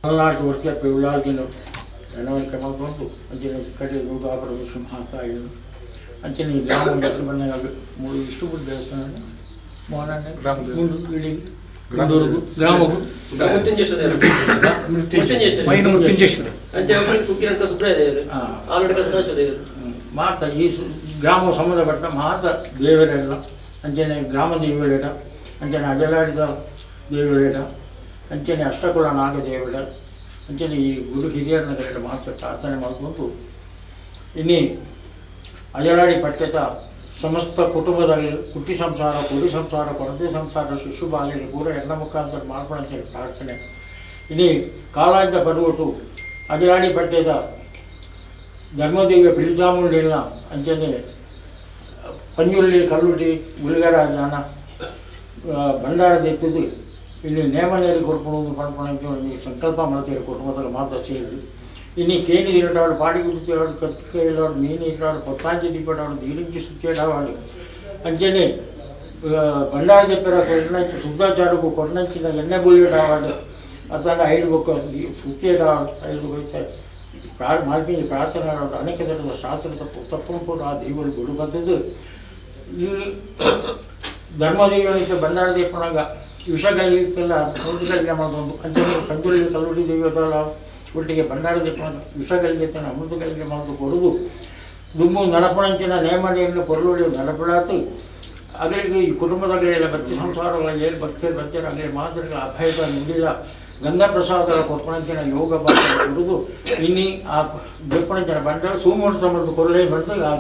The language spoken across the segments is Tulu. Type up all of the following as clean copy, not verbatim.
ಮಲೆನಾಡು ವರ್ಷ ಉಳ್ಳಾಲ್ದಿನ ನಡವಳಿಕೆ ಮಾಡ್ಕೊಂಡು ಅಂಚನೆ ಕಡೆ ದುರ್ಗಾಪರಮೇಶ್ವರ ಮಹಾತಾಯಿಯನ್ನು ಅಂಚನೆ ಈ ಗ್ರಾಮ ಬಂದಾಗ ಮೂರು ವಿಷ್ಣುಪುರ ದೇವಸ್ಥಾನ ಮೋಹನ ಗ್ರಾಮದೇವತೆ. ಇಡೀ ಗುಂಡೂರುಗು ಗ್ರಾಮಗೂ ಮೃತ್ಯುಂಜೇಶ್ವರ ಮೃತ್ಯುಂಜೇಶ್ವರ ಮೈನ ಮೃತ್ಯುಂಜೇಶ್ವರ ಅಂತೆ ಕುಕ್ಕಿರಂಕ ಸುಬ್ರಾಯ ದೇವರು ಹಾ. ಆಲೂಡಕ ಸದಾಶಿವ ದೇವರು. ಮಾತ ಈ ಗ್ರಾಮ ಸಂಬಂಧಪಟ್ಟ ಮಾತ ದೇವರೆಲ್ಲ ಅಂಚನೆ ಗ್ರಾಮ ದೇವರೇಟ ಅಂಚನೆ ಅಜಲಾಡಿದ ದೇವರೇಟ ಅಂಚನೆ ಅಷ್ಟಕುಲ ನಾಗದೇವರ ಅಂಚನೆ ಈ ಗುರು ಹಿರಿಯರನ್ನ ಮಾತ್ರ ಪ್ರಾರ್ಥನೆ ಮಾಡಿಕೊಂಡು ಇನ್ನು ಅಜಲಾಡಿ ಪಠ್ಯದ ಸಮಸ್ತ ಕುಟುಂಬದಲ್ಲಿ ಕುಟ್ಟಿ ಸಂಸಾರ, ಕುಡಿ ಸಂಸಾರ, ಕೊರತೆ ಸಂಸಾರ, ಶಿಶು ಬಾಲ್ಯರು ಪೂರ ಎಲ್ಲ ಮುಖಾಂತರ ಮಾಡ್ಕೊಳಂತೇಳಿ ಪ್ರಾರ್ಥನೆ. ಇನ್ನು ಕಾಲಾಂತ ಬರುವಟು ಅಜಲಾಡಿ ಪಠ್ಯದ ಧರ್ಮದೇವಿಯ ಪಿಳಿತಾಮುಂಡಿನ ಅಂಚನೆ ಪಂಜುರ್ಲಿ ಕಲ್ಲುಟಿ ಗುಳಿಗರಾಜನ ಭಂಡಾರ ದೆತ್ತದು ಇಲ್ಲಿ ನೇಮನೇರಿ ಕೊಡ್ಕೊಂಡು ಪಡ್ಕೊಂಡು ಒಂಜಿ ಸಂಕಲ್ಪ ಮಾಡ್ತೀರಿ ಕುಟುಂಬದ ಮಾತ ಸೇರಿ. ಇನ್ನು ಕೇಣಿ ತಿನ್ನಟಾಡು, ಪಾಡಿ ಕುಡಿತೇವಾಡು, ಕತ್ತಿಕಾಡು, ಮೀನು ಇಟ್ಟಾಡು, ಪೊತ್ತಾಂಜಿ ದಿಪ್ಪಟಾಡು, ದೀರಿಂಚಿ ಸುತ್ತೇಡಾಡು ಅಂಚನೆ ಭಂಡಾರ ದೆಪ್ಪರ ಕೊರ್ನಂಚಿ ಶುದ್ಧಾಚಾರಕ್ಕೂ ಕೊರ್ನಂಚಿನ ಎಣ್ಣೆ ಬುಳ್ಳಿಡಾವಾಡು ಅದಾಂಡ ಐದು ಬೊಕ್ಕ ಸುತ್ತೇಡಾಡು ಐದು ಹೋಯ್ತ ಮಾಲ್ಪಿಂಜಿ ಪ್ರಾರ್ಥನೆ ಮಾಡೋದು ಅನೇಕ ಥರದ ಶಾಸ್ತ್ರದ ತಪ್ಪು ಕೂಡ ಆ ದೈವಗಳು ಗುಡು ಬಂದದ್ದು. ಈ ಧರ್ಮದೇವನಿಗೆ ಭಂಡಾರ ದೀಪನಾಗ ವಿಷಗಳಿಗೆಲ್ಲ ಅಮೃತಗಳಿಗೆ ಮಾಡೋದು ಅಂಚನೆ ಸಂಜುಳ್ಳಿ ಕಲ್ಲುಡಿ ದೈವದಲ್ಲ ಒಟ್ಟಿಗೆ ಭಂಡಾರ ದೀಪನಾಗ ವಿಷಗಳಿಗೆ ಅಮೃತಗಳಿಗೆ ಮಾಡೋದು ಕೊಡುದು ದುಮ್ಮು ನಡಪಣಂಚಿನ ನೇಮನೆಯನ್ನು ಪೊರುಳುಳಿ ನಡಪಡಾತು ಅಗಳಿಗೆ ಈ ಕುಟುಂಬದಗಳೆಲ್ಲ ಭಕ್ತಿ ಸಂಸಾರಗಳ ಏನು ಭಕ್ತಿ ಭಕ್ತಿಯರ ಅಗಲಿ ಮಾತೃಗಳ ಅಭಯದ ನುಡಿದ ಗಂಧ ಪ್ರಸಾದ ಕೊಪ್ಪಣಂಚಿನ ಯೋಗ ಭಾಗ ಕೊಡುದು ಇನ್ನಿ ಆ ದೆಪ್ಪಣಂಚಿನ ಬಂಡಾರ ಸೋಮವಾರ ಸಮರದ ಕೊರಲೆ ಬಂದು ಆ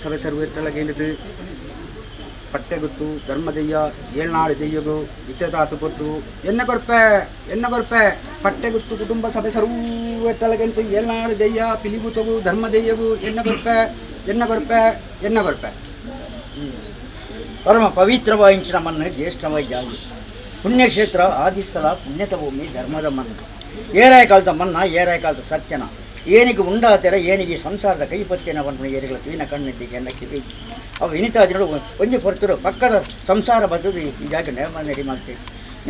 ಸಭೆ ಸರ್ವೇರ್ಟಲಗೇಂಡಿತು ಪಟ್ಟೆಗುತ್ತು ಧರ್ಮದೆಯ್ಯ ಏಳ್ನಾಡು ದೆಯ್ಯಗು ಇತ್ತೆತಾತು ಪೊರ್ತು ಎನ್ನ ಕೊರ್ಪೆ ಎನ್ನ ಕೊರ್ಪೆ ಪಟ್ಟೆಗುತ್ತು ಕುಟುಂಬ ಸಭೆ ಸರ್ವೇರ್ಟಲಗೇಂಡಿತು ಏಳ್ನಾಡು ದೆಯ್ಯ ಪಿಲಿಬುತಗು ಧರ್ಮದೆಯ್ಯಗು ಎನ್ನ ಕೊರ್ಪೆ ಎನ್ನ ಕೊರ್ಪೆ ಎನ್ನ ಕೊರ್ಪೆ. ಪರಮ ಪವಿತ್ರವಾయించిన ಮಣ್ಣು ಜ್ಯೇಷ್ಠವಾಗಿ ಜಾಗಿ ಪುಣ್ಯಕ್ಷೇತ್ರ ಆದಿಸ್ಥಳ ಪುಣ್ಯತ ಭೂಮಿ ಧರ್ಮದ ಮಣ್ಣು ಏರಾಯ ಕಾಲದ ಮನ್ನ ಏರಾಯ ಕಾಲದ ಸತ್ಯನ ಏನಿಗೆ ಉಂಡಾತೆರ ಏನಿಗೆ ಸಂಸಾರದ ಕೈಪತ್ತಿನ ಪನ್ಪುನ ಏರಿಗಳ ತೂಯಿನ ಕಣ್ಣಿದ್ದಿಗೆ ಎನ್ನ ಕಿವಿ ಅವು ಇನಿತಾದಿನಡು ಒಂಜಿ ಪೊರ್ತುರು ಪಕ್ಕದ ಸಂಸಾರ ಬದ್ದದು ಈ ಜಾಗ ನೇಮ ನೆರಿ ಮಲ್ತೆ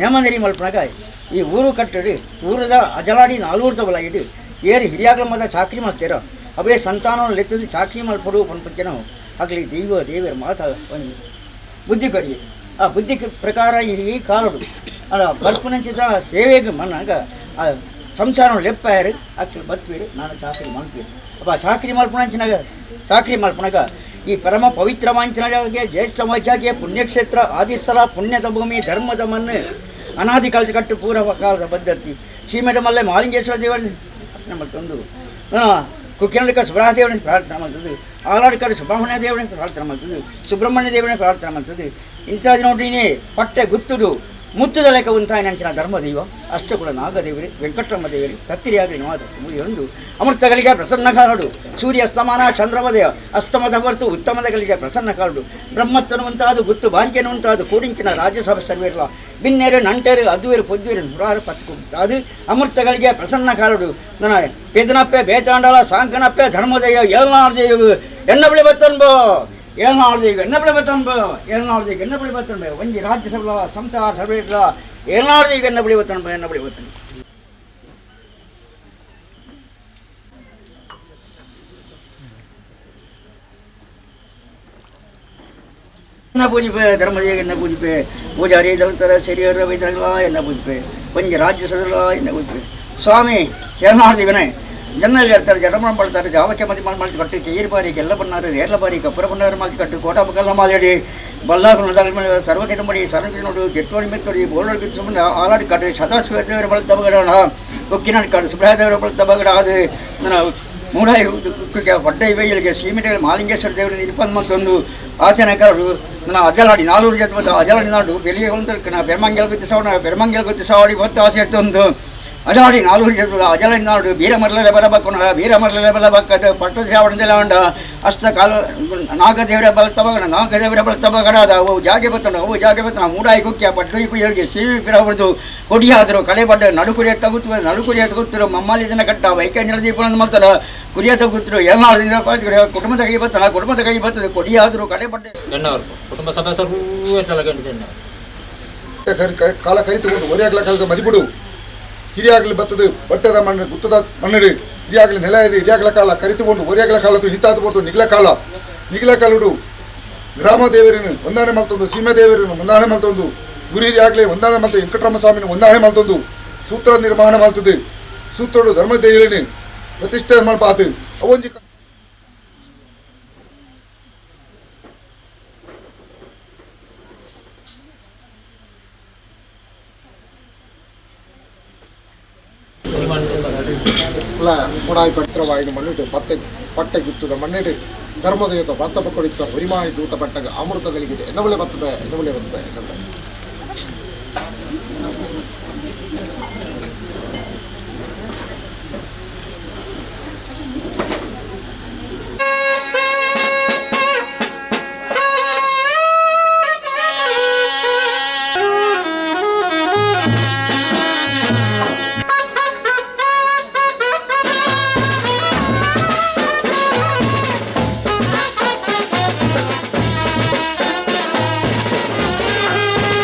ನೇಮ ನೆರಿ ಮಲ್ಪನಾಗ ಈ ಊರು ಕಟ್ಟಡಿ ಊರದ ಅಜಲಾಡಿ ನಾಲ್ವೂರ್ದ ಬಲ ಇಡು ಏರು ಹಿರಿಯಾಗ್ಲ ಮದ ಚಾಕ್ರಿ ಮಲ್ತೇರ ಅವೇ ಸಂತಾನ ಲೆತ್ತದು ಚಾಕ್ರಿ ಮಲ್ಪಡು ಪನ್ಪುಜನ ಆಗಲಿ ದೈವ ದೇವರ ಮಾತ ಒಂದು ಬುದ್ಧಿ ಕಡಿ ಆ ಬುದ್ಧಿ ಪ್ರಕಾರ ಈ ಕಾಲಡು ಅಲ್ಲ ಬರ್ಪುನಂಚಿದ ಸೇವೆಗೆ ಮನ್ನಾಗ ಆ ಸಂಸಾರ ಲೆಪ್ಪಾಯರು ಅಕ್ಲು ಬತ್ವೀರು ನಾನು ಚಾಕ್ರಿ ಮಲ್ಪೀರು ಅಪ್ಪ ಚಾಕ್ರಿ ಮಲ್ಪುನಂಚಿನಾಗ ಚಾಕ್ರಿ ಮಲ್ಪುನಾಗ ಈ ಪರಮ ಪವಿತ್ರ ಮಾಂಚನಾಗೆ ಜ್ಯೇಷ್ಠ ಮಜ್ಜಾಗೆ ಪುಣ್ಯಕ್ಷೇತ್ರ ಆದಿಸ್ಥಳ ಪುಣ್ಯದ ಭೂಮಿ ಧರ್ಮದ ಮಣ್ಣು ಅನಾದಿ ಕಾಲದ ಕಟ್ಟು ಪೂರ್ವ ಕಾಲದ ಪದ್ಧತಿ ಶ್ರೀಮಠ ಮಲ್ಲೆ ಮಹಾಲಿಂಗೇಶ್ವರ ದೇವರ ಪ್ರಾರ್ಥನೆ ಮಾಡ್ತಂದು ಕುಕ್ಕಿನಡಿಕ ಸುಬ್ರಹ ದೇವನಿಗೆ ಪ್ರಾರ್ಥನೆ ಮಾಡ್ತದ್ದು, ಆಲಾಡ್ಕಡೆ ಸುಬ್ರಹ್ಮಣ್ಯ ದೇವನಿಗೆ ಪ್ರಾರ್ಥನೆ ಮಾಡ್ತದ್ದು, ಸುಬ್ರಹ್ಮಣ್ಯ ದೇವನಿಗೆ ಪ್ರಾರ್ಥನೆ ಮಾಡ್ತದ್ದು. ಇಂಥದ್ದು ನೋಡ್ರಿನೇ ಪಟ್ಟೆ ಗುತ್ತುಡು ಮುತ್ತುದ ಲೆಕ್ಕ ಉಂತಾಯಿನಂಚಿನ ಧರ್ಮದೈವ ಅಷ್ಟು ಕೂಡ ನಾಗದೇವರಿ ವೆಂಕಟರಮ ದೇವರಿ ತತ್ತಿರಿಯಾಗಲಿ ಮಾತ್ರ ಒಂದು ಅಮೃತಗಳಿಗೆ ಪ್ರಸನ್ನ ಕಾಲಡು ಸೂರ್ಯ ಅಸ್ತಮಾನ ಚಂದ್ರವದಯ ಅಸ್ತಮದ ಹೊರತು ಉತ್ತಮದಗಳಿಗೆ ಪ್ರಸನ್ನ ಕಾಲಡು ಬ್ರಹ್ಮತ್ತನುವಂತಾದು ಗುತ್ತು ಬಾರಿಕೆನುವಂತಾದು ಕೂಡಿಂಚಿನ ರಾಜ್ಯಸಭೆ ಸರ್ವೇರ್ಲ ಬಿನ್ನೇರು ನಂಟೇರು ಅದುವೇರು ಪೊದ್ದುವೇರು ನೂರಾರು ಪತ್ಕು ಅದು ಅಮೃತಗಳಿಗೆ ಪ್ರಸನ್ನ ಕಾಲಡು ನನ್ನ ಪೆದನಪ್ಪೆ ಬೇತಾಂಡಲ ಸಾಂಕನಪ್ಪೆ ಧರ್ಮದೈವ ಏಳ್ನಾಡು ಎಣ್ಣ ಬಿಳಿ ಬತ್ತನ್ಬೋ ಏಳ್ನಾಡು ದೇವಿ ಎಣ್ಣ ಬಿಳಿ ಬತ್ತನ್ಬೋ ಏಳ್ನಾಡು ದೇವಿ ಎಣ್ಣ ಬಿಳಿ ಬತ್ತನ್ಬೋ ಒಂಜಿ ರಾಜ್ಯಸಭೆ ಸಂಸಾರ ಸಭೆ ಇರ್ಲ ಏಳ್ನಾಡು ದೇವಿ ಎಣ್ಣ ಬಿಳಿ ಬತ್ತನ್ಬೋ ಎಣ್ಣ ಬಿಳಿ ಬತ್ತನ್. என்ன பூஜிப்பே தர்மதேவ என்ன பூஜிப்பே பூஜாரி தளத்தர சிறியர் வைத்தர்களா என்ன பூಜಿப்பே ಒಂಜಿ ರಾಜ್ಯಸಭೆಗಳ என்ன பூಜಿப்பே ಸ್ವಾಮಿ ಏಳ್ನಾಡು ದೇವನೇ ಜನ್ನಲ್ಲಿ ಇರ್ತಾರೆ ಜರಮಣ ಮಾಡ್ತಾರೆ ಜಾವಕ್ಕೆ ಮದಿ ಮಾಡಿ ಮಾಡಿ ಕಟ್ಟು ತೇರು ಬಾರಿಗೆ ಎಲ್ಲ ಬನ್ನಾರು ಏರ್ಲ ಬಾರಿ ಕಪ್ಪರ ಬನ್ನಾರು ಮಾಲ್ತಿ ಕಟ್ಟು ಕೋಟ ಮುಖಲ್ಲ ಮಾಲೇಡಿ ಬಲ್ಲಾಗ ಸರ್ವಕ್ಕೆ ತುಂಬಡಿ ಸರಣಿ ನೋಡು ಜೆಟ್ಟೋಡಿ ಮೆತ್ತೋಡಿ ಬೋರ್ನೋಡಿ ಸುಮ್ಮನೆ ಆಲಾಡಿ ಕಟ್ಟು ಸದಾಶಿವ ದೇವರ ಬಳ ತಬಗಡೋಣ ಉಕ್ಕಿನಾಡಿ ಕಾಡು ಸುಬ್ರಹ ದೇವರ ಬಳ ತಬಗಡ ಅದು ನನ್ನ ಮೂಡಾಯಿ ಪಡ್ಡ ಇವೆಯಲ್ಲಿಗೆ ಸೀಮೆಟೆಗಳ ಮಹಾಲಿಂಗೇಶ್ವರ ದೇವರ ಇಪ್ಪತ್ತು ಮತ್ತೊಂದು ಆತನ ಕರಡು ನನ್ನ ಅಜಲಾಡಿ ನಾಲ್ವರು ಜೊತೆ ಮತ್ತು ಅಜಲಾಡಿ ನಾಡು ಬೆಳಿಗ್ಗೆ ಒಂದು ಬೆರ್ಮಂಗೆಲ್ ಗೊತ್ತಿ ಸವಣ ಬೆರ್ಮಂಗೆಲ್ ಗೊತ್ತಿ ಸವಾಡಿ ಹೊತ್ತು ಆಸೆ ಇರ್ತೊಂದು ಅಜಲಾಡಿ ನಾಲ್ವರು ಜೊತೆ ಅಜಲಾಡಿ ನಾಡು ಬೀರಮರ್ಲಲೆ ಬರಬಕ್ಕೊಣ ಬೀರಮರ್ಲಲೆ ಬಲಬಕ್ಕದ ಪಟ್ಟು ಶ್ರಾವಣದಲ್ಲ ಅಷ್ಟ ಕಾಲ ನಾಗದೇವರ ಬಲ ತಬಗಣ ನಾಗದೇವರ ಬಲ ತಬಗಡಾದ ಅವು ಜಾಗೆ ಬತ್ತಣ ಅವು ಜಾಗೆ ಬತ್ತಣ ಮೂಡಾಯಿ ಕುಕ್ಕಿಯ ಪಟ್ಟು ಇಪ್ಪು ಸೀಮೆ ಪಿರಬಡ್ದು ಕೊಡಿಯಾದರು ಕಡೆ ಬಡ್ಡ ನಡುಕುರಿಯ ತಗುತ್ತು ನಡುಕುರಿಯ ತಗುತ್ತರು ಮಮ್ಮಲಿ ಜನ ಕಟ್ಟ ವೈಕಂಜನ ದೀಪನ ಮಾಡ್ತಾರ ಕುರಿಯ ತಗುತ್ತರು ಏಳ್ನಾಡು ದಿನ ಕುಟುಂಬದ ಕೈ ಬತ್ತಣ ಕುಟುಂಬದ ಕೈ ಬರ್ತದೆ ಕೊಡಿಯಾದರು ಕಡೆ ಬಡ್ಡೆ ಎಣ್ಣವರ್ಪು ಕುಟುಂಬ ಸಭೆ ಸರ್ವ ಕಾಲ ಕರಿತುಕೊಂಡು ಒರೆಯಾಗಲ ಕಾಲದ ಮದಿಬಿಡು ಹಿರಿಯಾಗಲಿ ಬತ್ತದು ಬಟ್ಟದ ಮಣ್ಣು ಗುತ್ತದ ಮಣ್ಣು ಹಿರಿಯಾಗಲಿ ನೆಲ ಇರಿ ಹಿರಿಯಾಗಲ ಕಾಲ ಕರಿತುಕೊಂಡು ಒರೆಯಾಗಲ ಕಾಲದ್ದು ನಿಂತಾದ ಪೊರ್ತು ನಿಗ್ಲ ಕಾಲ ನಿಗ್ಲ ಕಾಲುಡು ಗ್ರಾಮ ದೇವರನ್ನು ಒಂದಾನೆ ಮಲ್ತೊಂದು ಸೀಮೆ ದೇವರನ್ನು ಒಂದಾನೆ ಮಲ್ತೊಂದು ಗುರಿ ಹಿರಿಯಾಗಲಿ ಒಂದಾನೆ ಮಲ್ತು ವೆಂಕಟರಮ ಸ್ವಾಮಿನ ಒಂದಾನೆ ಮಲ್ತೊಂದು ಸೂತ್ರ ನಿರ್ಮಾಣ ಮಲ್ತದು ಸೂತ್ರಡು ಧರ್ಮದೇವರಿನ ಪ್ರತಿಷ್ಠೆ ಮಲ್ಪಾತು ಅವೊಂಜಿ ಮೂಡಾಯಿ ಪವಿತ್ರವಾಯಿನ ಮಣ್ಣಿಟ್ಟು ಪತ್ತೆ ಪಟ್ಟೆ ಗುತ್ತದ ಮಣ್ಣಿಡು ಧರ್ಮದೇವತ ಭತ್ತ ಪಕ್ಕೊಡಿತ್ತ ಉರಿಮಾಣಿ ದೂತ ಪಟ್ಟಗ ಅಮೃತಗಳಿಗೆ ಎನ್ನಬಲೆ ಬತ್ತಬೆ ಎನ್ನಬಲೆ ಬತ್ತಬೆ ಎನ್ನಬಲೆ. Thank you.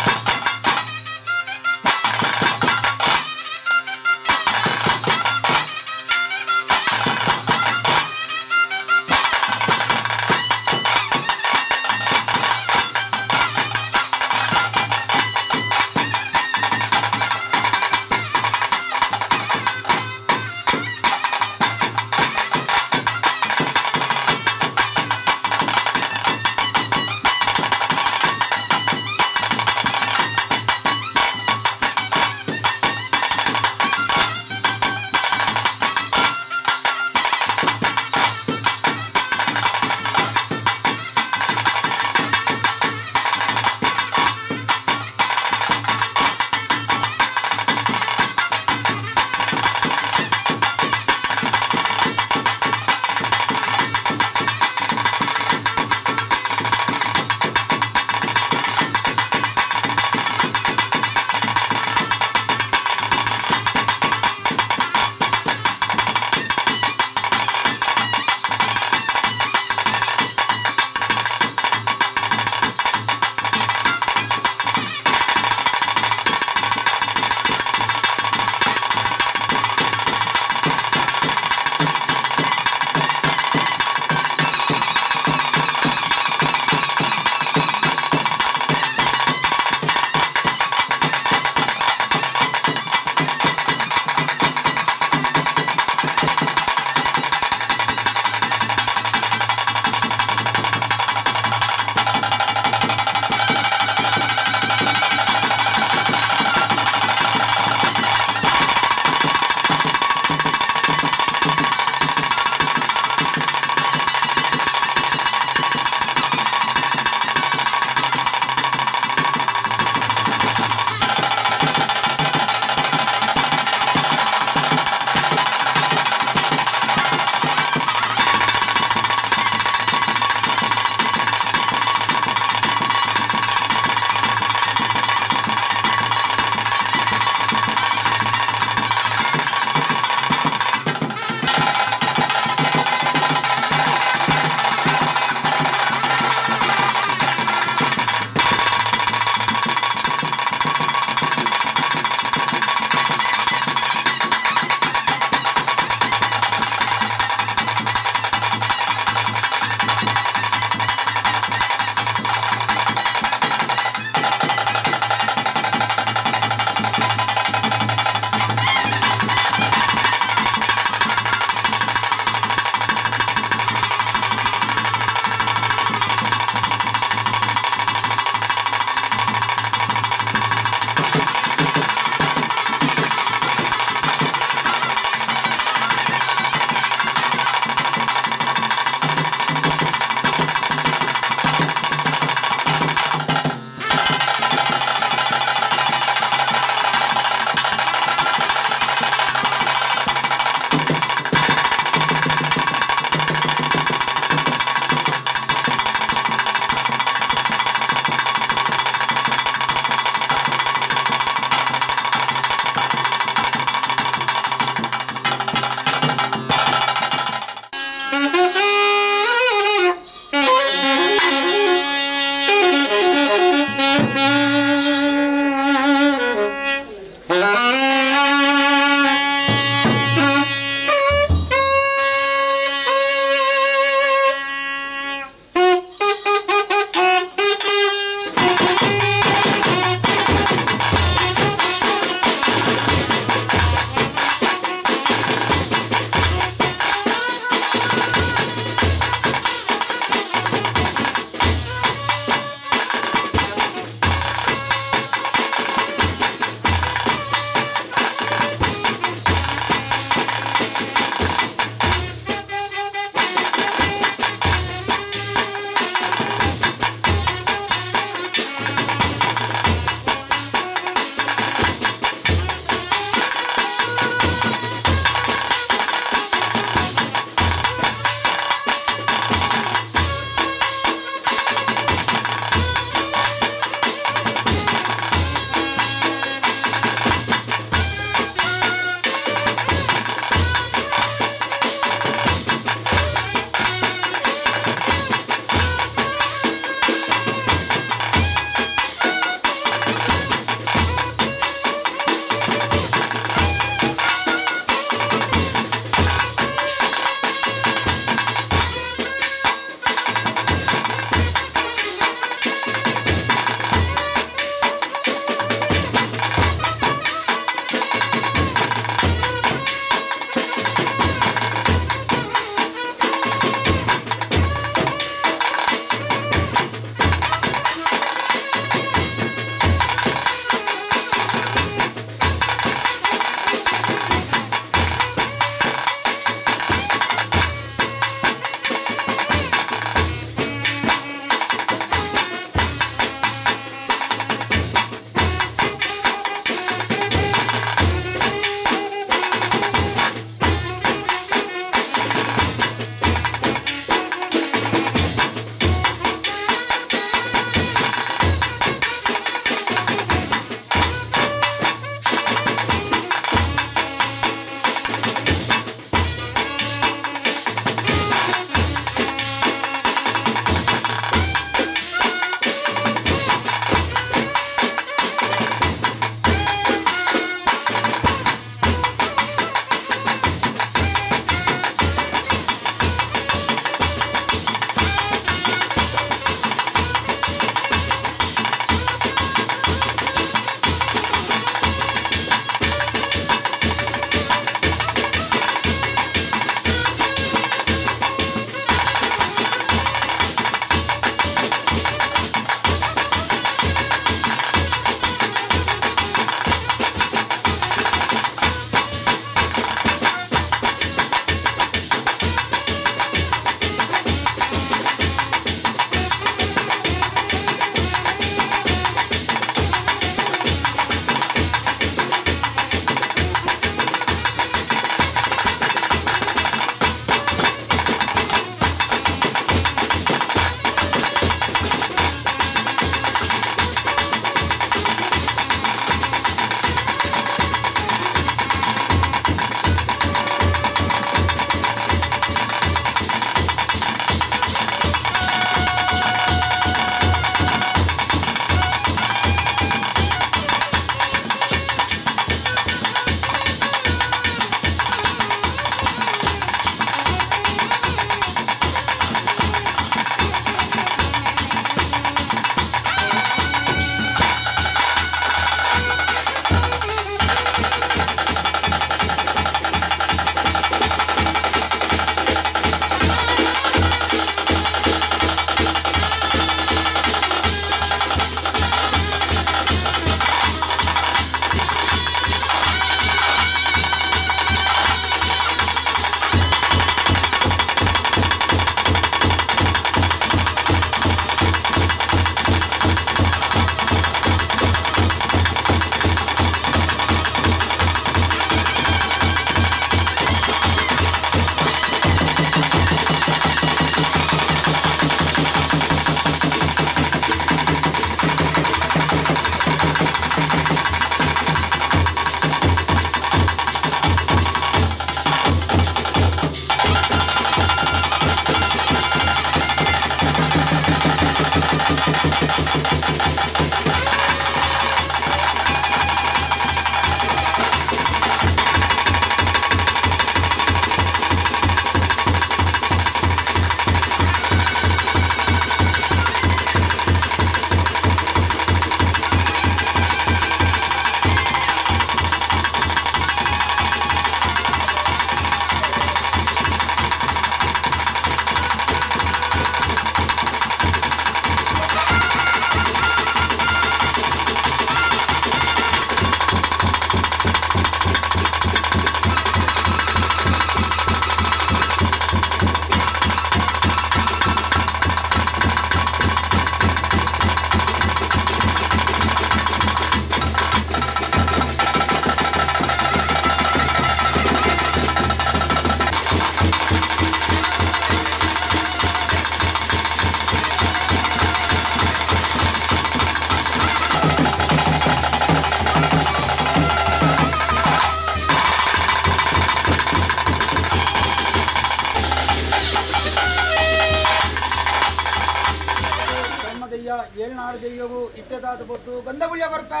ಧರ್ಮದಯ್ಯ ಏಳ್ನಾಡು ದೆಯ್ಯಗು ಇತ್ತೆದಾದ ಪೊರ್ತು ಗಂಧಬುಳ್ಯ ಕೊರ್ಪೆ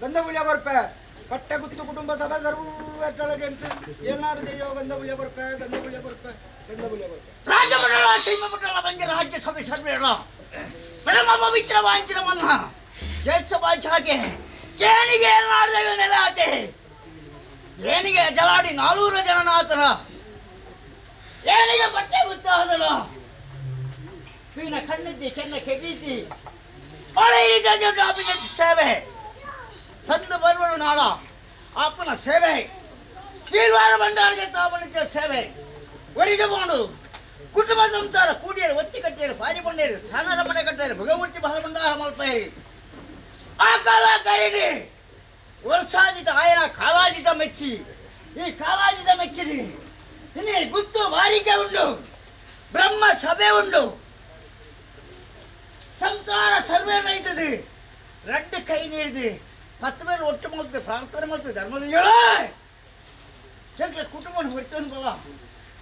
ಗಂಧಬುಳ್ಯ ಕೊರ್ಪೆ ಪಟ್ಟೆಗುತ್ತು ಕುಟುಂಬ ಸಭೆ ಸರ್ವೆಟ್ಟೊಳಗೆ ಏಳ್ನಾಡು ದೆಯ್ಯೋ ಗಂಧಬುಳ್ಯ ಕೊರ್ಪೆ ಗಂಧಬುಳ್ಯ ಕೊರ್ಪೆ ಗಂಧಬುಳ್ಯ ಕೊರ್ಪೆ. ರಾಜಮಂಡಲ ಸೀಮಮಂಡಲ ಬಂಜ ರಾಜ್ಯ ಸಭೆ ಸರ್ವೇಳ ಪರಮ ಪವಿತ್ರ ವಾಂಚಿನವನ್ನ ಜ್ಯೇಷ್ಠ ಬಾಚಾಗೆ ಏನಿಗೆ ಏನಾಡ್ದೇವೆ ನೆಲಾತೆ ಏನಿಗೆ ಜಲಾಡಿ ನಾಲ್ವರು ಜನನಾಥನ ಏನಿಗೆ ಬಟ್ಟೆ ಗೊತ್ತಾದನ ತೂನ ಕಣ್ಣಿದ್ದಿ ಕೆನ್ನ ಕೆಬೀತಿ ಸೇವೆ ಸಂದು ಬರುವಳು ನಾಡ ಆಪನ ಸೇವೆ ಕೀರ್ವಾರ ಭಂಡಾರಿಗೆ ತಾವಣಿದ್ದ ಸೇವೆ ಒರಿದುಕೊಂಡು ಕುಟುಂಬ ಸಂಸಾರ ಕೂಡಿಯರು ಒತ್ತಿ ಕಟ್ಟಿಯರು ಪಾರಿ ಬಂಡೇರು ಸಾನರ ಮನೆ ಕಟ್ಟಿಯರು ಭಗವತಿ ಬಹಳ ಮಲ್ಪೇರಿ ಆ ಕಾಲ ಕರೀನಿ ವರ್ಷಾಜಿತ ಆಯನ ಕಾಲಾಜಿತ ಮೆಚ್ಚಿ ಈ ಕಾಲಾಜಿತ ಮೆಚ್ಚಿರಿ ಇನ್ನೇ ಗುತ್ತು ವಾರಿಕೆ ಉಂಡು ಬ್ರಹ್ಮ ಸಭೆ ಉಂಡು ಸಂಸಾರ ಸರ್ವೇ ನೈತದೆ ರೆಡ್ಡು ಕೈ ನೀಡಿದೆ ಪತ್ತು ಮೇಲೆ ಒಟ್ಟು ಮಾಡ್ತದೆ ಪ್ರಾರ್ಥನೆ ಮಾಡ್ತದೆ ಧರ್ಮದ ಹೇಳ ಕುಟುಂಬ ಹೊಡ್ತಾನೆ ಬಲ್ಲ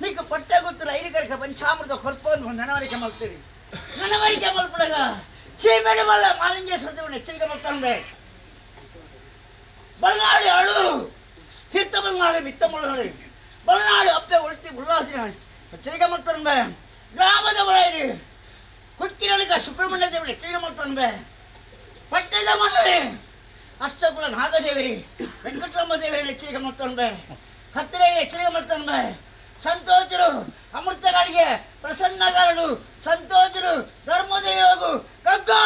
నీకు ಪಟ್ಟೆ ಗೊತ್ತಿಲ್ಲ ಐದು ಪಂಚಾಮೃತ ಕೊರ್ಪೊಂದು ನೆನವರಿಕೆ ಮಾಡ್ತೀರಿ ನೆನವರಿಕೆ ಮಲ್ಪಡಗ ಚೀಮೆಡು ಮಲ್ಲ ಮಾಲಿಂಗೇಶ್ವರ ದೇವನ ಎಚ್ಚರಿಕೆ ಮಾಡ್ತಾನೆ ಬಲ್ನಾಡು ಅಳು ತೀರ್ಥ ಬಲ್ನಾಡು ಮಿತ್ತ ಮುಳ್ಳನಾಡು ಬಲ್ನಾಡು ಅಪ್ಪೆ ಒಳ್ತಿ ಬುಲ್ಲಾದಿನ ಎಚ್ಚರಿಕೆ ಮಾಡ್ತಾನೆ ಗ್ರಾಮದ ಒಳಗಡೆ ಕುಕ್ಕಿನೊಳಗ ಸುಬ್ರಹ್ಮಣ್ಯ ದೇವರ ಎಚ್ಚರಿಕೆ ಮಾಡ್ತಾನೆ ಪಟ್ಟದ ಮಂಡಳಿ ಅಷ್ಟಕುಲ ನಾಗದೇವರಿ ವೆಂಕಟರಮ ದೇವರ ಎಚ್ಚರಿಕೆ ಮಾಡ್ತಾನೆ ಹತ್ತಿರ ಎಚ್ಚರಿಕೆ ಮಾಡ್ತಾನೆ ಸಂತೋಷರು ಅಮೃತಗಳಿಗೆ ಪ್ರಸನ್ನಗಾರರು ಸಂತೋಷರು ಧರ್ಮದೇವಗು ಗಂಗಾ.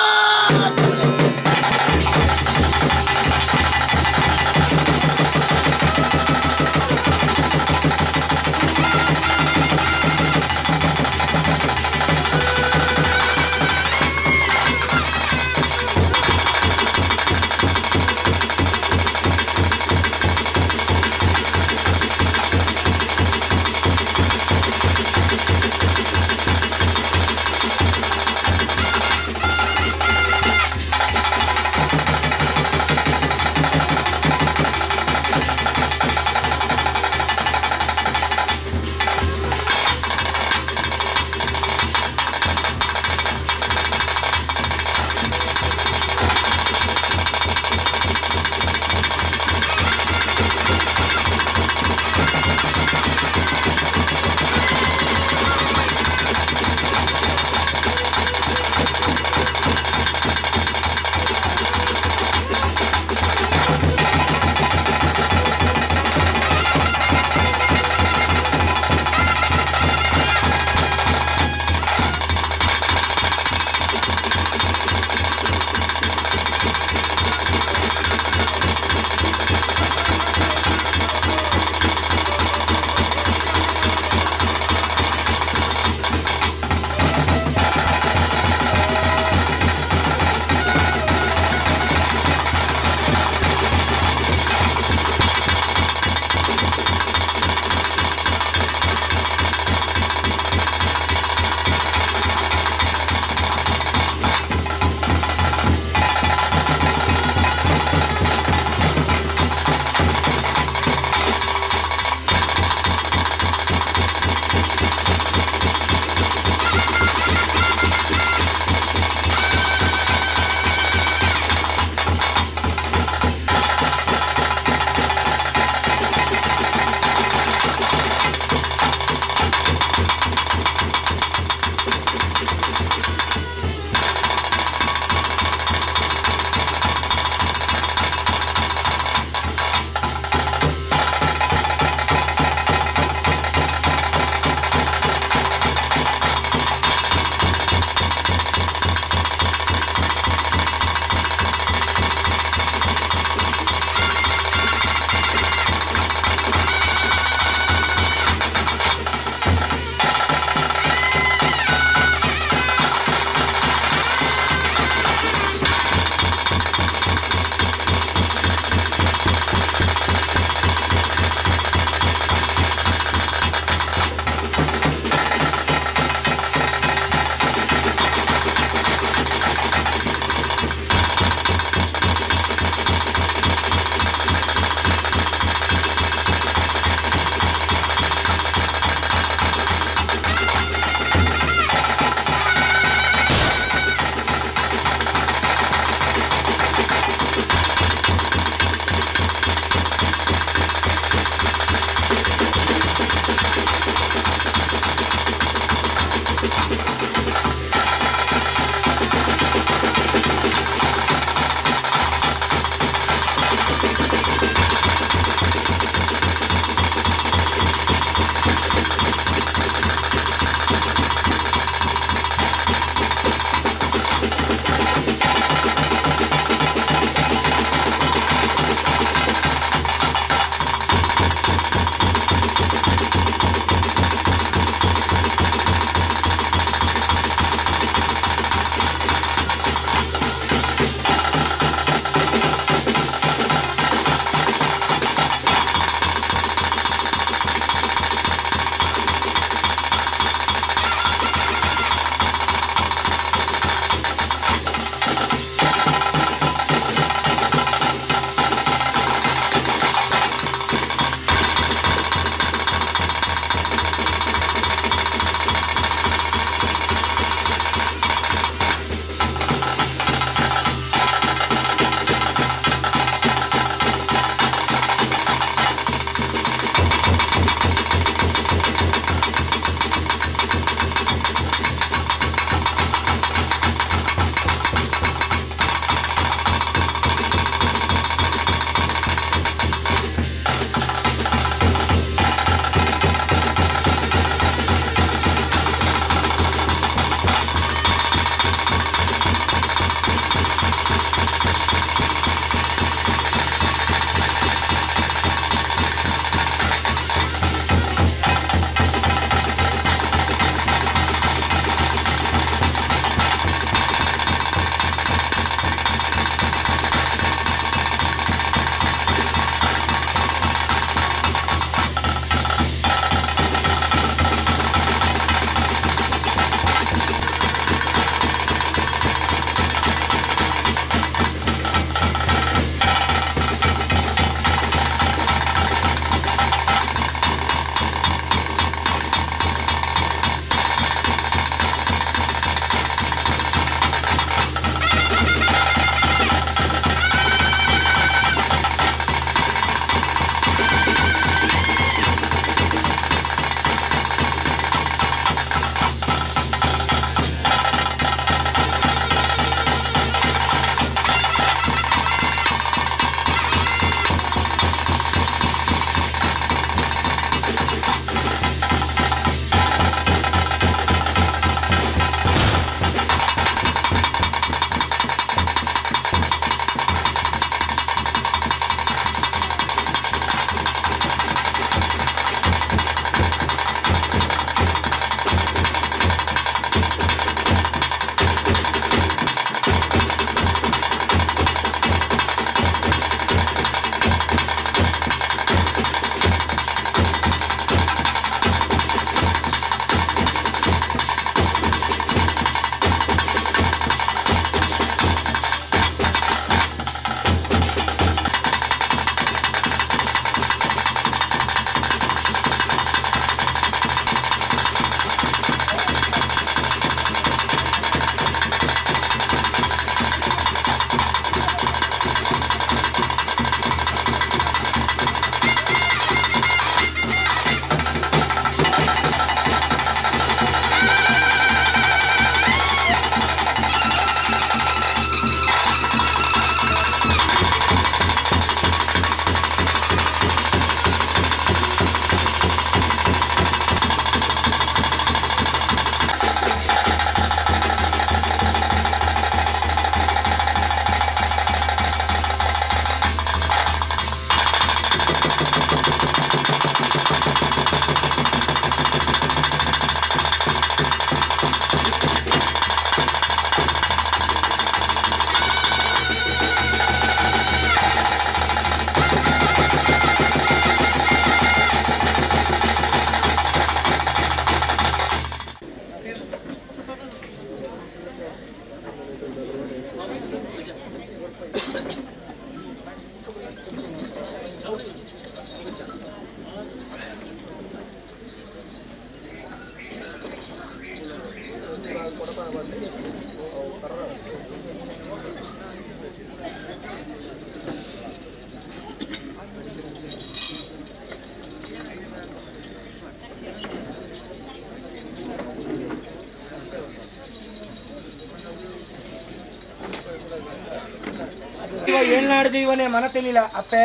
ಏಳ್ನಾಡು ದೈವನೇ ಮನತೆಲಿಲ್ಲ ಅಪ್ಪೆ.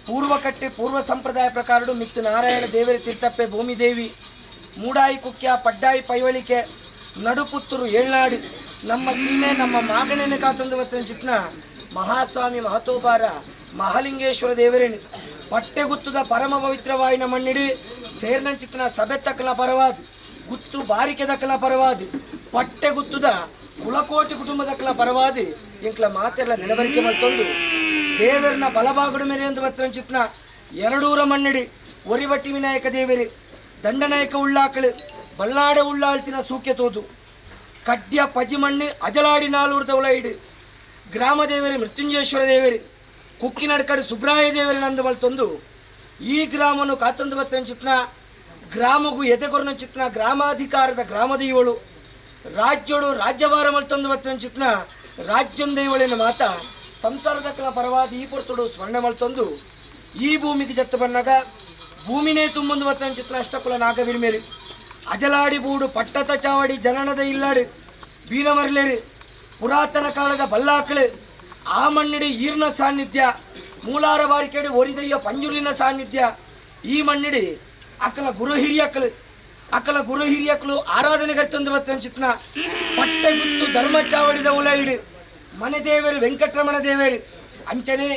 ಪೂರ್ವಕಟ್ಟೆ ಪೂರ್ವ ಸಂಪ್ರದಾಯ ಪ್ರಕಾರಡು ಮಿತ್ತು ನಾರಾಯಣ ದೇವರ ತಿರ್ತಪ್ಪೆ ಭೂಮಿದೇವಿ ಮೂಡಾಯಿ ಕುಕ್ಯ ಪಡ್ಡಾಯಿ ಪೈವಳಿಕೆ ನಡುಪುತ್ತೂರು ಏಳ್ನಾಡು ನಮ್ಮ ಸೀಮೆ ನಮ್ಮ ಮಾಗಣನೆ ಕಾತಂದು ಚಿತ್ನ ಮಹಾಸ್ವಾಮಿ ಮಹತೋಬಾರ ಮಹಾಲಿಂಗೇಶ್ವರ ದೇವರೇಣಿ ಪಟ್ಟೆಗುತ್ತದ ಪರಮ ಪವಿತ್ರವಾಯಿನ ಮಣ್ಣಿಡಿ ಸೇರ್ನಂಚಿತ್ನ ಸಭೆ ತಕ್ಕಲ ಪರವಾದ ಗುತ್ತು ಬಾರಿಕೆ ದಕ್ಕಲ ಪರವಾದ ಪಟ್ಟೆಗುತ್ತದ ಕುಲಕೋಟಿ ಕುಟುಂಬದಕ್ಕಲ ಪರವಾದಿ ಇಂಕ್ಲ ಮಾತೆಲ್ಲ ನೆನವರಿಕೆ ಮಲ್ತೊಂದು ದೇವರನ್ನ ಬಲಬಾಗುಡು ಮೇರೆ ಎಂದು ಬತ್ತಂಚಿತ್ನ ಎರಡೂರ ಮಣ್ಣಿಡಿ ಒರಿವಟ್ಟಿ ವಿನಾಯಕ ದೇವರಿ ದಂಡನಾಯಕ ಉಳ್ಳಾಕಳು ಬಲ್ಲಾಡೆ ಉಳ್ಳಾಳ್ತಿನ ಸೂಕ್ಯ ತೋದು ಕಡ್ಯ ಪಜಿಮಣ್ಣು ಅಜಲಾಡಿ ನಾಲೂರ್ದ ಉಳೈಡು ಗ್ರಾಮ ದೇವರಿ ಮೃತ್ಯುಂಜೇಶ್ವರ ದೇವರಿ ಕುಕ್ಕಿನಡ್ಕಡೆ ಸುಬ್ರಾಯ ದೇವರಿ ನಂದು ಮಲ್ತೊಂದು ಈ ಗ್ರಾಮನು ಕಾತಂದು ಬತ್ತಂಚಿತ್ನ ಗ್ರಾಮಗೂ ಎದೆಗೊರನಂಚಿತ್ನ ಗ್ರಾಮಾಧಿಕಾರದ ಗ್ರಾಮದೈವಳು ರಾಜ್ಯೋಡು ರಾಜ್ಯಭಾರ ಮಲ್ತೊಂದು ಬತ್ತಂಚಿತ್ನ ರಾಜ್ಯಂದೈವಳಿನ ಮಾತ ಸಂಸಾರದಕ್ಕಲ ಪರವಾದ ಈ ಪೊರ್ತುಡು ಸ್ಮರಣೆ ಮಲ್ತೊಂದು ಈ ಭೂಮಿಗೆ ಜತ್ತ ಬನ್ನಾಗ ಭೂಮಿನೇ ತುಂಬೊಂದು ಬತ್ತಂಚಿತ್ನ ಅಷ್ಟಕುಲ ನಾಗವಿರ್ಮೇಲಿ ಅಜಲಾಡಿ ಬೂಡು ಪಟ್ಟತ ಚಾವಡಿ ಜನನದ ಇಲ್ಲಾಡು ಬೀರಮರ್ಲೇರಿ ಪುರಾತನ ಕಾಲದ ಬಲ್ಲಾಕಳು ಆ ಮಣ್ಣಿಡಿ ಈರ್ನ ಸಾನ್ನಿಧ್ಯ ಮೂಲಾರ ಬಾರಿಕೆಡಿ ಒರಿದಯ್ಯ ಪಂಜುರ್ಲಿನ ಸಾನ್ನಿಧ್ಯ ಈ ಮಣ್ಣಿಡಿ ಅಕ್ಕಲ ಗುರು ಹಿರಿಯಕ್ಕಲು ಅಕ್ಕಲ ಗುರು ಹಿರಿಯಕ್ಕಲು ಆರಾಧನೆ ಕರ್ತಂದು ಬತ್ತಂಚಿತ್ನ ಪಟ್ಟೆ ಗುತ್ತು ಧರ್ಮ ಚಾವಡಿದ ಉಲೈಡು ಮನೆ ದೇವರು ವೆಂಕಟರಮಣ ದೇವರು ಅಂಚನೆ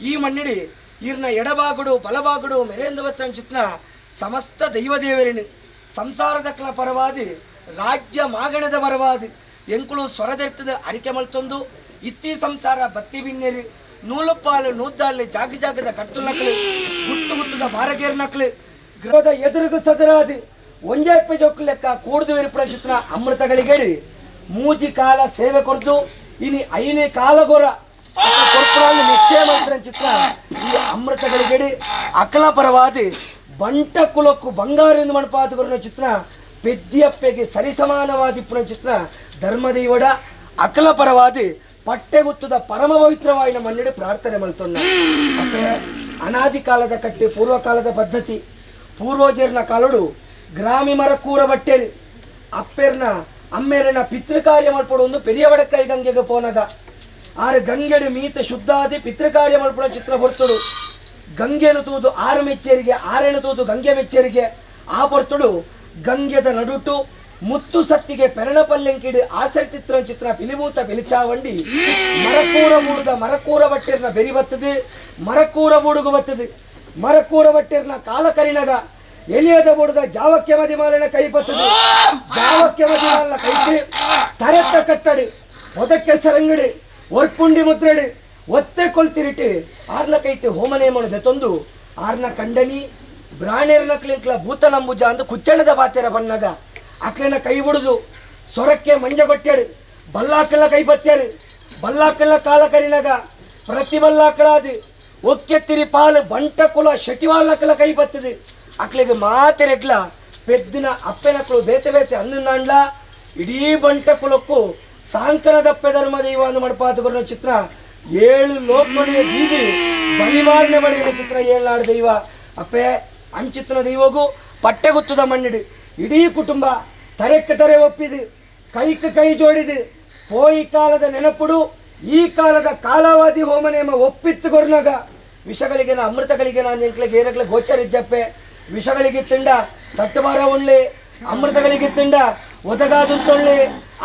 ಈ ಮಣ್ಣಿಡಿ ಈರ್ನ ಎಡಬಾಗುಡು ಬಲಬಾಗುಡು ಮೆರೇಂದು ಬತ್ತಂಚಿತ್ನ ಸಮಸ್ತ ದೈವ ದೇವರಿನು ಸಂಸಾರದಕ್ಕಲ ಪರವಾದಿ ರಾಜ್ಯ ಮಾಗಣದ ಪರವಾದಿ ಎಂಕುಲು ಸ್ವರದೆರ್ತದ ಅರಿಕೆ ಮಲ್ತೊಂದು ಇತ್ತಿ ಸಂಸಾರ ಬತ್ತಿ ಬಿನ್ನೆರಿ ನೂಲುಪಾಲು ನೂದ್ದಾಲಿ ಜಾಗ ಜಾಗದ ಕರ್ತುನಕ್ಲು ಗುತ್ತು ಗುತ್ತದ ಬಾರಗೇರ್ ನಕ್ಲು ಗೃಹದ ಎದುರುಗು ಸದರಾದಿ ಒಂಜೆಪ್ಪೆ ಜೊಕ್ಕು ಲೆಕ್ಕ ಕೂಡ್ದು ವಿರ್ಪಣ ಚಿತ್ರ ಅಮೃತಗಳಿಗೆ ಮೂಜಿ ಕಾಲ ಸೇವೆ ಕೊರ್ದು ಇನಿ ಐನೇ ಕಾಲಗೊರ ಕೊರ್ಪುರಾಂದು ನಿಶ್ಚಯ ಮಾಡ್ತಾರ ಚಿತ್ರ ಈ ಅಮೃತಗಳಿಗೆಡಿ ಅಕಲ ಪರವಾದಿ ಬಂಟ ಕುಲಕ್ಕು ಬಂಗಾರ ಎಂದು ಮಣಪಾತುಗರನ ಚಿತ್ರ ಪೆದ್ದಿಯಪ್ಪೆಗೆ ಸರಿಸಮಾನವಾದಿ ಪುನ ಚಿತ್ರ ಧರ್ಮದೈವಡ ಅಕಲ ಪರವಾದಿ ಪಟ್ಟೆಗುತ್ತದ ಪರಮ ಪವಿತ್ರವಾಯಿನ ಮಣ್ಣಿಡು ಪ್ರಾರ್ಥನೆ ಮಲ್ತೊನ್ನ. ಅಪ್ಪೆ ಅನಾದಿ ಕಾಲದ ಕಟ್ಟಿ ಪೂರ್ವಕಾಲದ ಪದ್ಧತಿ ಪೂರ್ವಜರ್ನ ಕಾಲಡು ಗ್ರಾಮಿ ಮರ ಕೂರ ಬಟ್ಟೆರಿ ಅಪ್ಪೆರ್ನ ಅಮ್ಮೇರನ ಪಿತೃಕಾರ್ಯ ಮಲ್ಪಡು ಒಂದು ಪೆರಿಯವಡಕ್ಕೈ ಗಂಗೆಗೆ ಪೋನಗ ಆರು ಗಂಗೆಡು ಮೀತ ಶುದ್ಧಾದಿ ಪಿತೃಕಾರ್ಯ ಮಲ್ಪಡ ಚಿತ್ರ ಹೊರ್ತುಡು ಗಂಗೆನು ತೂದು ಆರು ಮೆಚ್ಚೇರಿಗೆ ಆರೇನು ತೂದು ಗಂಗೆ ಮೆಚ್ಚೇರಿಗೆ ಆ ಪೊರ್ತುಡು ಗಂಗೆದ ನಡುಟು ಮುತ್ತು ಸತ್ತಿಗೆ ಪೆರಣಪಲ್ಲೆಂಕಿಡು ಆಸರ್ತಿತ್ರ ಚಿತ್ರ ಪಿಲಿಭೂತ ಪಿಲಿಚಾವಂಡಿ ಮರಕೂರ ಮೂಡುದ ಮರಕೂರ ಬಟ್ಟಿರ್ನ ಬೆರಿ ಬತ್ತದು ಮರಕೂರ ಬೂಡುಗು ಬತ್ತದು ಮರಕೂರ ಬಟ್ಟಿರ್ನ ಕಾಲ ಕರಿನಗ ಎಲಿಯದ ಬೂಡುದ ಜಾವಕ್ಕೆ ಮದಿಮಾಲಿನ ಕೈ ಬತ್ತದು ಜಾವಕ್ಕೆ ಮದಿಮಾಲಿನ ಕೈಟಿ ತರೆತ್ತ ಕಟ್ಟಡಿ ಒದಕ್ಕೆ ಸರಂಗಡಿ ಒರ್ಪುಂಡಿ ಮುದ್ರಡಿ ಒತ್ತೆ ಕೊಲ್ತಿರಿಟಿ ಆರ್ನ ಕೈಟಿ ಹೋಮನೇಮನು ದೆತೊಂದು ಆರ್ನ ಕಂಡನಿ ಬ್ರಾಣೇರ್ನ ಕ್ಲಿಂಕ್ಲ ಭೂತನಂಬುಜ ಅಂದು ಕುಚ್ಚಣದ ಬಾತೆರ ಬನ್ನಗ ಅಕ್ಲೆನ ಕೈ ಬಿಡುದು ಸೊರಕ್ಕೆ ಮಂಜಗೊಟ್ಟ್ಯಾಡು ಬಲ್ಲಾಕೆಲ್ಲ ಕೈ ಬತ್ತ್ಯಾರು ಬಲ್ಲಾಕೆಲ್ಲ ಕಾಲ ಕರಿನಗ ಪ್ರತಿ ಬಲ್ಲಾಕಳಾದಿ ಒಕ್ಕೆತ್ತಿರಿ ಪಾಲು ಬಂಟ ಕುಲ ಶಟಿವಾಲಕಲ ಕೈ ಬತ್ತದೆ ಅಕ್ಲೆಗೆ ಮಾತೆರೆಗ್ಲ ಪೆದ್ದಿನ ಅಪ್ಪೆನಕ್ಳು ಬೇತೆ ಬೇತೆ ಅನ್ನಂಡ್ಲ ಇಡೀ ಬಂಟ ಕುಲಕ್ಕೂ ಸಾಂಕನದಪ್ಪೆ ಧರ್ಮ ದೈವ ಅಂದು ಮಡಪಾತುಗರನ ಚಿತ್ರ ಏಳು ಲೋಕಮನೆಯ ದೀವಿ ಬಲಿವಾರಣೆ ಮಾಡಿದ ಚಿತ್ರ ಏಳ್ನಾಡು ದೈವ ಅಪ್ಪೆ ಅಂಚಿತ್ರನ ದೈವಗೂ ಪಟ್ಟೆಗುತ್ತದ ಮಣ್ಣಿಡು ಇಡೀ ಕುಟುಂಬ ತರೆಕ್ಕೆ ತರೆ ಒಪ್ಪಿದು ಕೈക്ക് ಕೈ ಜೋಡಿದು ಪೋಯಿ ಕಾಲದ ನೆನಪುಡು ಈ ಕಾಲದ ಕಾಲಾವಾದಿ ಹೋಮನೇಮ ಒಪ್ಪಿತ್ತು ಕೊರ್ನಾಗ ವಿಷಗಳಿಗೆ ನಾ ಅಮೃತಗಳಿಗೆ ನಾನು ಎಂಕ್ಲೆಗೆ ಏರಕ್ಲೆ ಗೋಚರಿಜ್ಜಪ್ಪೆ ವಿಷಗಳಿಗೆ ತಿಂಡ ತಟ್ಟುಬಾರ ಉಣ್ಲಿ ಅಮೃತಗಳಿಗೆ ತಿಂಡ ಒದಗಾದು ತೊಳ್ಳಿ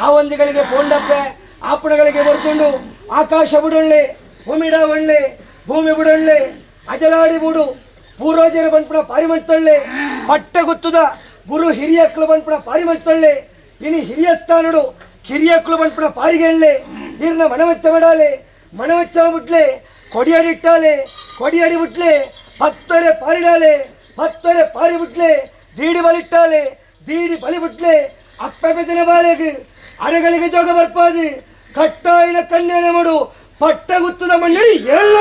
ಆವಂದಿಗಳಿಗೆ ಪೋಂಡಪ್ಪೆ ಆಪಣಗಳಿಗೆ ಬರ್ತುಂಡು ಆಕಾಶ ಬುಡೊಳ್ಳಿ ಭೂಮಿಡ ಒಳ್ಳಿ ಭೂಮಿ ಬುಡೊಳ್ಳಿ ಅಜಲಾಡಿ ಬುಡು ಪೂರ್ವಜರು ಬಂದ್ಪುಣ ಪಾರಿಮಂತೊಳ್ಳಿ ಪಟ್ಟೆಗುತ್ತದ ಗುರು ಹಿರಿಯಕ್ಲು ಬಂದ್ಪುಣ ಪಾರಿಮಂತೊಳ್ಳಿ ಇನಿ ಹಿರಿಯ ಸ್ಥಾನುಡು ಕಿರಿಯಕ್ಲು ಬಂದ್ಪುಣ ಪಾರಿಗೆಳ್ಳಿ ನೀರ್ನ ಮಣವಚ್ಚ ಮಾಡಾಲೆ ಮಣವಚ್ಚ ಬಿಟ್ಲೆ ಕೊಡಿಯಡಿಟ್ಟಾಲೆ ಕೊಡಿಯಡಿ ಬಿಟ್ಲೆ ಪತ್ತೊರೆ ಪಾರಿಡಾಲೆ ಪತ್ತೊರೆ ಪಾರಿ ಬಿಟ್ಲೆ ದೀಡಿ ಬಲಿಟ್ಟಾಲೆ ದೀಡಿ ಬಲಿ ಬಿಟ್ಲೆ ಅಪ್ಪ ಬೆದನ ಬಾಳೆಗೆ ಅರೆಗಳಿಗೆ ಜೋಗ ಬರ್ಪಾದಿ ಕಟ್ಟಾಯಿನ ಕನ್ಯನೆ ಮಾಡು ಪಟ್ಟಗುತ್ತದ ಮಂಡಳಿ ಎಲ್ಲ.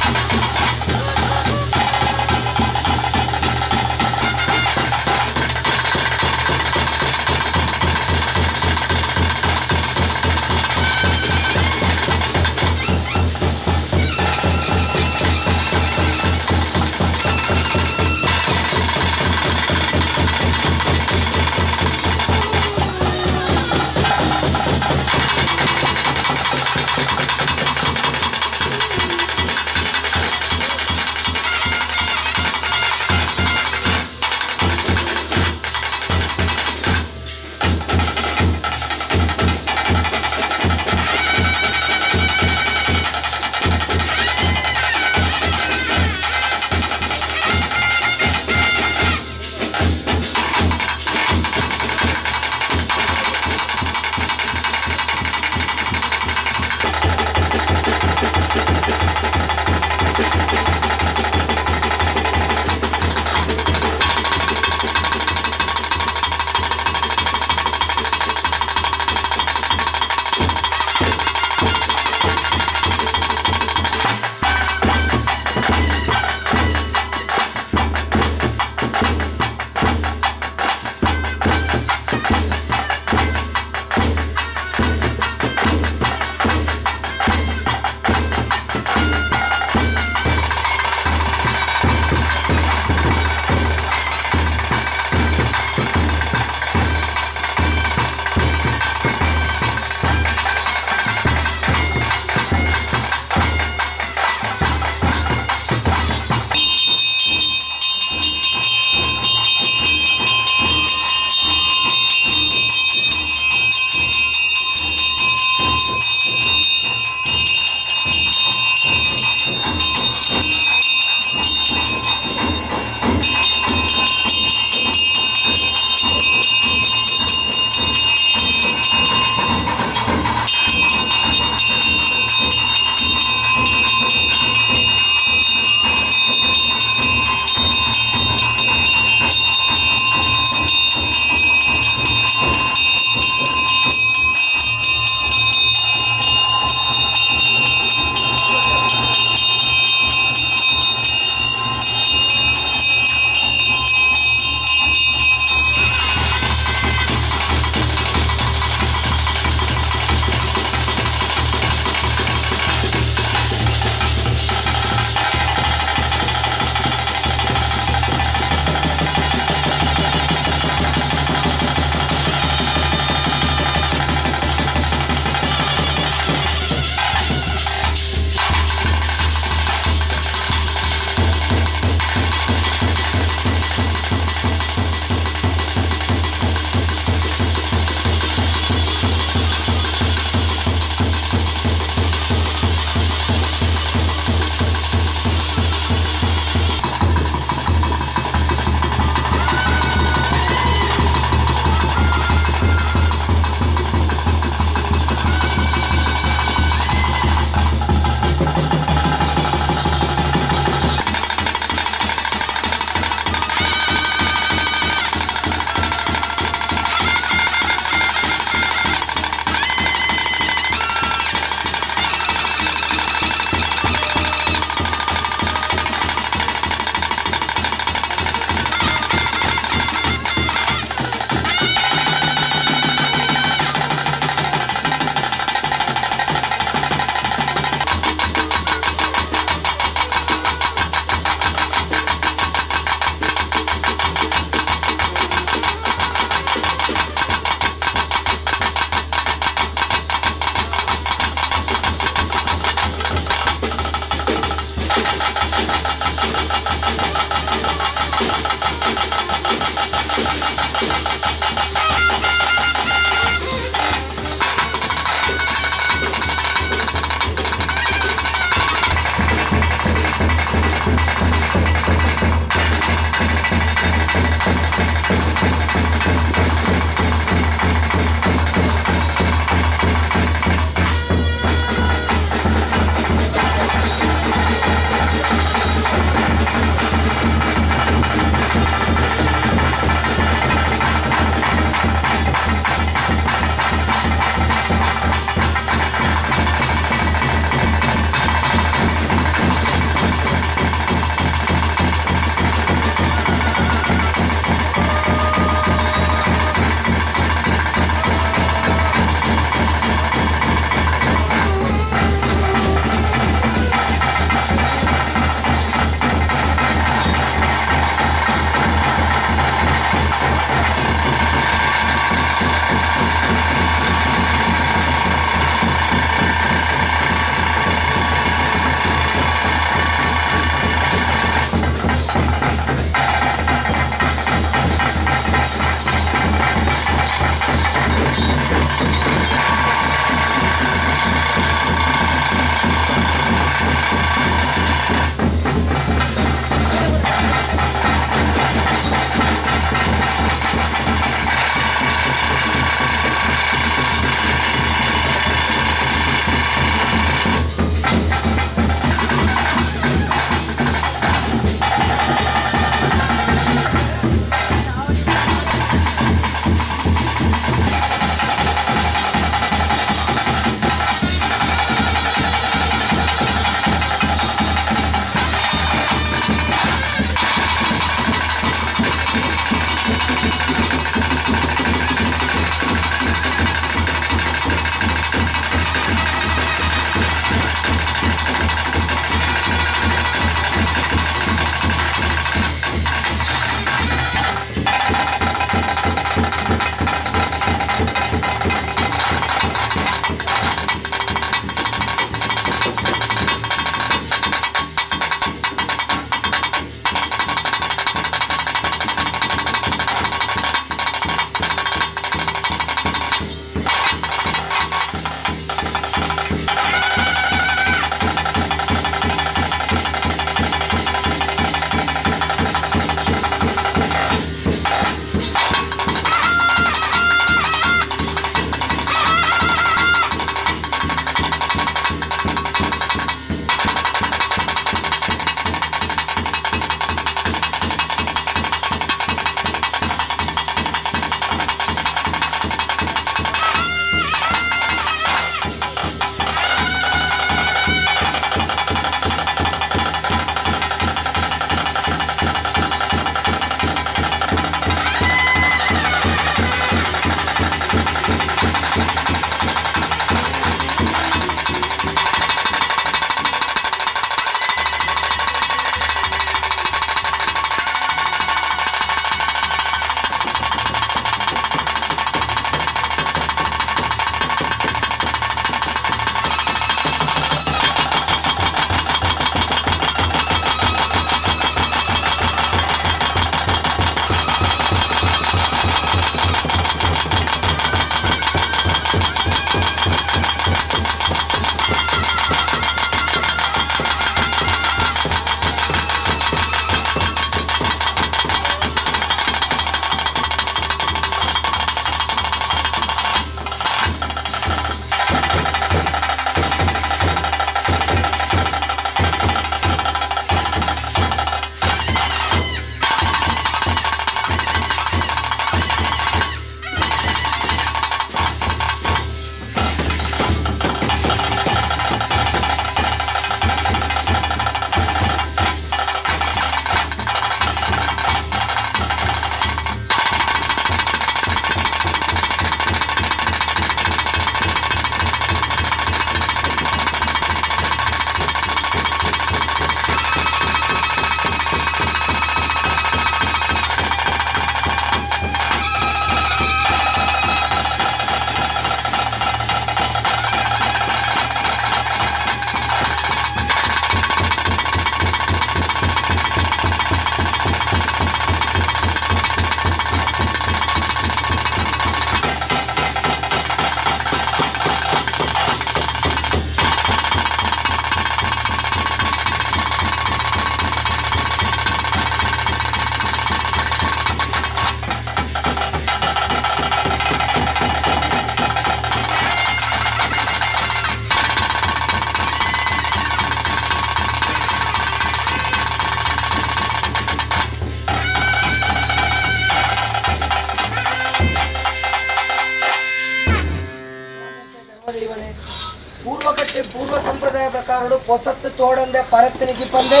ಸಂಪ್ರದಾಯ ಪ್ರಕಾರಡು ಪೊಸತ್ತು ತೋಡಂದೆ ಪರತ್ತನಿಗೆ ಬಂದೆ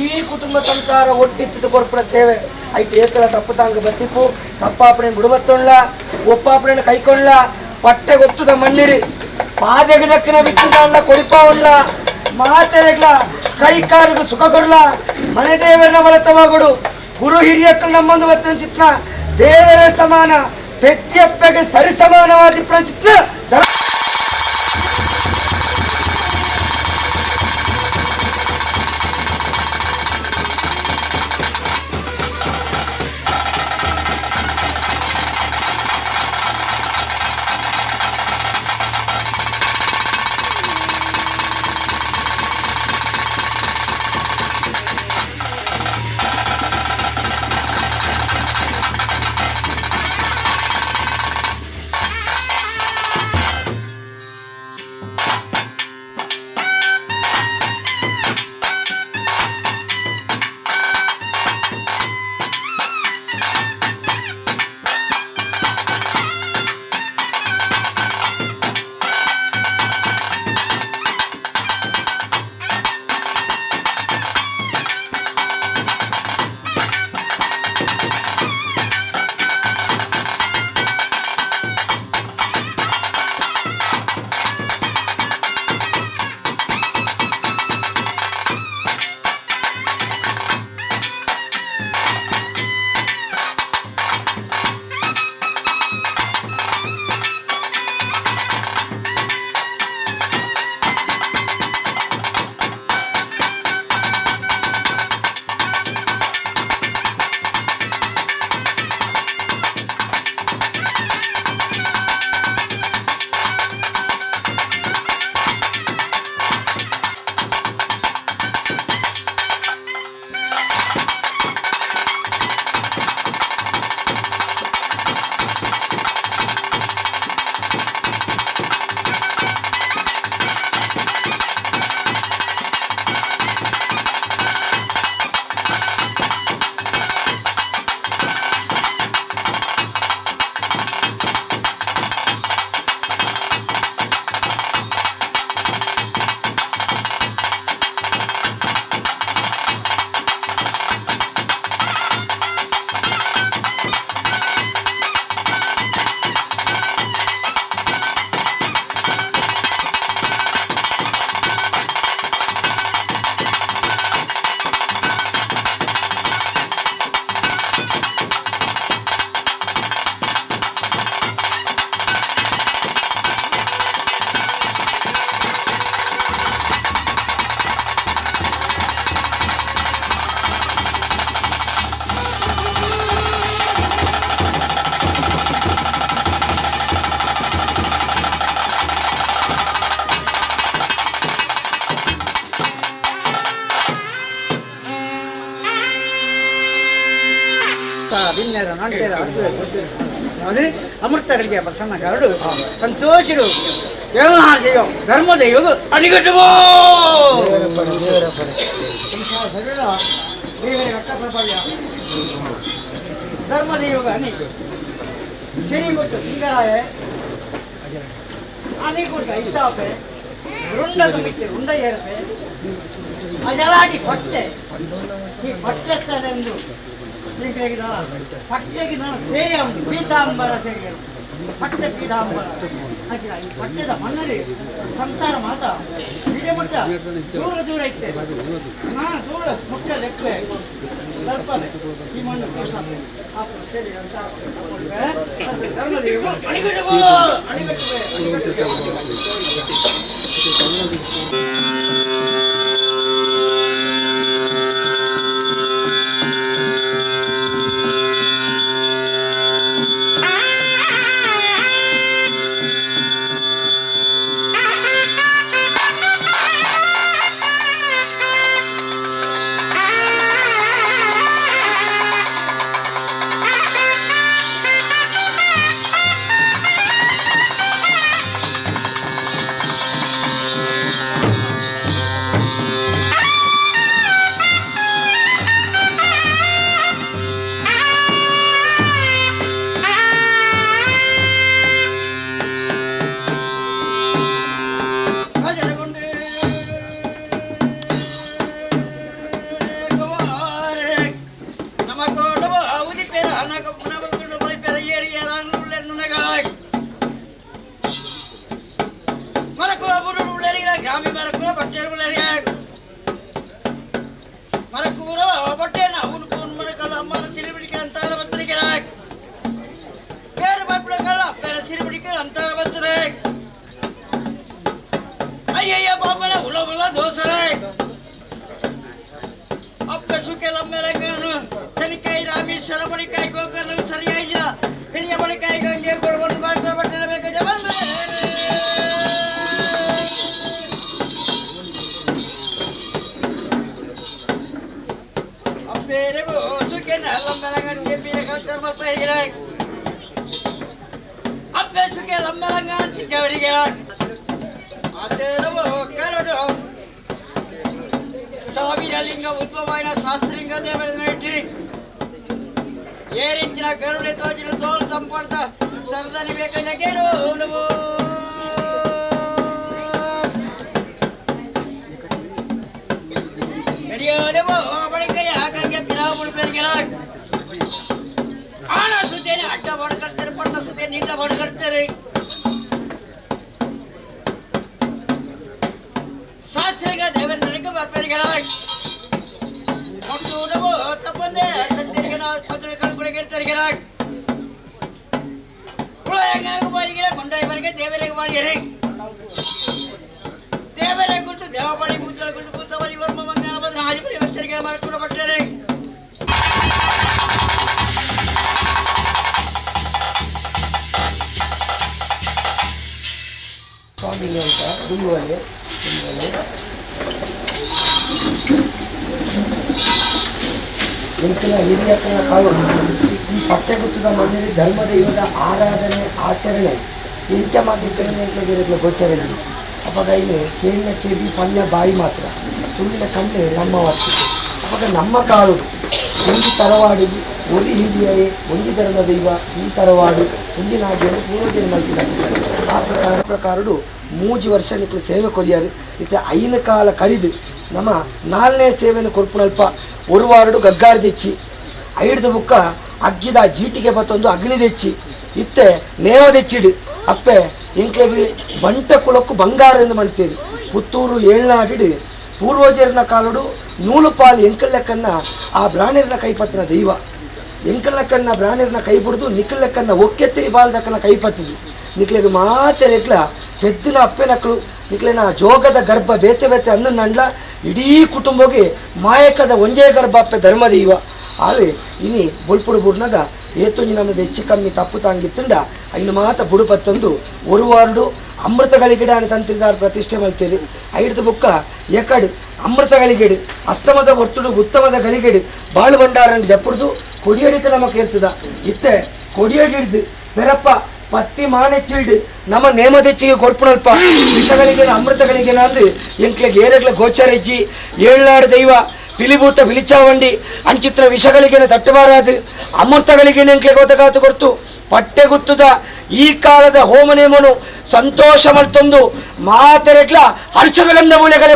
ಈ ಕುಟುಂಬ ಸಂಸಾರ ಒಟ್ಟಿತ್ತು ಕೊರ್ಪುರ ಸೇವೆ ಐಟ್ ಏಕಲ ತಪ್ಪು ತಾಂಗ ಬತ್ತಿಪ್ಪು ತಪ್ಪಾಪಣೆ ಬಿಡುಬತ್ತೊಳ್ಳ ಒಪ್ಪಾಪಣೆ ಕೈಕೊಳ್ಳ ಪಟ್ಟೆ ಗೊತ್ತುದ ಮಣ್ಣಿಡಿ ಪಾದೆಗೆ ದಕ್ಕಿನ ಬಿತ್ತಿದಾಂಡ ಕೊಡಿಪಾವುಳ್ಳ ಮಾತೆರೆಗ್ಲ ಕೈ ಕಾಲಿಗೆ ಸುಖ ಕೊಡ್ಲ ಮನೆ ದೇವರನ್ನ ಬಲತವಾಗುಡು ಗುರು ಹಿರಿಯಕ್ಕಳು ನಮ್ಮೊಂದು ಬತ್ತಿನ ಚಿತ್ರ ದೇವರ ಸಮಾನ ಪೆತ್ತಿಯಪ್ಪಗೆ ಸರಿ ಸಮಾನವಾದ ಚಿತ್ರ. ಬಿನ್ನೆರ ನಂಟೆರ ಅದು ಅಮೃತಗಳಿಗೆ ಪ್ರಸನ್ನ ಕರಡು ಸಂತೋಷರು ದೇವನಾಡ ದೈವ ಧರ್ಮ ದೈವಗು ಅಣಿಗಟ್ಟುವೋ ಧರ್ಮ ದೈವಗ ಅಣಿ ಶನಿ ಕೊಟ್ಟ ಸಿಂಗರಾಯ ಅಣಿ ಕೊಟ್ಟ ಇತ್ತಾಪೆ ರುಂಡದ ಮಿಕ್ಕಿ ರುಂಡ ಏರ್ಪೆ ಅಜಲಾಡಿ ಪಟ್ಟೆ ಈ ಪಟ್ಟೆತ್ತದೆಂದು ಪಟ್ಟೆಗೆ ನಾನು ಸೇರಿ ಅವನು ಪೀತಾಂಬರ ಸೇರಿ ಪಟ್ಟೆ ಪೀತಾಂಬರ ಹಾಕಿದ ಈ ಪಟ್ಟೆದ ಮಣ್ಣಲ್ಲಿ ಸಂಸಾರ ಮಾತ ಇಡೀ ಮುಟ್ಟ ದೂರ ದೂರ ಇತ್ತೆ ನಾ ದೂರ ಮುಟ್ಟ ಲೆಕ್ಕ ಬರ್ತಾರೆ ಈ ಮಣ್ಣು ಸೇರಿ ಸಂಸಾರ ಧರ್ಮದೇವ ಅಣಿಗಟ್ಟುವೋ ಅಣಿಗಟ್ಟುವೆ ಅಣಿಗಟ್ಟುವೆ. ದೋಸರೆ ಅಪ್ಪ ಸುಖ ಲಮ್ಮೆಲಂಗನು ತನಿಕಾಯಿ ರಾಮೇಶ್ವರ ಬಳಿಕಾಯಿ ಗೋಕರ್ಣ ಸರಿಯಾಗಿಲ್ಲ ಹಿರಿಯ ಬಳಿಕಾಯಿ ಗಂಗೆ ಕೊಡ್ಬಾರ್ದು ಮಾಡ್ಕೊಳ್ಬಟ್ಟೆ ಅಪ್ಪೇರೆ ಸುಖ ಲಮ್ಮೆಲಂಗನ್ ಅಪ್ಪೆ ಸುಖ ಲಮ್ಮೆಲಂಗನ್ ತಿಂದವರಿಗೆ ಕರಡು ಸಾವಿರಲಿಂಗ ಉದ್ಭವಾಯನ ಶಾಸ್ತ್ರಲಿಂಗ ದೇವರ ಇಟ್ರಿ ಏರಿಂಚಿನ ಗರುಡೆ ತೋಜಿನ ತೋಳು ತಂಪಡ್ತ ಸರದನಿ ಬೇಕಂದ್ರೆ ನಮೋ பெரியோனமோ ಬಳಿಕೈ ಹಾಕಂಗೆ ಪಿರಾವುಡು ಬೆರಿಗೆಲ ಆಣ ಸುತ್ತೇನೆ ಅಡ್ಡ ಬಡ್ಕರ್ತಾರೆ ಪಣ್ಣ ಸುತ್ತೇನೆ ನೀಟ ಬಡ್ಕರ್ತಾರೆ ಶಾಸ್ತ್ರಿಗ ದೇವರ ನಡಕ ಬರ್ಪರಿಗಳ ಒಂದು ನಮೋ ತಪ್ಪಂದೆ ತತ್ತಿರಿಗನ ಪತ್ರ ಕಳ್ಕೊಳಗೆ ತರಿಗೆಲ ಕುಳಯಂಗನಿಗೆ ಬಾಡಿಗೆ ಕೊಂಡಾಯಿ ಬರಿಗೆ ದೇವರಿಗೆ ಬಾಡಿಯರೆ ದೇವರ ಕುರಿತು ದೇವಬಳಿ ಭೂತಲ ಕುರಿತು ಭೂತಬಲಿ ವರ್ಮ ಮಂಗನ ಬಂದ ಆದಿಬಲಿ ವಸ್ತರಿಗೆ ಮರಕುಡ ಪಟ್ಟರೆ ಸ್ವಾಮಿ ಅಂತ ದುಂಗುವಲೆ ದುಂಗುವಲೆ ಎಂಕಿನ ಹಿರಿಯಕ್ಕನ ಕಾಳು ಈ ಪಟ್ಟೆಗುತ್ತದ ಮನೆಯಲ್ಲಿ ಧರ್ಮದೈವದ ಆರಾಧನೆ ಆಚರಣೆ ಇಂಚ ಮಾತಿರ್ತದೆ ಗೋಚರ ಅವಾಗ ಇಲ್ಲಿ ಕೇಳಿನ ಕೇಳಿ ಪಲ್ಯ ಬಾಯಿ ಮಾತ್ರ ತುಂಬಿನ ಕಣ್ಣು ನಮ್ಮ ವಸ್ತು. ಅವಾಗ ನಮ್ಮ ಕಾಳು ಒಂದು ತರವಾಡಿ ಒಲಿ ಹಿರಿಯರೇ ಒಂದು ಧರ್ಮ ದೈವ ಈ ತರವಾಡು ಒಂಜಿ ನಾಡಿಯನ್ನು ಪೂರ್ವಜರು ಮಲ್ತಿದ್ದಾರೆ. ಆ ಪ್ರಕಾರಡು ಮೂಜಿ ವರ್ಷ ನಿಕ್ಲು ಸೇವೆ ಕೊರಿಯಾರು. ಇತ್ತೆ ಐನ ಕಾಲ ಕರಿದು ನಮ್ಮ ನಾಲ್ನೇ ಸೇವೆಯನ್ನು ಕೊರ್ಪುನಲ್ಪ ಒಂದು ವಾರಡು ಗಗ್ಗಾರ ತೆಚ್ಚಿ ಐಡ್ದ ಬುಕ್ಕ ಅಗ್ಗಿದ ಜೀಟಿಗೆ ಬತ್ತೊಂದು ಅಗ್ನಿ ತೆಚ್ಚಿ ಇತ್ತೆ ನೇಮ ತೆಚ್ಚಿಡು ಅಪ್ಪೆ ಎಂಕ್ಲೆಗ್ ಬಂಟ ಕುಲಕ್ಕು ಬಂಗಾರ ಎಂದು ಮಲ್ತೇರಿ. ಪುತ್ತೂರು ಏಳ್ನಾಡಿಡು ಪೂರ್ವಜರನ ಕಾಲಡು ನೂಲು ಪಾಲು ಎಂಕಲ್ಲೆಕ್ಕನ್ನ ಆ ಬ್ರಾಣಿರ್ನ ಕೈಪತ್ತಿನ ದೈವ ಎಂಕಲ್ಲೆಕ್ಕನ್ನ ಬ್ರಾಣಿರ್ನ ಕೈ ಬಿಡ್ದು ನಿಕ್ಕಲ್ಲೆಕ್ಕನ್ನ ಒಕ್ಕೆತ್ತಿ ಬಾಲ್ದಕ್ಕನ್ನ ಕೈಪತ್ತಿದು ನಿಕ್ಲೆಗ್ ಮಾತೆರೆಗ್ಲ ಪೆದ್ದಿನ ಅಪ್ಪೆನಕ್ಲು ನಿಕ್ಲೆನ ಜೋಗದ ಗರ್ಭ ಬೇತೆ ಬೇತೆ ಅನ್ನ ನಂಡ್ಲ ಇಡೀ ಕುಟುಂಬಗೆ ಮಾಯಕದ ಒಂಜೇ ಗರ್ಭ ಅಪ್ಪೆ ಧರ್ಮದೈವ. ಆವೆ ಇನಿ ಬೊಲ್ಪುಡು ಬುಡ್ನಗ ಏತೊಂಜಿ ನಮ್ಮದು ಹೆಚ್ಚು ಕಮ್ಮಿ ತಪ್ಪು ತಾಂಗಿತ್ತಂಡ ಐನು ಮಾತ ಬುಡುಪತ್ತೊಂದು ಒಂದು ವಾರಡು ಅಮೃತಗಳಿಗಿಡ ತಂತ್ರಿದಾರ್ ಪ್ರತಿಷ್ಠೆ ಮಲ್ತೇರಿ. ಐಡ್ದು ಬುಕ್ಕ ಎಕಡು ಅಮೃತಗಳಿಗೆಡು ಅಸ್ತಮದ ಒತ್ತುಡು ಉತ್ತಮದ ಗಳಿಗೆಡು ಬಾಳು ಭಂಡಾರನ್ನು ಜಪ್ಪುಡ್ದು ಕೊಡಿಯಡಿತ ನಮಕ್ ಏರ್ತದ ಇತ್ತೆ ಕೊಡಿಯಡಿ ಹಿಡ್ದು ಪೆರಪ್ಪ ಪತ್ತಿ ಮಾನೆಚ್ಚಿಲ್ಡು ನಮ್ಮ ನೇಮದೆಚ್ಚಿಗೆ ಕೊರ್ಪುಣಲ್ಪ ವಿಷಗಳಿಗೆ ಅಮೃತಗಳಿಗೆ ಅಂದು ಎಂಕ್ಲೆಗ್ ಏರೆಗ್ಲ ಗೋಚರೆಜ್ಜಿ ಏಳ್ನಾಡು ದೈವ ಪಿಲಿಭೂತ ಬಿಲಿಚಾವಂಡಿ ಅಂಚಿತ್ರ ವಿಷಗಳಿಗೆ ತಟ್ಟಬಾರದು ಅಮೃತಗಳಿಗೆ ಎಂಕ್ಲೆ ಗೊತ್ತಗಾತು ಕೊಡ್ತು ಪಟ್ಟೆ ಗುತ್ತದ ಈ ಕಾಲದ ಹೋಮ ನೇಮನು ಸಂತೋಷ ಮಲ್ತೊಂದು ಮಾತೆರೆಗ್ಲ ಹರ್ಷದ ಗಂಧ ಮೂಲೆಗಳೇ.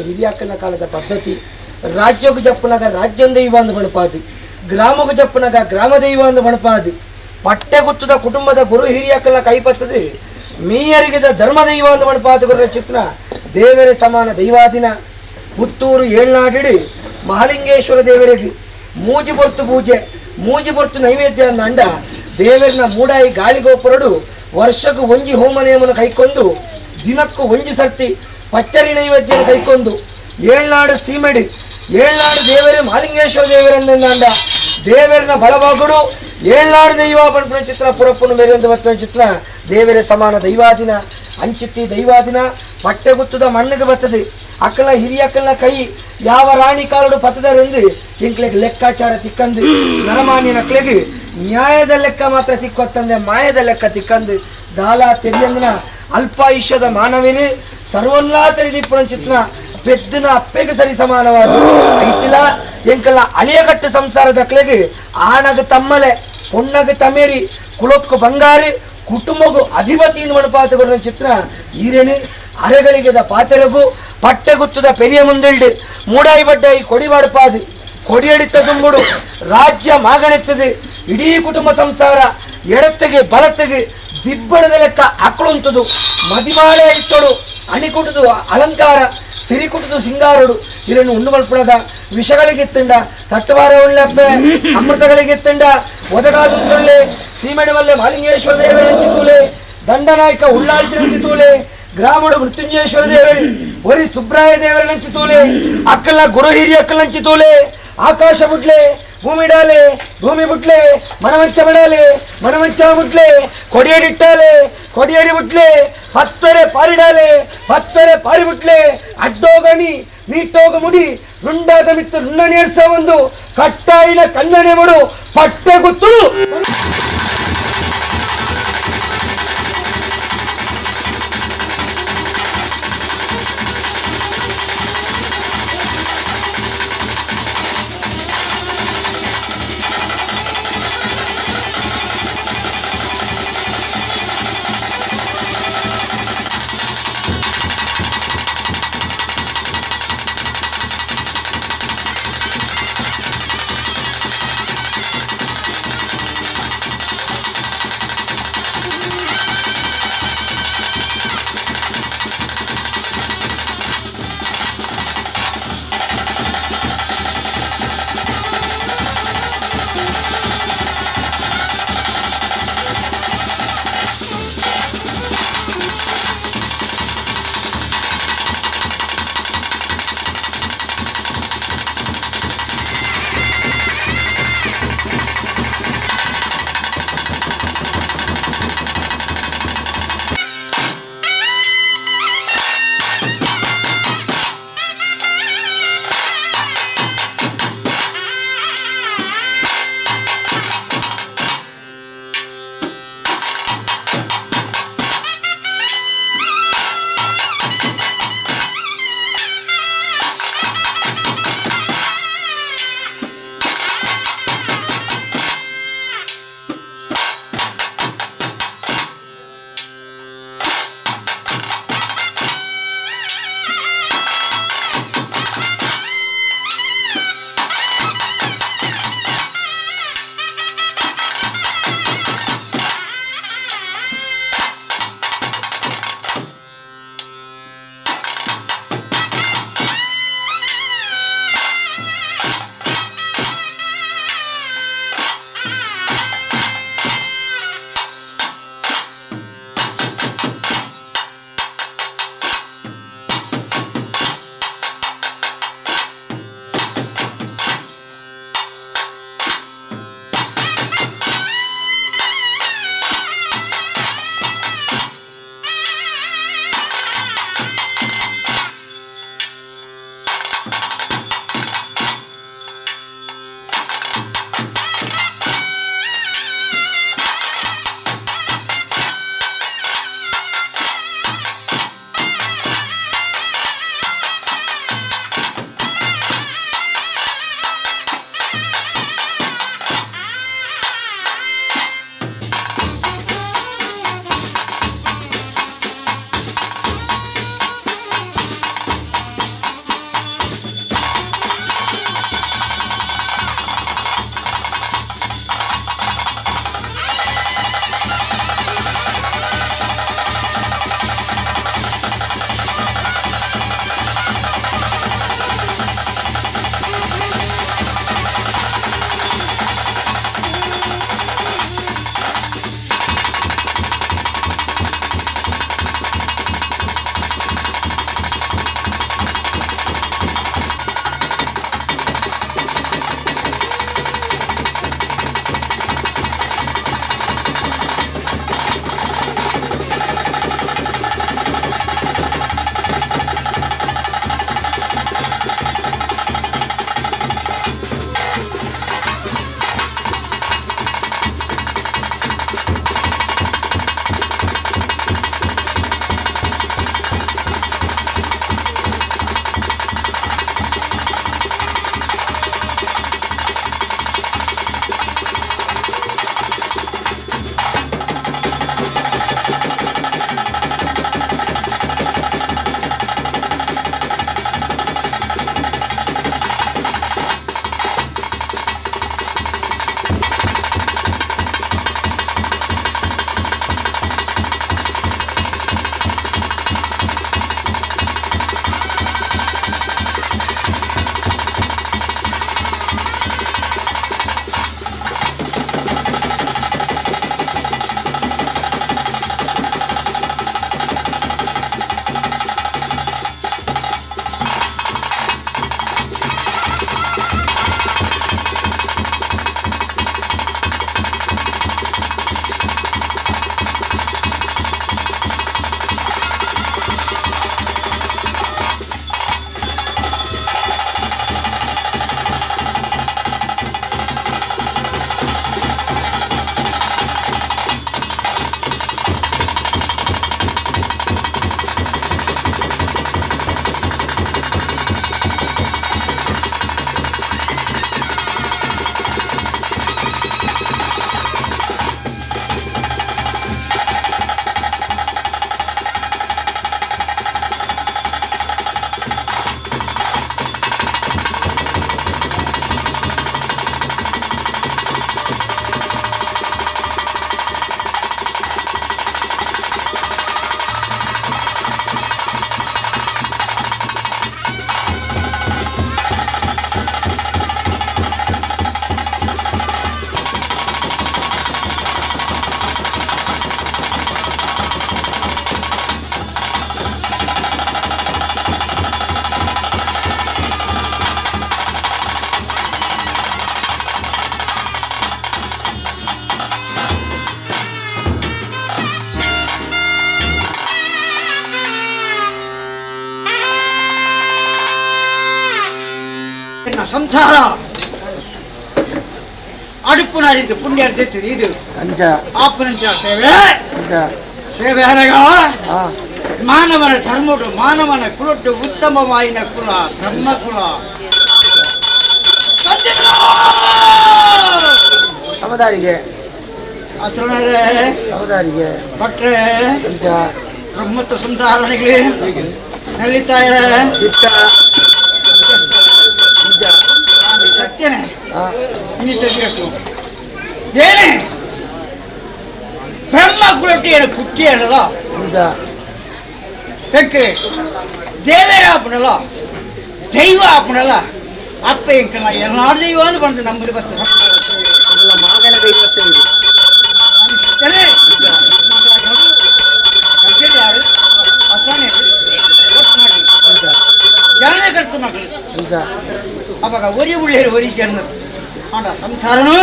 ಹಿರಿಯಾಕನ ಕಾಲದ ಪದ್ಧತಿ ರಾಜ್ಯಕ್ಕೆ ಜಪ್ಪುನಗ ರಾಜ್ಯಂದ ದೈವ ಅಂದು ಬಣಪಾದು, ಗ್ರಾಮಕ್ಕೆ ಜಪ್ಪುನಗ ಗ್ರಾಮ ದೈವ ಅಂದು ಬಣಪಾದು, ಪಟ್ಟೆ ಗುತ್ತದ ಕುಟುಂಬದ ಗುರು ಹಿರಿಯಾಕನ ಕೈಪತ್ತದೆ ಮೀಯರಿಗಿದ ಧರ್ಮ ದೈವ ಅಂದು ಬಣಪಾದು ಗುರು ಚಿತ್ರ ದೇವರ ಸಮಾನ ದೈವಾದಿನ ಪುತ್ತೂರು ಏಳ್ನಾಡಿಡಿ ಮಹಾಲಿಂಗೇಶ್ವರ ದೇವರಿಗೆ ಮೂಜಿ ಬೊರ್ತು ಪೂಜೆ ಮೂಜಿ ಬೊರ್ತು ನೈವೇದ್ಯ ಅಂಡ ದೇವರನ ಮೂಡಾಯಿ ಗಾಳಿಗೋಪುರಡು ವರ್ಷಕ್ಕೂ ಒಂಜಿ ಹೋಮ ನೇಮನ ಕೈಕೊಂಡು ದಿನಕ್ಕೂ ಒಂಜಿ ಸರ್ತಿ ಪಚ್ಚರಿ ನೈವೇದ್ಯನ ಕೈಕೊಂಡು ಏಳ್ನಾಡು ಸೀಮೆಡಿ ಏಳ್ನಾಡು ದೇವರೇ ಮಹಾಲಿಂಗೇಶ್ವರ ದೇವರನ್ನಂದ ದೇವರನ ಬಲವಾಗುಡು ಏಳ್ನಾಡು ದೈವ ಪನ್ಪುನ ಚಿತ್ರ ಪುರಪ್ಪನು ಮೇರೆಂದು ಬರ್ತನ ಚಿತ್ರ ದೇವರೇ ಸಮಾನ ದೈವಾದಿನ ಅಂಚಿತ್ತಿ ದೈವಾದಿನ ಪಟ್ಟೆ ಗುತ್ತದ ಮಣ್ಣಿಗೆ ಬರ್ತದೆ ಅಕ್ಕಲ ಹಿರಿಯಕ್ಕಲ್ನ ಕೈ ಯಾವ ರಾಣಿ ಕಾಲಡು ಪತ್ತದರೆಂದು ಎಂಕ್ಲೆಗ್ ಲೆಕ್ಕಾಚಾರ ತಿಕ್ಕಂದು ನರಮಾನ್ಯ ನಕ್ಲೆಗ್ ನ್ಯಾಯದ ಲೆಕ್ಕ ಮಾತ್ರ ತಿಕ್ಕೊತ್ತಂದೆ ಮಾಯದ ಲೆಕ್ಕ ತಿಕ್ಕಂದು ದಾಲ ತೆರಿಯಂದಿನ ಅಲ್ಪಾಯುಷ್ಯದ ಮಾನವಿನಿ ಸರ್ವನ್ನಾ ತೆರಿದಿಪ್ಪುನ ಚಿತ್ರ ಪೆದ್ದಿನ ಅಪ್ಪೆಗೆ ಸರಿ ಸಮಾನವಾದ ಐಟಿಲ ಎಂಕಲ್ಲ ಅಳಿಯಕಟ್ಟು ಸಂಸಾರದ ಅಕ್ಲೆಗ್ ಆಣಗ ತಮ್ಮಲೆ ಪೊಣ್ಣಗ ತಮೇರಿ ಕುಲಕ್ಕು ಬಂಗಾರಿ ಕುಟುಂಬಗು ಅಧಿಪತಿ ಮಣಪಾತುಗಳ ಚಿತ್ರ ಈರೇನು ಅರೆಗಳಿಗೆದ ಪಾತೆರಗು ಪಟ್ಟೆಗುತ್ತದ ಪೆರಿಯ ಮುಂದಿಲ್ಡು ಮೂಡಾಯಿ ಬಡ್ಡಾಯಿ ಕೊಡಿವಾಡಪಾದು ಕೊಡಿಯಡಿತ ತುಂಬುಡು ರಾಜ್ಯ ಮಾಗಣೆತ್ತದೆ ಇಡೀ ಕುಟುಂಬ ಸಂಸಾರ ಎಡತ್ತಿಗೆ ಬಲತ್ತಿಗೆ ದಿಬ್ಬಣದ ಲೆಕ್ಕ ಅಕ್ಕಳುಂತದು ಮದಿಮಾಡ ಇತ್ತಡು ಅಣಿಕುಟುದು ಅಲಂಕಾರ ಸಿರಿಕುಟುದು ಸಿಂಗಾರುಡು ಇದನ್ನು ಉಂಡು ಮಲ್ಪುಣದ ವಿಷಗಳಿಗೆತ್ತಂಡ ತಟ್ಟವಾರ ಉಳ್ಳಪ್ಪೆ ಅಮೃತಗಳಿಗೆತ್ತಂಡ ಒದಗಾದುತ್ತೊಳ್ಳೆ ಸೀಮೆಡವಲ್ಲೆ ಮಾಲಿಂಗೇಶ್ವರ ದೇವರ ಚಿತ್ತೂಲೆ ದಂಡನಾಯಕ ಉಳ್ಳಾಳ್ತಿನ ಚಿತ್ತೂಲೆ ಗ್ರಾಮಡು ಮೃತ್ಯುಂಜಯೇಶ್ವರ ದೇವರಿ ಒರಿ ಸುಬ್ರಾಯ ದೇವರ ನಂಚಿತೂಲೆ ಅಕ್ಕಲ ಗುರು ಹಿರಿಯ ಅಕ್ಕಲ ನಂಚಿತೂಲೆ ಆಕಾಶ ಬುಟ್ಲೆ ಭೂಮಿ ಡಾಲೆ ಭೂಮಿ ಬುಟ್ಲೆ ಮನವಂಚ ಬಡಾಲೆ ಮನವಂಚ ಬುಟ್ಲೆ ಕೊಡಿಯಡಿಟ್ಟಾಲೆ ಕೊಡಿಯಡಿ ಬುಟ್ಲೆ ಹತ್ತರೆ ಪಾರಿಡಾಲೆ ಹತ್ತರೆ ಪಾರಿ ಬುಟ್ಲೆ ಅಡ್ಡೋಗಣಿ ನೀಟೋಗ ಮುಡಿ ರುಂಡಾದ ಮಿತ್ತು ರುಂಡ ನೇರ್ಸ ಒಂದು ಕಟ್ಟಾಯಿನ ಕನ್ನಡೆ ಮಡು ಪಟ್ಟೆ ಗುತ್ತುಳು. ಸಂಸಾರ ಅಡುಪುನ ರೀತಿ ಪುಣ್ಯ ಇದು ಅಂಚ ಆಪನಂಚ ಸೇವೆ ಅಂಚ ಸೇವೆ ಹರಗ ಆ ಮಾನವನ ಧರ್ಮಡು ಮಾನವನ ಕುಲೊಟ್ಟು ಉತ್ತಮವಾಯಿನ ಕುಲ ಬ್ರಹ್ಮ ಕುಲ ಸಮದಾರಿಗೆ ಅಸುರರೇ ಸಮದಾರಿಗೆ ಭಟ್ರೆ ಅಂಚ ಬ್ರಹ್ಮತ್ವ ಸಂಸಾರನಿಗೆ ನಲಿತಾಯರೇ ಚಿತ್ತ ಅಂಚ ಸತ್ಯನೇ ಆ ಇನ್ನಿತಬೇಕು ಏನೇ ಬ್ರಹ್ಮ ಕುಲೊಟ್ಟು ಏನು ಪುಟ್ಟಿ ಅನ್ನಲ್ಲ ಅಂಚ ಎಂಕೆ ದೇವೇರ ಆಪನಲ್ಲ ದೈವ ಆಪನಲ್ಲ ಅಪ್ಪ ಎಂಕಲ್ಲ ಎಲ್ಲಾರು ದೈವ ಅಂತ ಬಂದು ನಮ್ಮದು ಬರ್ತದೆ ಅದೆಲ್ಲ ಮಾಗನ ದೈವತ್ತೆ ಇದು. ಸ್ವಾಮಿ ಸತ್ಯನೇ ಜನನೇ ಕರ್ತು ಮಕ್ಕಳು ಅಂಚ ಅವಾಗ ಒರಿ ಉಳ್ಳೇರು ಒರಿ ಜನ ಆಂಡ ಸಂಸಾರನು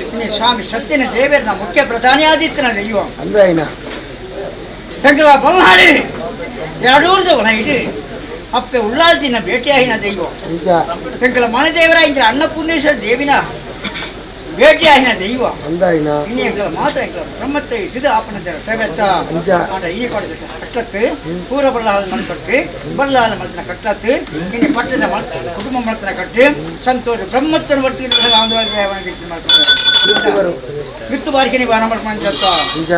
ಇನ್ನೆ ಸ್ವಾಮಿ ಸತ್ಯನ ದೇವೇರ್ನ ಮುಖ್ಯ ಪ್ರಧಾನಿ ಆದಿತ್ಯನ ದೈವ ಅಂದ್ರೆ ಐನ ಎಂಕಲ ಬಲ್ನಾಡಿ ಎರಡೂರ್ದ ಒಣ ಇಡು ಅಪ್ಪೆ ಉಳ್ಳಾಲ್ದಿನ ಭೇಟಿಯಾಗಿನ ದೈವ ಅಂಚ ಎಂಕಲ ಮನದೇವರ ಇಂದ್ರ ಅನ್ನಪೂರ್ಣೇಶ್ವರ ದೇವಿನ ಭೇಟಿಯಾಗಿನ ದೈವ ಅಂದ್ರೆ ಐನ ಇನ್ನು ಎಂಕಲ ಮಾತ ಎಂಕಲ ಬ್ರಹ್ಮತ್ತೆ ಇದು ಆಪನ ದೇವ ಸೇವೆತ್ತ ಅಂಚ. ಆಂಡ ಈ ಕೊಡದ ಕಟ್ಲತ್ತು ಪೂರ ಬಲ್ಲಾಲ ಮಲ್ ಕಟ್ಟಿ ಬಲ್ಲಾಲ ಮಲ್ತನ ಕಟ್ಲತ್ತು ಇನ್ನು ಪಟ್ಟದ ಮಲ್ ಕುಟುಂಬ ಮಲ್ತನ ಕಟ್ಟಿ ಸಂತೋಷ ಬ್ರಹ್ಮತ್ತನ ಬರ್ತೀವಿ ಬರು. ವಿತ್ತು ಬಾರಿಕೆ ಬಾರ ಮಾಡ್ಕೊಂಡು ಅಂಚ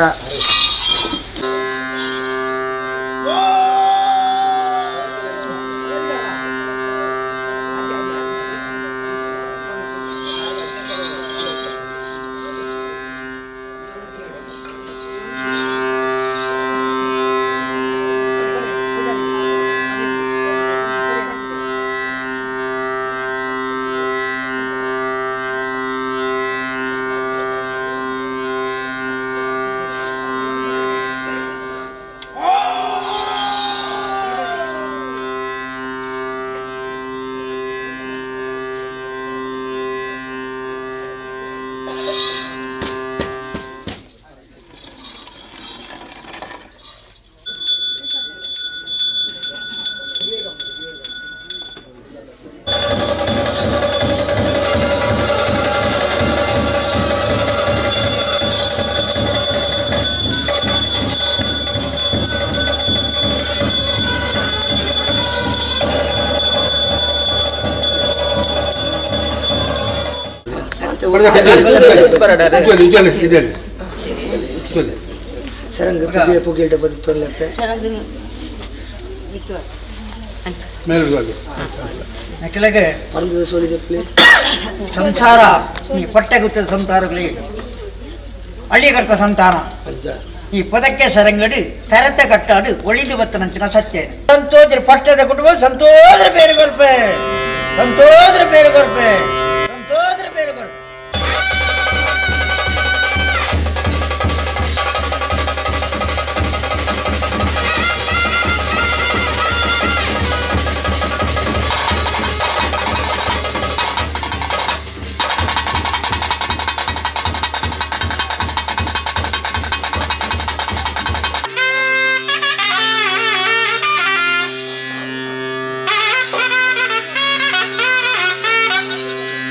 ಸರಂಗ ಪುಗೆ ಪುಗೆ ಬದುತ್ತೊಲ್ಲಪ್ಪೆ ಕೆಳಗೆ ಪರಂದದ ಸೋಲಿದಪ್ಪಲೆ ಸಂಸಾರ ಈ ಪಟ್ಟೆಗುತ್ತ ಸಂಸಾರಗಳು ಹಳ್ಳಿಗರ್ತ ಸಂತಾನ ಅಂಚ ಈ ಪದಕ್ಕೆ ಸರಂಗಡು ತರತ ಕಟ್ಟಾಡು ಒಳಿದು ಬತ್ತನಂಚಿನ ಸತ್ಯ ಸಂತೋದ್ರ ಪಟ್ಟದ ಕುಟುಂಬ ಸಂತೋದ್ರ ಬೇರೆ ಕೊರ್ಪೆ ಸಂತೋದ್ರ ಬೇರೆ ಕೊರ್ಪೆ ಸಂತೋದ್ರ ಬೇರೆ ಕೊರ್ಪೆ. Thank you.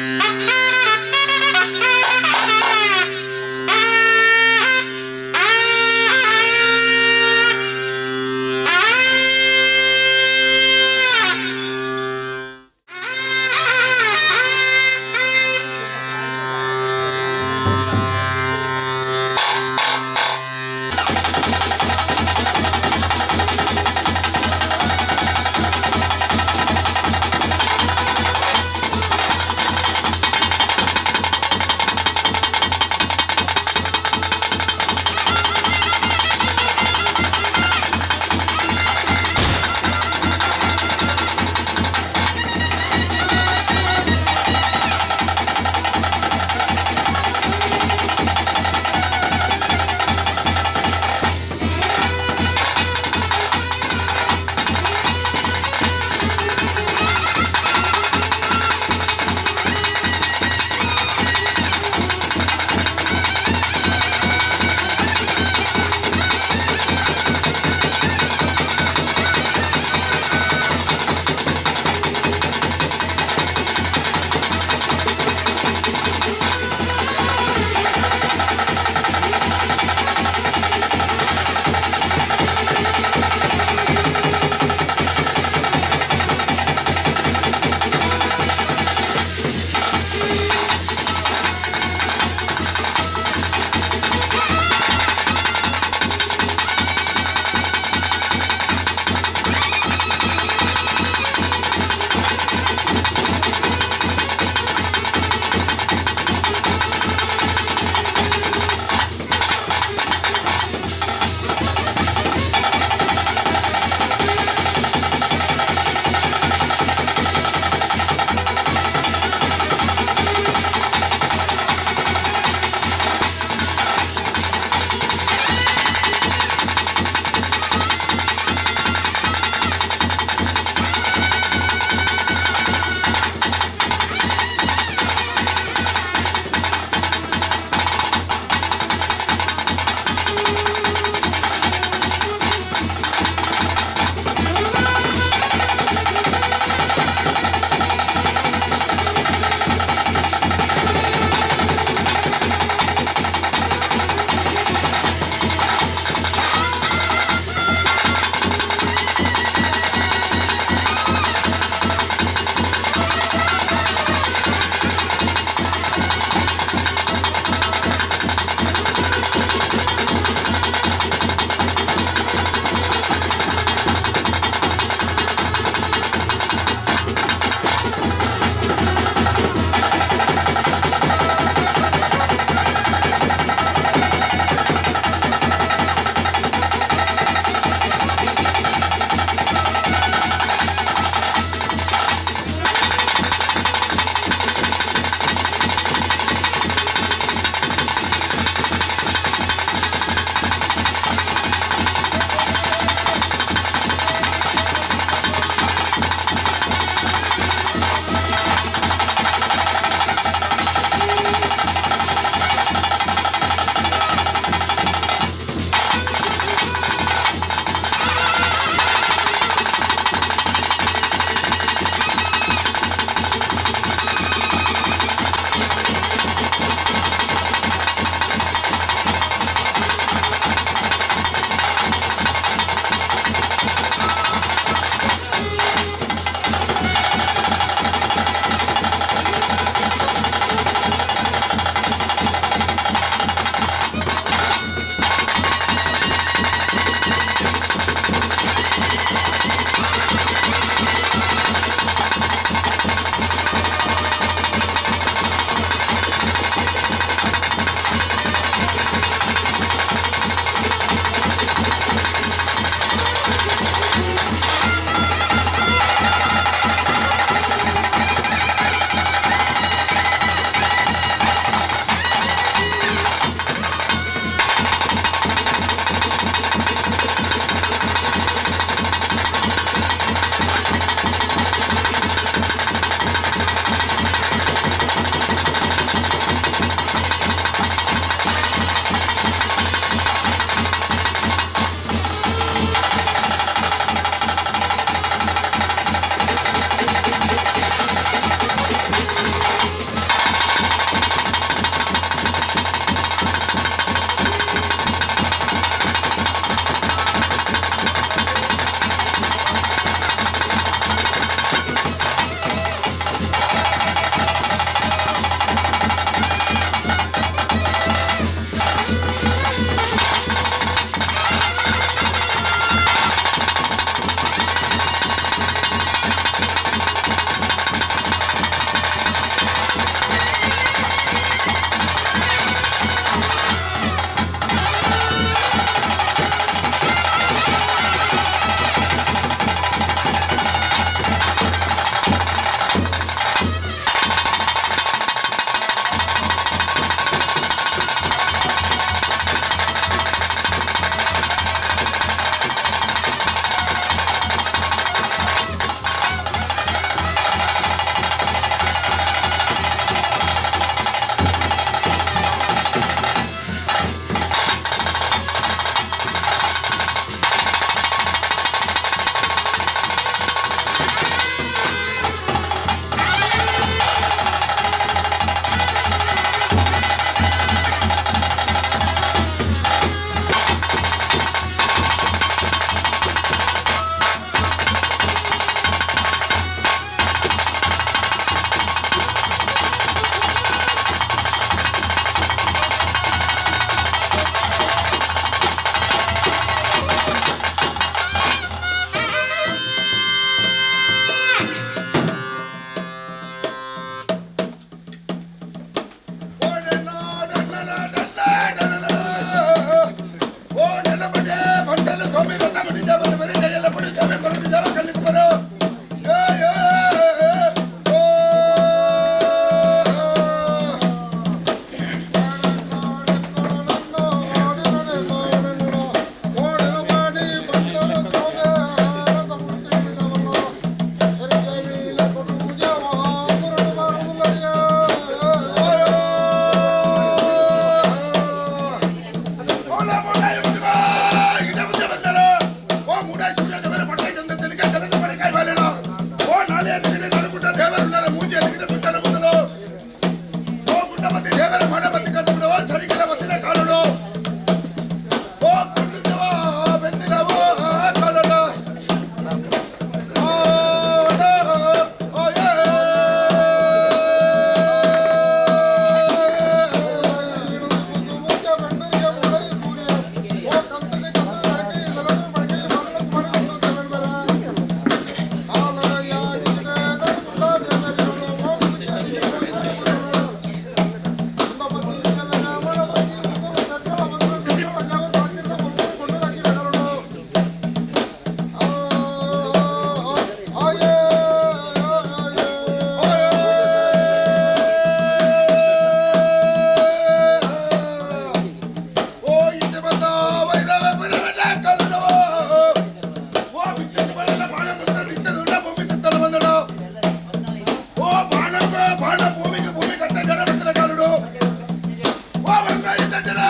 ಬಂಗಾಯಿ ತಟ್ಟರ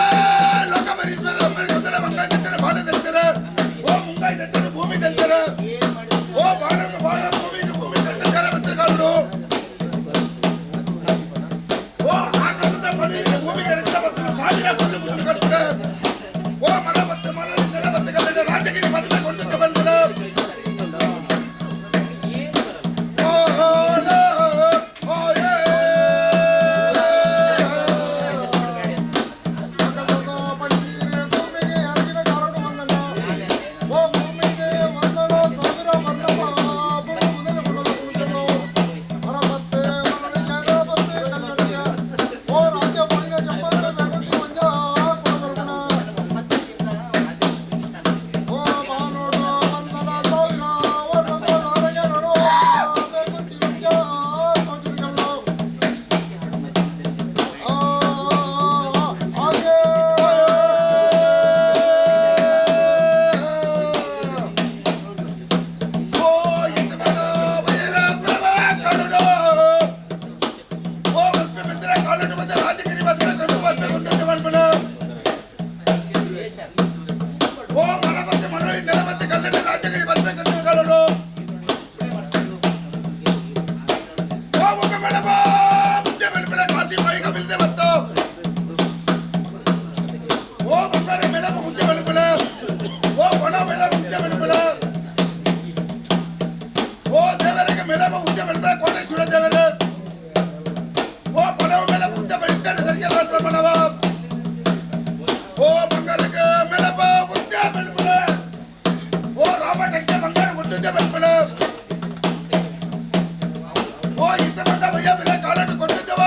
ಲೋಕಪರೀಶ್ವರ ಅಮ್ಮರಿಗೆ ಬಂಗಾಯಿ ತಟ್ಟರ ಬಾಣ ತೆಲ್ತರ ಓ ಮುಂಗಾಯಿ ತಟ್ಟರ ಭೂಮಿ ತೆಲ್ತರ ಓ ಬಾಣ ಬಾಣ ಭೂಮಿಗೆ ಭೂಮಿ ತಟ್ಟರ ಭದ್ರಕಾಳುಡು ಓ ಆಕಾಶದ ಬಳಿಯಿಂದ ಭೂಮಿಗೆ ರಕ್ತ ಬತ್ತಲು ಸಾವಿರ ಬಲ್ಲು ಬುದ್ಧಲು ಕಟ್ಟಡ ಓ ಮರ ಬತ್ತ ಮರ ನೆಲ ಬತ್ತ ಕಲ್ಲಡ ರಾಜಗಿರಿ ಮದುವೆ ಕೊಂಡು ಬಂದಡ ಓ ಲೋ, ಓ ಏ. ಓ ಇಂತಮನ ವೈರ ಪ್ರಭ ಕರುಣ. ಓ ಮಲ್ಪೆ ಬಂದರೆ ಕಾಲುಡು ಬಂದ ರಾಜಗಿರಿ ಬಂದರೆ ಕಣ್ಣು ಬಂದ ಕೊಂಡಂತೆ ಮಲ್ಪನ. ಓ ಮರ ಬಂದೆ ಮರ ನೆಲ ಬಂದೆ ಕಲ್ಲಡ ರಾಜಗಿರಿ ಬಂದ ಕಣ್ಣು ಕಾಲುಡು. ಓ ಮುಖ ಮೇಳಪ ಬುದ್ಧಿ ಬೆಳಪಡ ಕಾಸಿ ಬಾಯಿಗ ಬಿಲ್ದೆ ಬತ್ತು. ಓ ಬಂಗಾರ ಮೇಳಪ ಬುದ್ಧಿ ಬೆಳಪಡ. ಓ ಬಣ ಮೇಳಪ ಬುದ್ಧಿ ಬೆಳಪಡ. ಓ ದೇವರಿಗೆ ಮೇಳಪ ಬುದ್ಧಿ ಬೆಳಪಡ ಕೋಟೇಶ್ವರ ದೇವರೇ. ಓ ಪಣವು ಮೇಳಪ ಬುದ್ಧಿ ಬೆಳಪಡ ಸರಿಕೆ ಬೆಳಪಡ ಬಣವ. ಓ ಬಂಗಾರಕ್ಕೆ ಮೇಳಪ ಬುದ್ಧಿ ಬೆಳಪಡ. ಓ ರಾಮ ಟಂಕೆ ಬಂಗಾರ ಬುದ್ಧಿ ಬೆಳಪಡ. ಓ ಇಂತ ಬಂದ ಬಯ್ಯ ಬಿರ ಕಾಲಡು ಕೊಟ್ಟಿದ್ದವ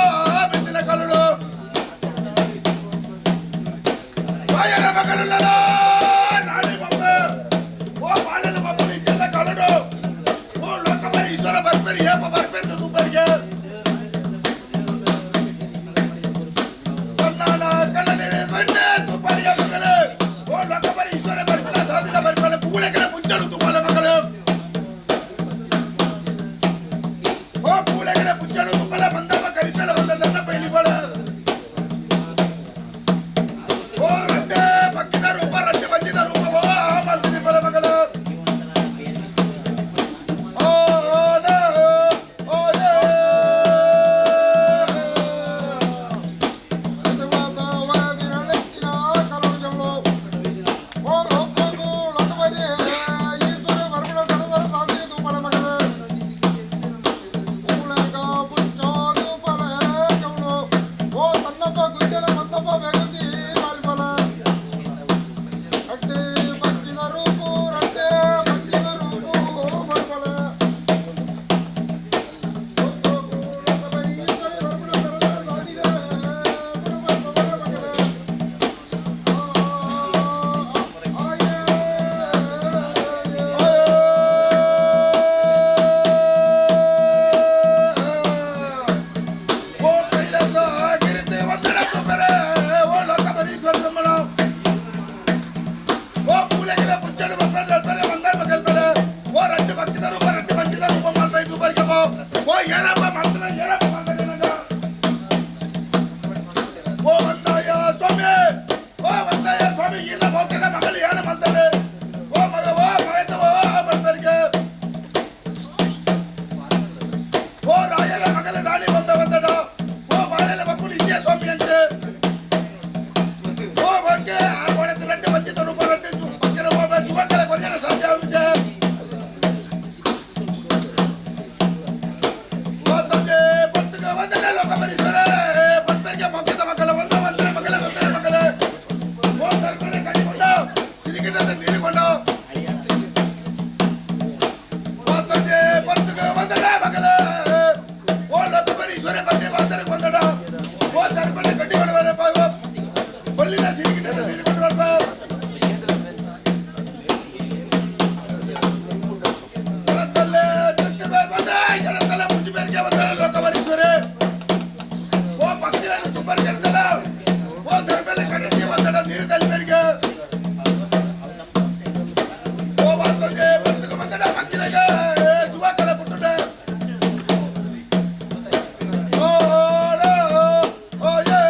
ಬೆಂದಿನ ಕಾಲಡು. ರಾಯರ ಮಗಳುಳ್ಳದ ರಾಣಿ ಬೊಮ್ಮೆ. ಓ ಬಾಲನ ಬೊಮ್ಮೆ ಇದ್ದೆಲ್ಲ ಕಾಲಡು. ಓ ಲೋಕಬರಿ ಈಶ್ವರ ಬರ್ಪೇರಿ ಏಪ ಬರ್ಪೇರಿ ತುಪ್ಪರಿಗೆ. ಕಣ್ಣಾನ ಕಣ್ಣನೀರು ಬಂಡೆ ತುಪ್ಪರಿಗೆ ಮಗಳು. ಓ ಲೋಕಬರಿ ಈಶ್ವರ ಬರ್ಪಿನ ಸಾಧಿದ ಬರ್ಪಲ ಪೂಳೆಗಳ ಮುಂಚಲು ತುಪ್ಪಲ ಮಗಳು. ಓ ಪೂಳೆಗಳ ಮುಂಚಲು ತುಪ್ಪಲ ಮಂದಪ್ಪ ಕರಿಪೆಲ ಬಂದ ದನ್ನ ಪೈಲಿಗೋಳ. ಓ ರಂಡೆ ಪಕ್ಕಿದ ರೂಪ ರಂಡೆ ಬಂದಿದ ರೂಪ ಓ ಮಲ್ತಿದಿ ಬಲ ಮಗಳು. ಓ ಲೋ, ಓ ಏ. ಓ ಕೈಲಾಸ ಗಿರಿತೆ ವಂದನ ತುಪ್ಪರೆ. ಓ ಲೋಕಪರೀಶ್ವರ ನಮ್ಮನು. ಓ ಪೂಲೆಗಿನ ಪುಚ್ಚಡು ಬಪ್ಪರೆ ದಲ್ಪರೆ ವಂದನ ಮಗಲ್ಪರೆ. ಓ ರಂಡು ಭಕ್ತಿದ ರೂಪ ರಂಡು ಬಂದಿದ ರೂಪ ಮಲ್ಪೈ ತುಪ್ಪರಿಗೆಪ್ಪ. ಓ ಏನಪ್ಪ ಮಾಡ್ತಾನೆ ಏನಪ್ಪ ಮಾಡ್ತಾನೆ ನಂಗ. ಓ ವಂದಾಯ ಸ್ವಾಮಿ ಓ ವಂದಾಯ ಸ್ವಾಮಿ ಇನ್ನ ಮೋಕದ ಮಗಳು ಏನು ಮಾಡ್ತಾಳೆ. ಓ ಮಗ ಓ ಮಗತ ಓ ಬರ್ಬರಿಗೆ. ಓ ರಾಯರ ಮಗಳ ರಾಣಿ ಬಂದ ಬಂದಡ. ಓ ಬಾಳೆಲ ಬಪ್ಪುಲು ಇಂದ್ಯ ಸ್ವಾಮಿ ಅಂತೆ. ಓ ಬಗ್ಗೆ ಆ ಒಳಗೆ ರಂಡು ಬಂದಿದ್ದ ರೂಪ ರಂಡು ಪಕ್ಕಿನ ಒಬ್ಬ ಜುವಕಳ ಕೊರಿಯರ ಸಾಧ್ಯ ಆಗಿದೆ. ಓ ತಂದೆ ಪತ್ತುಗ ವಂದನೆ ಲೋಕಪರೀಶ್ವರ ಪಟ್ಪರಿಗೆ ಮೊಗ್ಗದ ಮಕ್ಕಳ ಒಂದ ಒಂದರ ಮಗಳ ಒಂದರ ಮಗಳ. ಓ ದರ್ಪಣೆ ಕಟ್ಟಿಕೊಂಡ ಸಿರಿಗಿಡದ ನೀರುಗೊಂಡು. ಓ ತಂದೆ ಪತ್ತುಗ ವಂದನೆ ಮಗಳ. ಓ ಲೋಕಪರೀಶ್ವರ ಪಟ್ಟಿ ಬಾಂಧರಿಗೆ ಬಂದಡ. ಓ ದರ್ಪಣೆ ಕಟ್ಟಿಕೊಂಡು ಬರಪ್ಪ. ಕೊಲ್ಲಿನ ಸಿರಿಗಿಡದ ನೀರುಗೊಂಡು ಬರಪ್ಪ. ಎಡತ್ತಲ್ಲೇ ತುತ್ತು ಬಂದ ಎಡತ್ತಲ್ಲೇ ಮುಂಚೆ ಬೇರಿಗೆ ಬಂದಳ ಲೋಕಪರೀಶ್ವರ. ಓ ಪಕ್ಷಿಗಳನ್ನು ತುಪ್ಪರಿಗೆ ಇಡ್ತಾನ. ಓ ದರ್ಬೆಲೆ ಕಡೆಗೆ ಬಂದಡ ನೀರು ತಲೆ ಬೇರಿಗೆ. ಓ ವಾತೊಂಗೆ ಬರ್ತಕ ಬಂದಡ ಪಕ್ಕಿಲಗೆ ಜುವಾಕಲ ಪುಟ್ಟುಂಡೆ. ಓ ಲೋ, ಓ ಏ.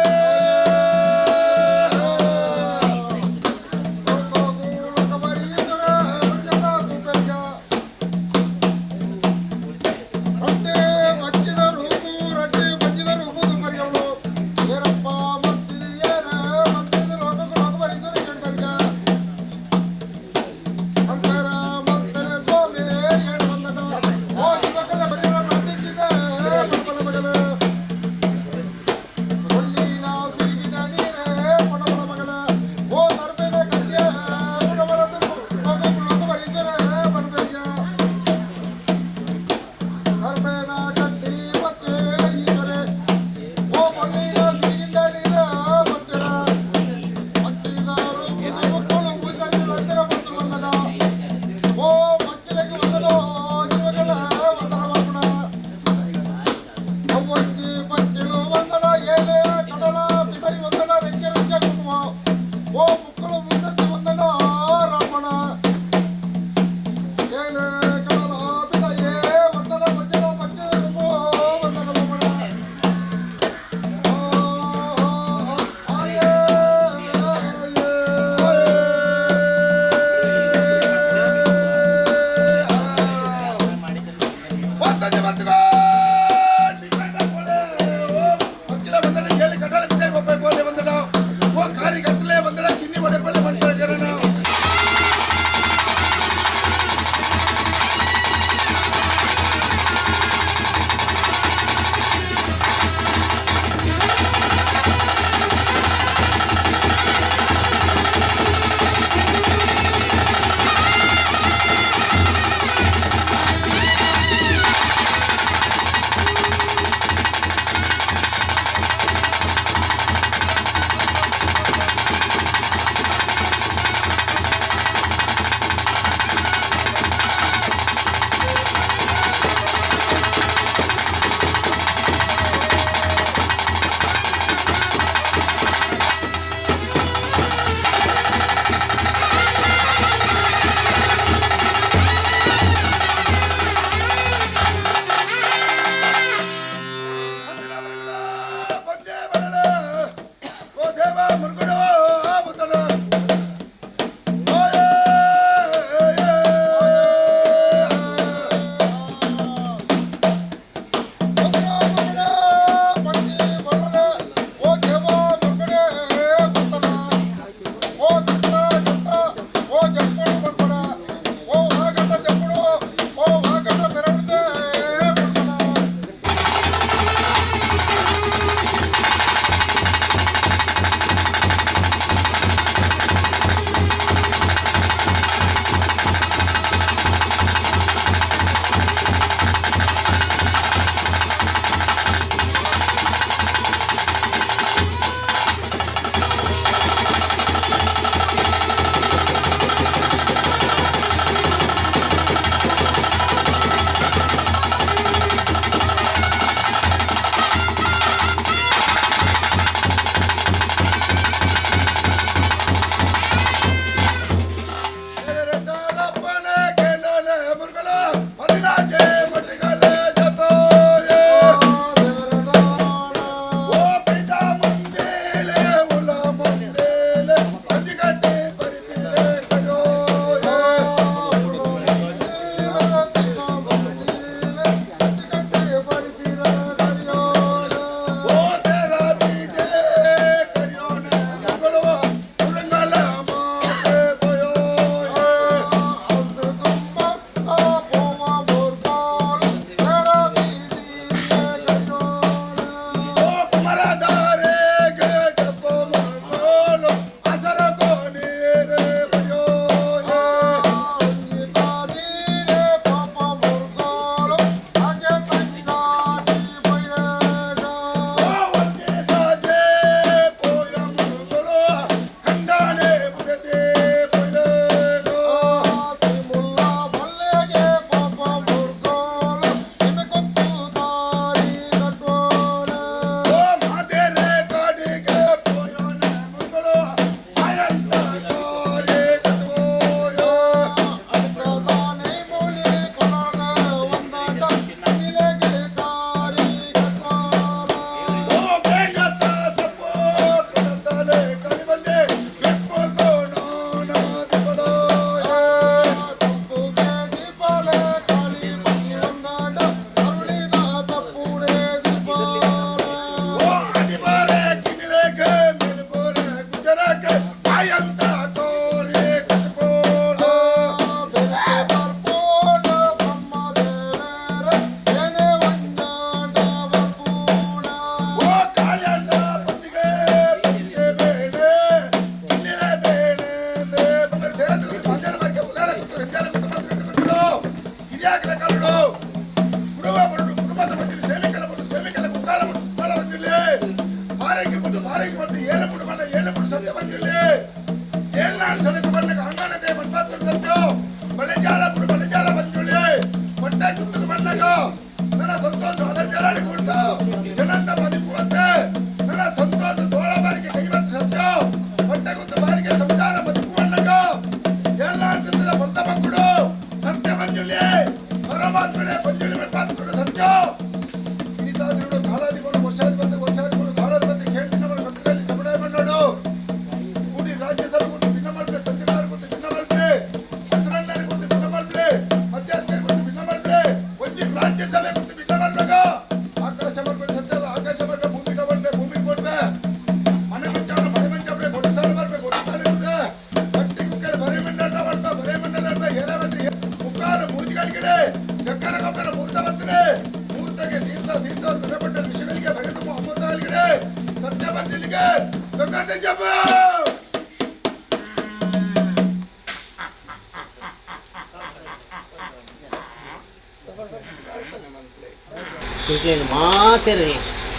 ಮಾತೆರೆ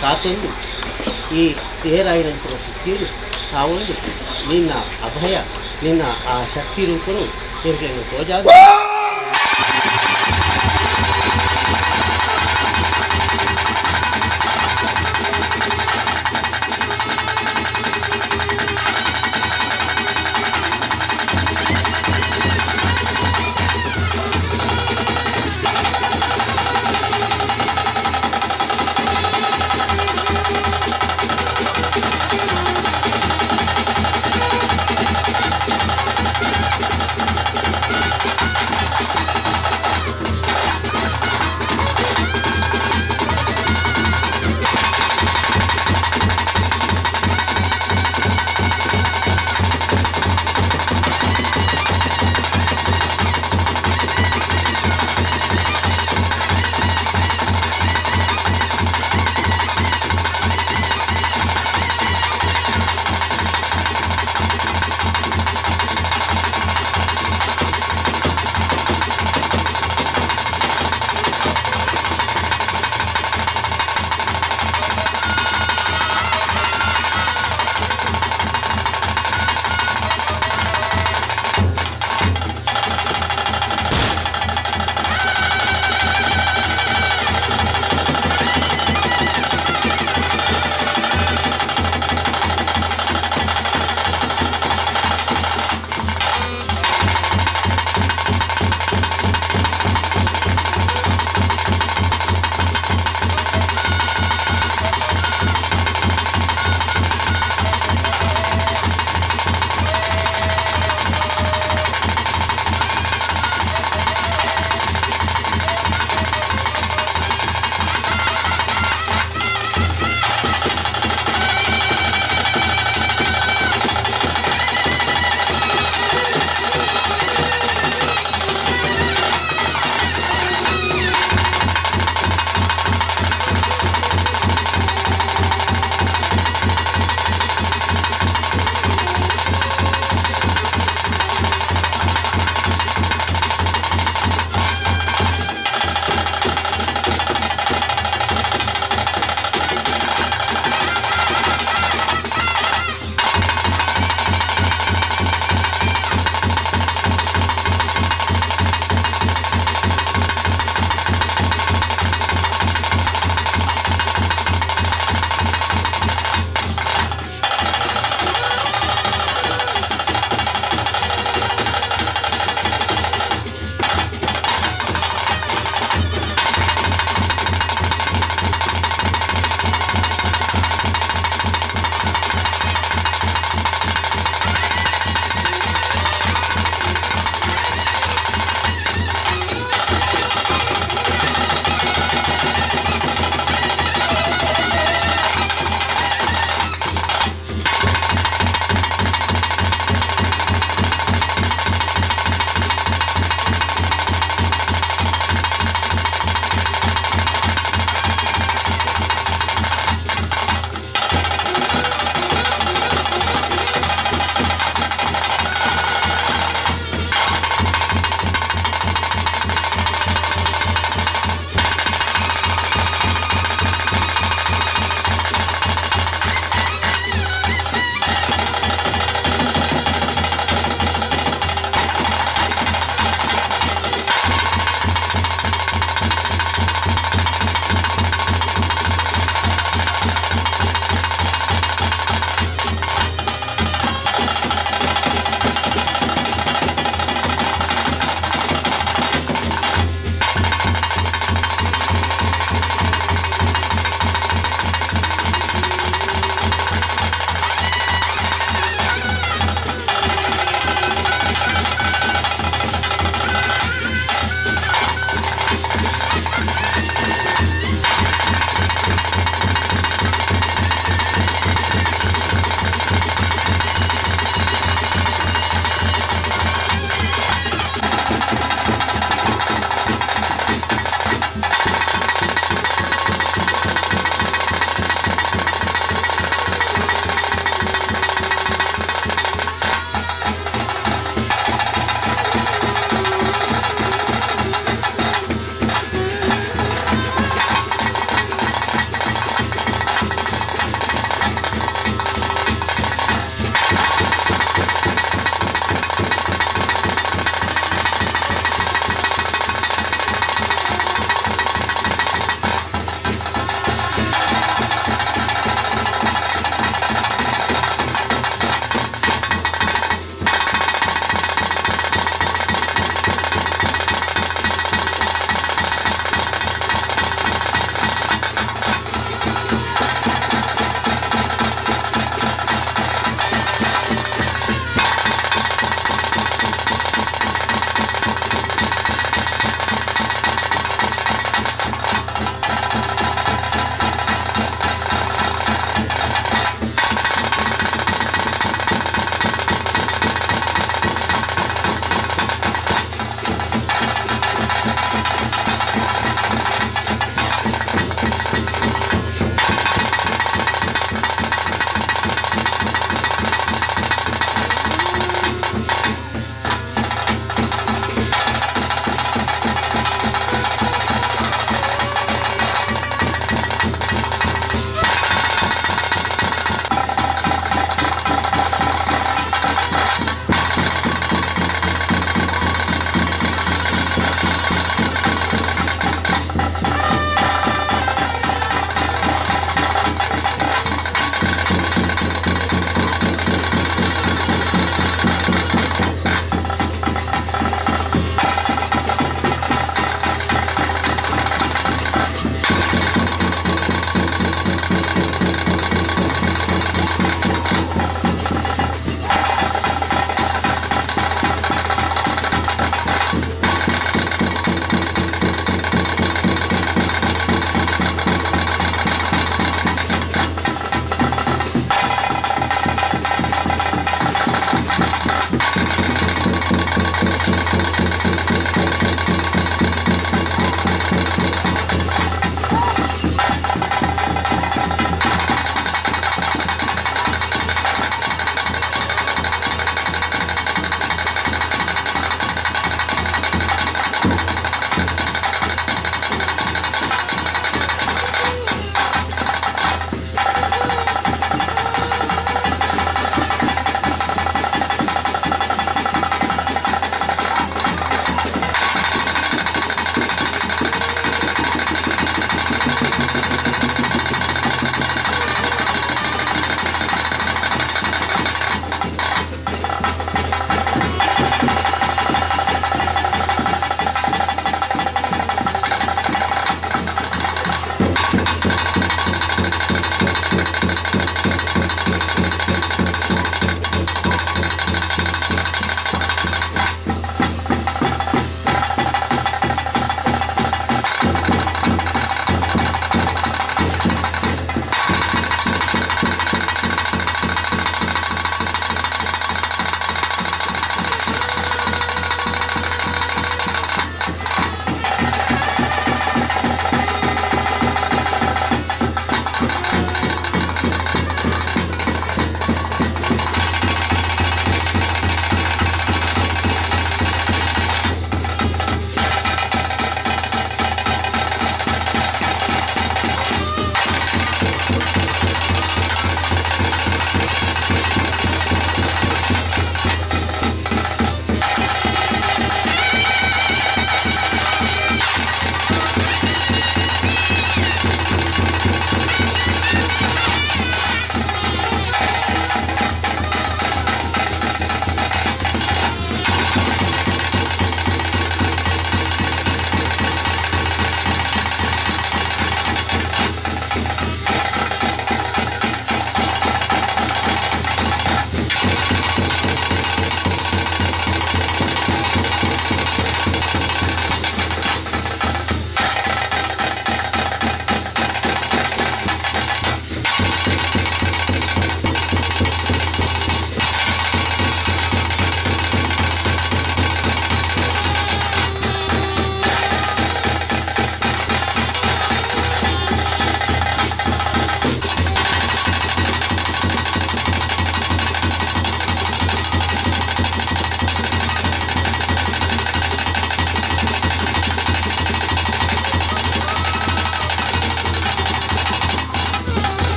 ಕಾತೊಂದು ಈ ತೇರಾಯಿನಂತರ ಸುತ್ತೀರು ತಾವೊಂದು ನಿನ್ನ ಅಭಯ ನಿನ್ನ ಆ ಶಕ್ತಿ ರೂಪನು ಎಂಕ್ಲೆನ್ ತೋಜಾದ.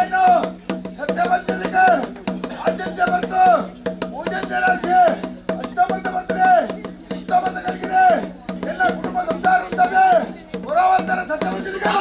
ಪವಿತ್ರವಾಯಿನ ಸತ್ಯವಂತನಿಗೆ ಆದ್ಯತೆ ಬಂತು ಪೂಜನ್ಯ ರಾಶಿ ಅಷ್ಟಬಂಧ ಬಂದರೆ ಉತ್ತಮದ ಕಲಿಗಿದೆ ಎಲ್ಲ ಕುಟುಂಬ ಸಂಸಾರ ಉಂಟಾದೆ ಪುರಾವಂತರ ಸತ್ಯವಂತನಿಗೆ.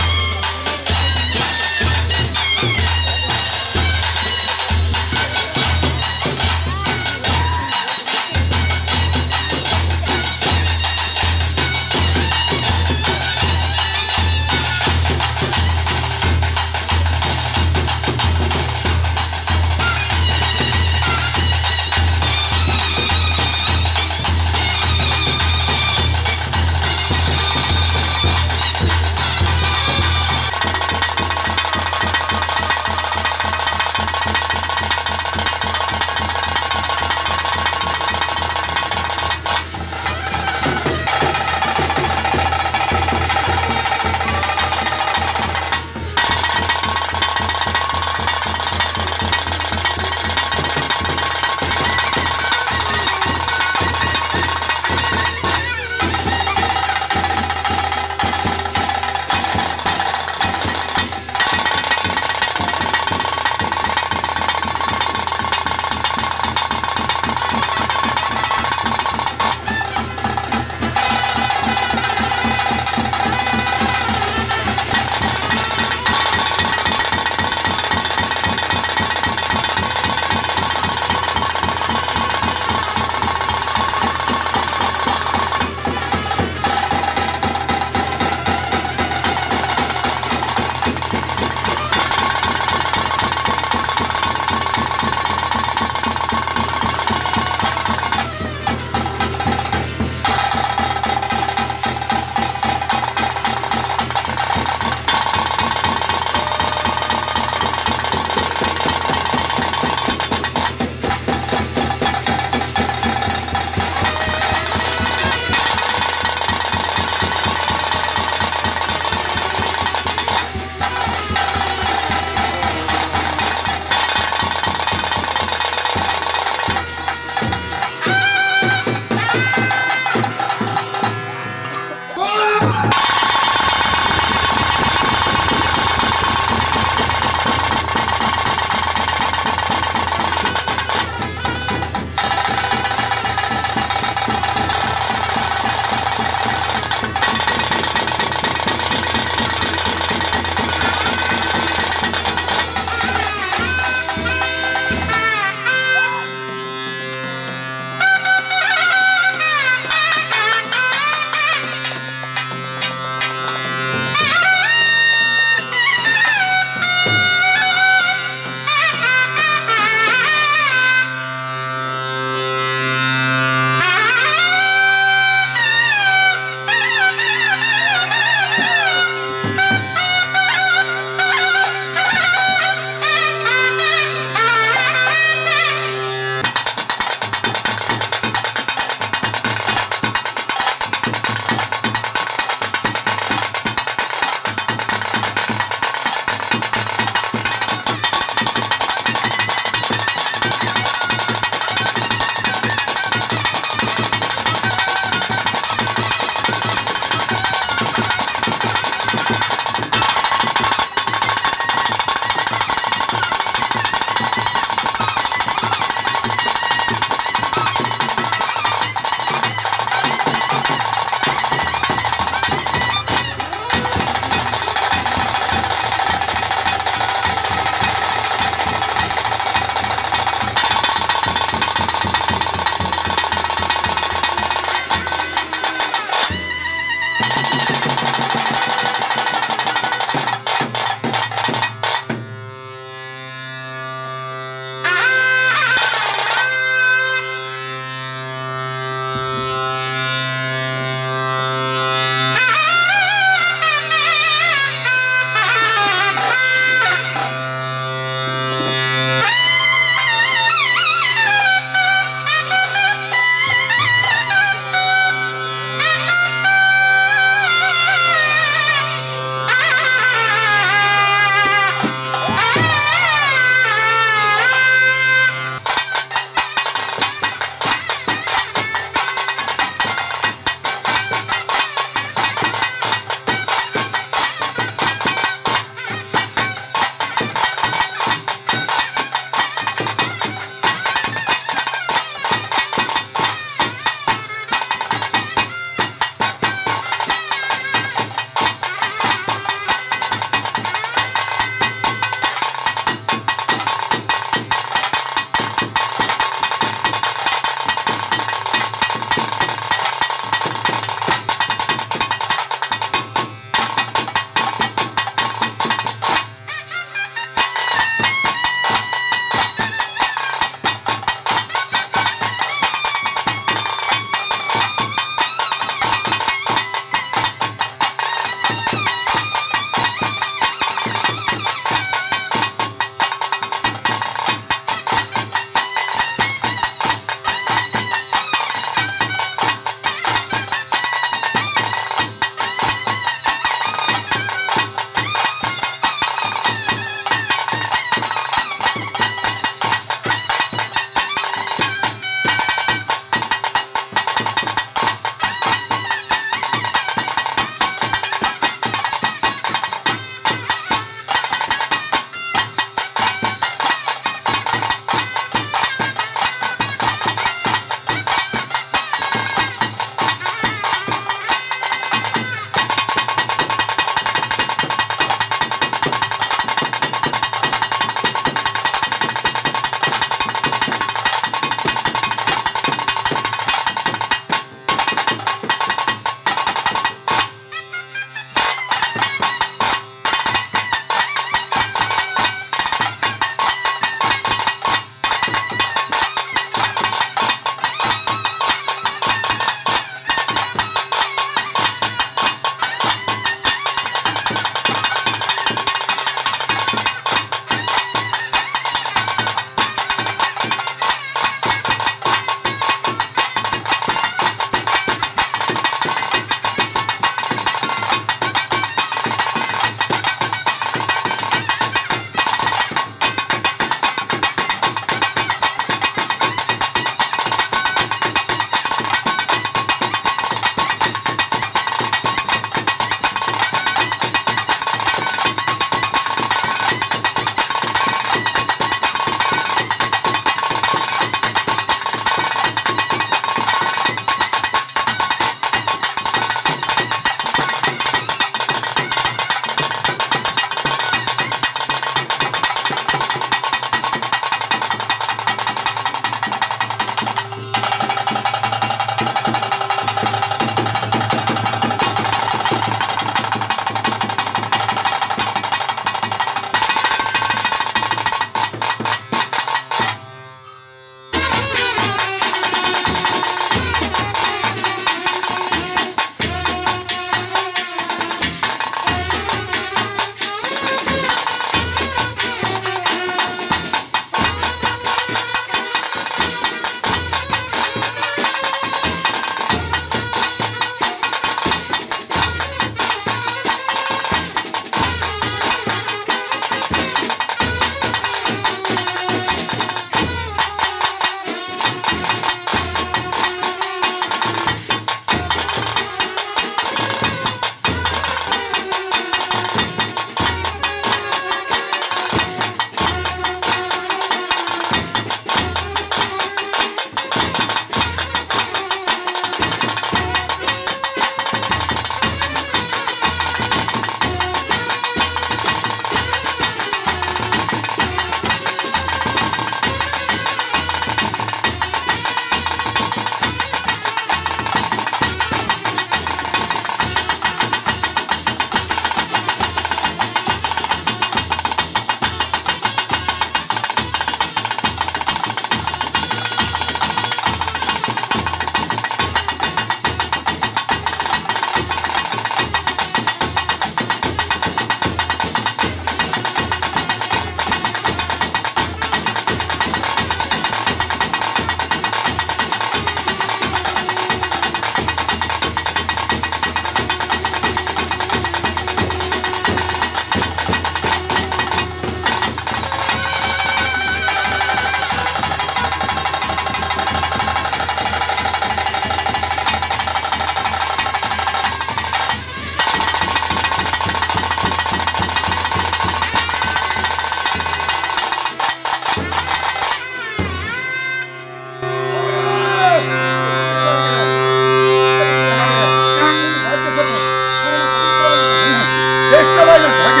ಪವಿತ್ರವಾದ ಜಾಗ,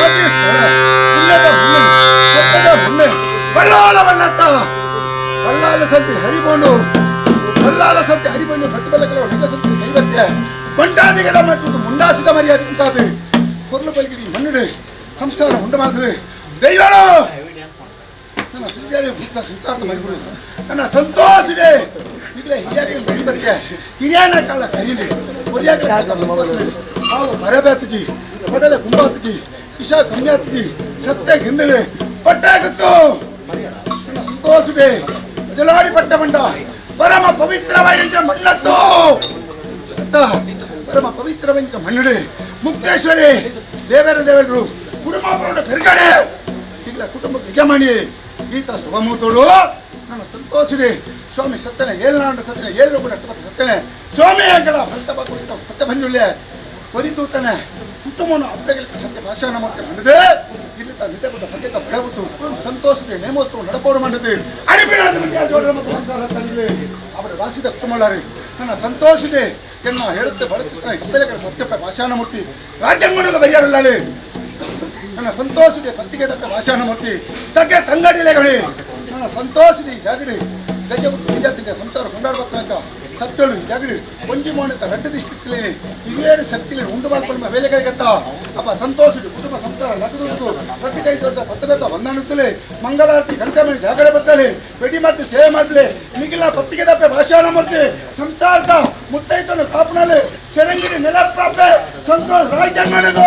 ಆದಿ ಸ್ಥಳ, ಪುಣ್ಯದ ಮಣ್ಣು, ಸತ್ಯದ ಮಣ್ಣು, ಬಲ್ಲಾಳ ಬಣ್ಣತ್ತ ಬಲ್ಲಾಳ ಸಂತಿ ಹರಿಬೋನು, ಬಲ್ಲಾಳ ಸಂತಿ ಹರಿಬೋನು, ಬತ್ತು ಬಲ್ಲಕಲ ಒಳ್ಳೆ ಸಂತಿ ನೈವೇದ್ಯ ಬಂಡಾದಿಗದ ಮತ್ತು ಮುಂಡಾಸಿದ ಮರ್ಯಾದೆ ಉಂಟಾது. ಕೊರ್ಲು ಬಲ್ಗಿಡಿ ಮಣ್ಣುಡು ಸಂಸಾರ ಉಂಡು ಮಾಡ್ತದೆ. ದೈವನು ನನ್ನ ಸಂಸಾರ ಸಂಸಾರದ ಮರಿಬಿಡು. ನನ್ನ ಸಂತೋಷಿದೆ ಈಗಲೇ ಹಿರಿಯಾಗ ನೈವೇದ್ಯ ಹಿರಿಯನ ಕಾಲ ಕರೀಲಿ ಒರಿಯಾಗ ಹಾವು ಮರಬೇತಜಿ ಒಡಲೆ ಕುಂಬಾತಜಿ ಇಶಾ ಕಮ್ಮಿ ಸತ್ಯ ಗಿಂದಳೆ ಪಟ್ಟಾಗುತ್ತು. ನನ್ನ ಸಂತೋಷಿದೆ ಬದಲಾಡಿ ಪಟ್ಟ ಬಂಡ ಪರಮ ಪವಿತ್ರವಾದ ಮಣ್ಣತ್ತು ಅಂತ ಪರಮ ಪವಿತ್ರವಾದ ಮಣ್ಣುಡೆ ಮುಕ್ತೇಶ್ವರಿ ದೇವರ ದೇವರು ಕುಟುಂಬ ಪೆರ್ಗಡೆ ಈಗಲ ಕುಟುಂಬಕ್ಕೆ ಯಜಮಾನಿ ಈತ ಶುಭಮೂರ್ತೋಡು. ನನ್ನ ಸಂತೋಷಿದೆ ಸ್ವಾಮಿ ಸತ್ತನೆ ಏಳ್ನಾಂಡ ಸತ್ತನೆ ಏಳು ಕೂಡ ಸತ್ತನೆ ಸ್ವಾಮಿ ಅಂಗಳ ಭಕ್ತ ಕುರಿತ ಸತ್ಯ ಬಂದಿಲ್ಲ ಒರಿದೂತನೆ ಕುಟುಂಬವನ್ನು ಅಪ್ಪೆಗಳಿಗೆ ಸತ್ಯ ಭಾಷಣ ಮಾಡ್ತೇನೆ ಮಂಡದೆ ಇಲ್ಲಿ ನಿದ್ದೆ ಕೊಟ್ಟ ಪಕ್ಕದ ಬಡಬುತ್ತು ಸಂತೋಷಕ್ಕೆ ನೇಮೋಸ್ತು ನಡಪೋರು ಮಂಡದೆ ಅವರ ವಾಸಿದ ಕುಟುಂಬಲಾರಿ. ನನ್ನ ಸಂತೋಷಿದೆ ಎನ್ನ ಹೇಳುತ್ತೆ ಬರುತ್ತ ಇಬ್ಬೆಲೆಗಳ ಸತ್ಯಪ್ಪ ಭಾಷಾನಮೂರ್ತಿ ರಾಜ್ಯಾಂಗಣದ ಬರಿಯಾರಲ್ಲಾಳೆ. ನನ್ನ ಸಂತೋಷಿದೆ ಪತ್ತಿಗೆ ತಕ್ಕ ಭಾಷಾನಮೂರ್ತಿ ತಗ್ಗೆ ತಂಗಡಿಲೆಗಳಿ. ನನ್ನ ಸಂತೋಷಿದೆ ಜಾಗಡಿ ಗಜ ನಿಜ ತಿಂಡ ಸಂಸಾರ ಕೊಂಡಾಡ್ಬತ್ತ ಸತ್ತಳು ಜಾಗಡಿ ಒಂಜಿ ಮೋಣತ ರಡ್ಡು ದಿಷ್ಟಿತ್ತಲೇನೆ ಇವೇರು ಶಕ್ತಿಲೇನೆ ಉಂಡು ಮಾಡ್ಕೊಂಡು ವೇಲೆ ಕೈಗತ್ತ ಅಪ್ಪ ಸಂತೋಷಿಡು ಕುಟುಂಬ ಸಂಸಾರ ಲಗದುತ್ತು ರೊಟ್ಟಿ ಕೈ ತೋರ್ಸ ಪತ್ತ ಬೇತ ಒಂದಾನುತ್ತಲೆ ಮಂಗಳಾರತಿ ಗಂಟೆ ಮೇಲೆ ಜಾಗಡೆ ಬರ್ತಾಳೆ ಬೆಡಿ ಮತ್ತೆ ಸೇವೆ ಮಾಡ್ಲೆ ಮಿಗಿಲ ಪತ್ತಿಗೆ ದಪ್ಪೆ ಭಾಷಣ ಮೂರ್ತಿ ಸಂಸಾರದ ಮುತ್ತೈತನು ಕಾಪುನಲ್ಲಿ ಸೆರಂಗಿರಿ ನೆಲ ಪ್ರಾಪೆ ಸಂತೋಷ ರಾಜ್ಯಾಂಗಣದ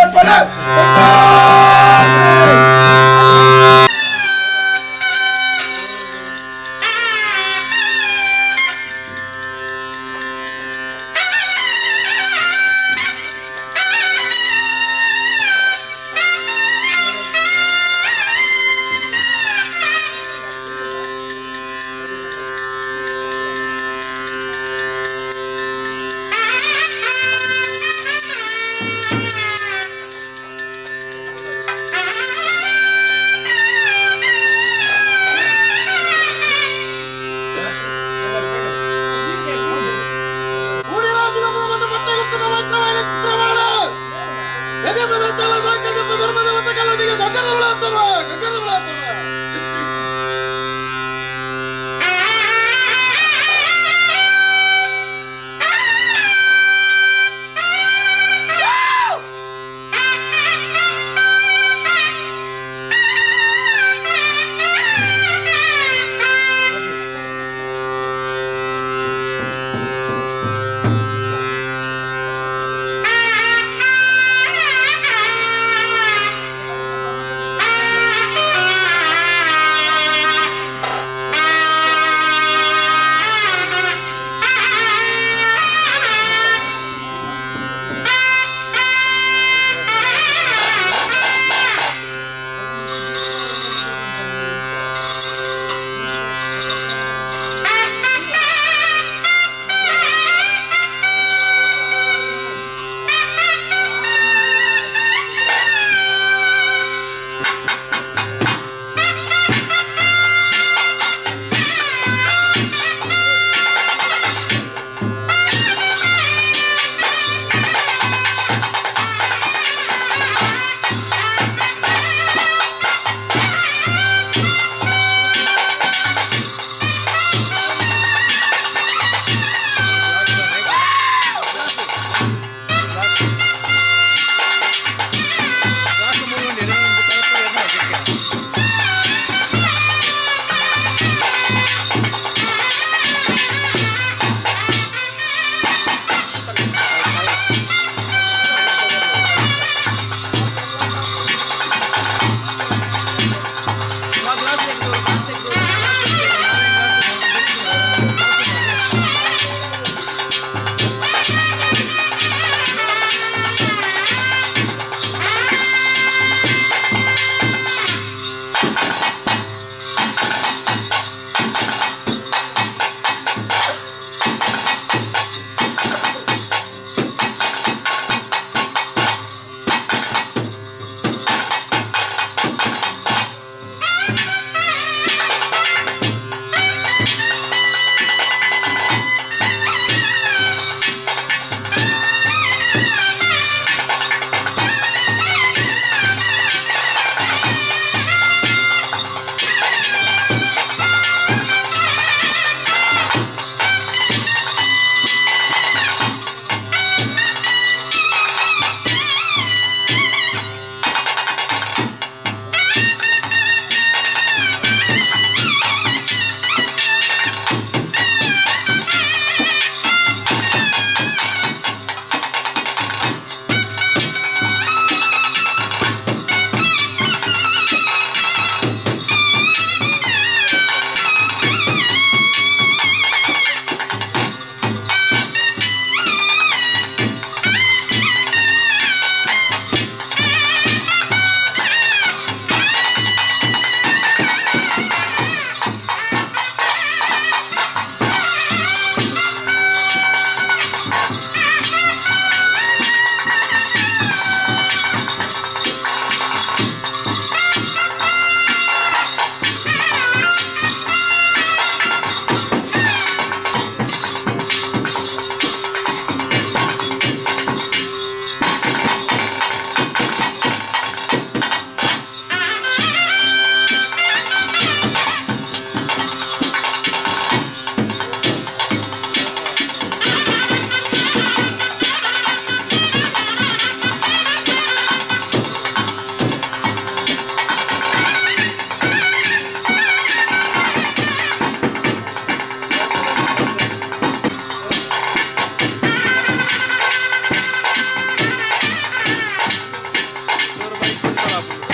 ಆಪುಂಡು.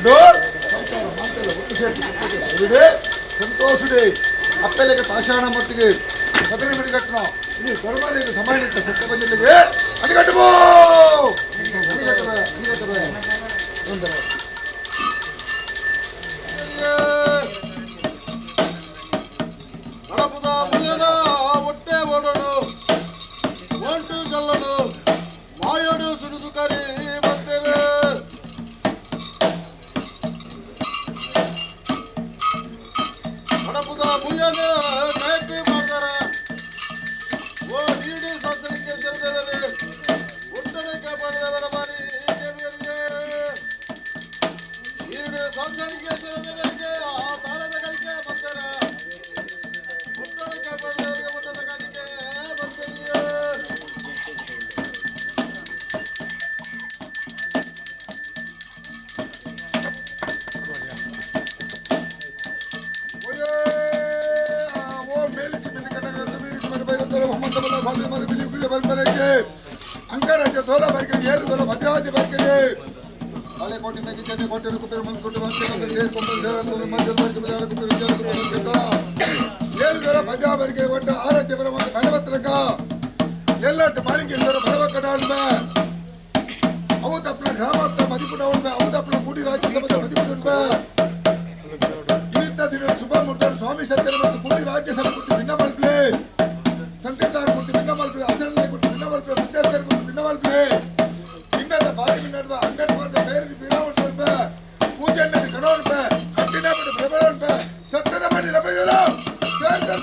ಕೊಟ್ಟು ಸಂಸಾರ ಮಾತೆಲ್ಲ ಒಟ್ಟು ಸೇರ್ತಿ ಸೇರಿದೆ ಸಂತೋಷಡೆ ಅಪ್ಪಲೆಗೆ ಪಾಷಾಣ ಮತ್ತಿಗೆ ಸದರಿ ಬಿಡಿಗಟ್ಟಣ ಇಲ್ಲಿ ಧರ್ಮರಿಗೆ ಸಮಾನಿತ ಸತ್ಯ ಜಿಲ್ಲೆಗೆ ಅಡಿಗಟ್ಟಬೋ ಅಡಿಗಟ್ಟಬ ಅಡಿಗಟ್ಟಬ ನಡಪುದ ಪುಲ್ಯನ ಒಟ್ಟೆ ಓಡೋಡು ಒಂಟು ಜಲ್ಲಡು ಮಾಯೋಡು ಸುಡುದು ಕರಿ ಬಂದೇವೆ. ನಡಪುದ ಪುಲ್ಯನ ಕೈಟಿ ಮಾಡ್ತಾರ ಓ ನೀಡಿ ಸಂಸಲಿಕ್ಕೆ ಜರದೇವರೇ ಒಟ್ಟಡೆ ಕಾಪಾಡಿದವರ ಬಾರಿ ಕೇಳುವರಿಗೆ ಈಡು ಸಂಸಲಿಕ್ಕೆ ಜರದೇವರಿಗೆ ಆ ತಾಳದ ಗಳಿಕೆ ಬಂದರ ಒಟ್ಟಡೆ ಕಾಪಾಡಿದವರಿಗೆ ಒಟ್ಟದ ಕಾಣಿಕೆ ಬಂದರಿಗೆ. ಅಂಕರಾಜ್ಯ ದೋಲ ಬರ್ಕಡೆ ಏಳು ದೋಲ ಭದ್ರಾವತಿ ಬರ್ಕಡೆ ಬಾಳೆಕೋಟೆ ಮೇಗೆ ಚೆನ್ನೆ ಕೋಟೆ ಕುಬೇರ ಮಂದಿ ಕೊಟ್ಟು ಏಳು ದೊರ ಭದ್ರಾ ಬರ್ಕೆ ಒಟ್ಟು ಆರಾಧ್ಯ ಬರ ಒಂದು ಗಣಪತ್ರಕ ಎಲ್ಲಟ್ಟು ಬಾಳಿಕೆ ಬರವ ಅವು ತಪ್ಪನ ಗ್ರಾಮಾರ್ಥ ಮದಿಪುಟ ಉಂಟೆ ಅವು ತಪ್ಪನ ಕೂಡಿ ರಾಜ್ಯ ಸಭೆದ ಮದಿಪುಟ ಉಂಟೆ ಇನಿತ ದಿನ ಶುಭ ಮುಹೂರ್ತ ಸ್ವಾಮಿ ಸತ್ಯನ ಮತ್ತು ಕೂಡಿ ರಾಜ್ಯ ಸಭೆ ಕುರಿತು ಭಿನ್ನ ಮಲ್ಪಲೆ ತಂತ್ರಿದಾರ ಕುರಿತು ಭಿನ್ನ ಮಲ್ಪಲೆ ಹಸರಣ್ಣ ಕುರಿತು ಭಿನ್ನ ಮಲ್ಪಲೆ ಮುತ್ಯಾಸರ ಕುರಿತು ಭಿನ್ನ ಮಲ್ಪಲೆ ಭಿನ್ನದ ಬಾರಿ ಭಿನ್ನದ ಅಂಗಡಿ ವರ್ದ ಬೇರೆ ವಿರಾಮ ಪೂಜೆ ಕಣೋಣ ಕಟ್ಟಿನ ಬಿಟ್ಟು ಪ್ರಬಲ ಸತ್ಯದ ಮಾಡಿ ಲಭ್ಯ.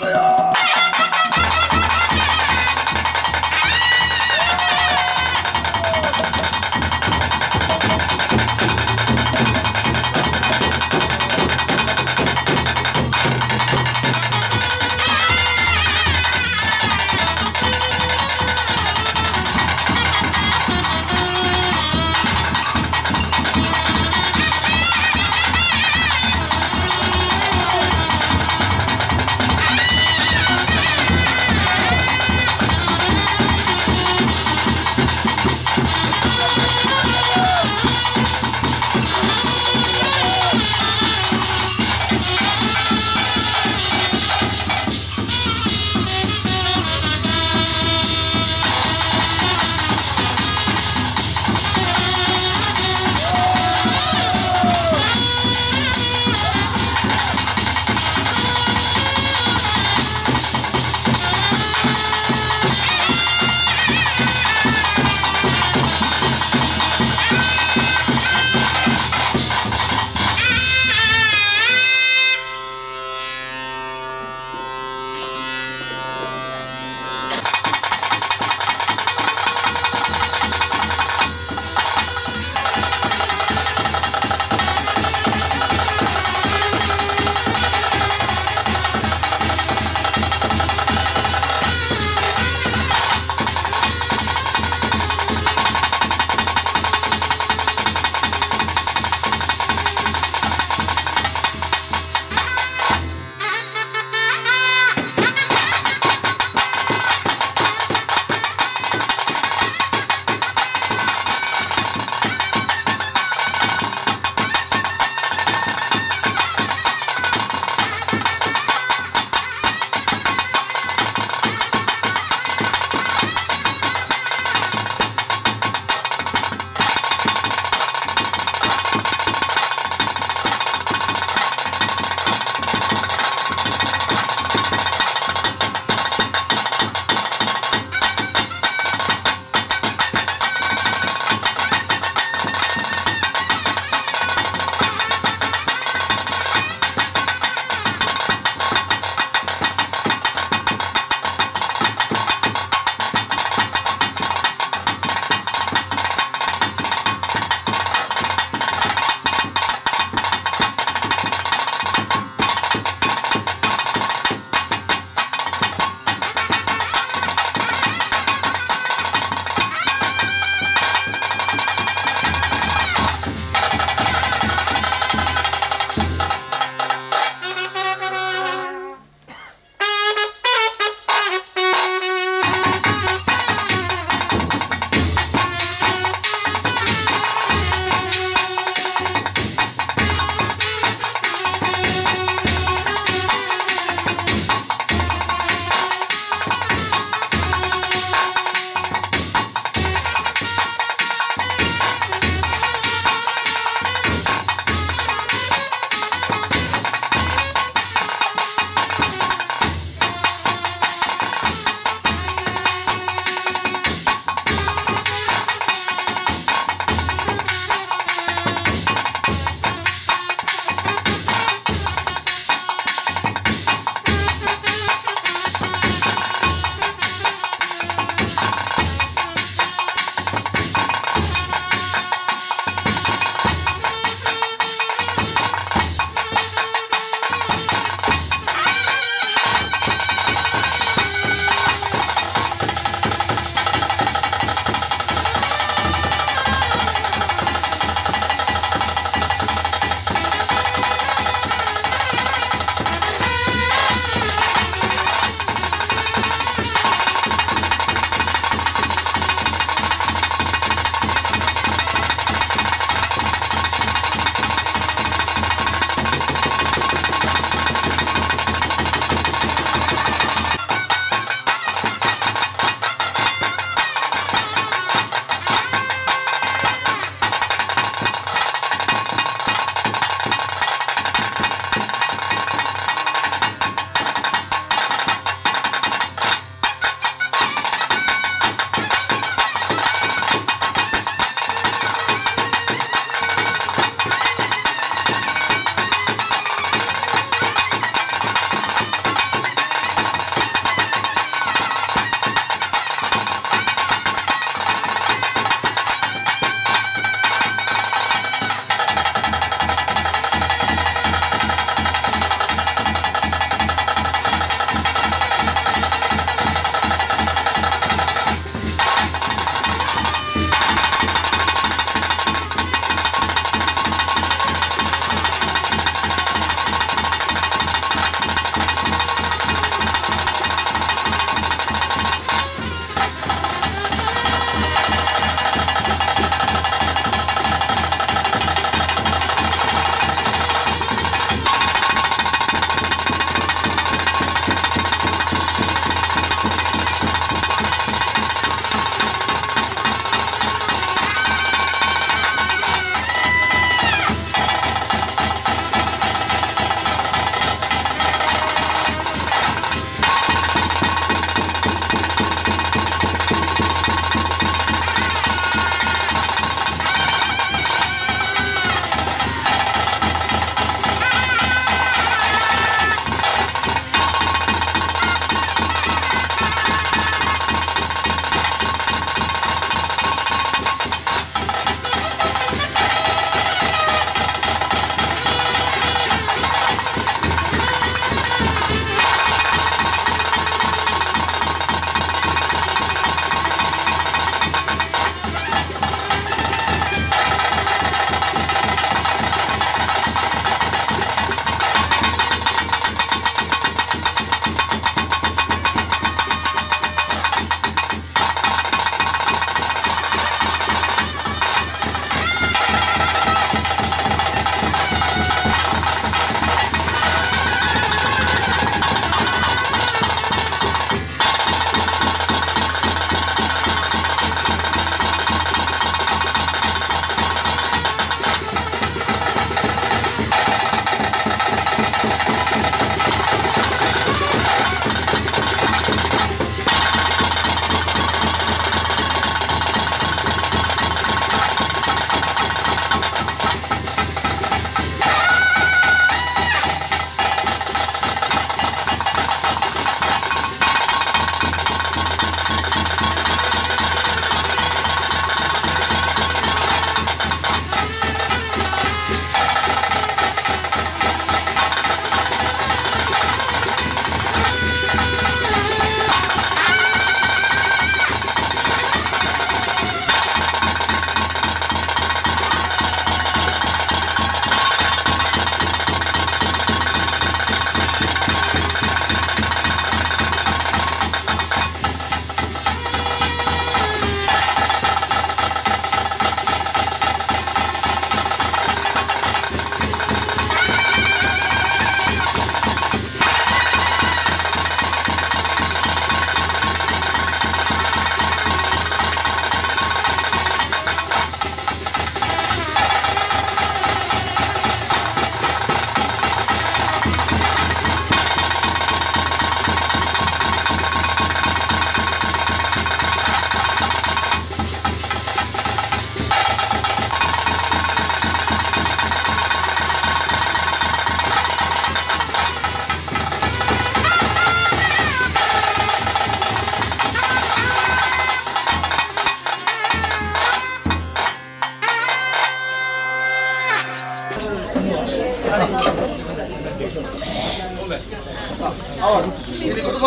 ಅವಳು ಇಲ್ಲಿ ಕುಟುಂಬ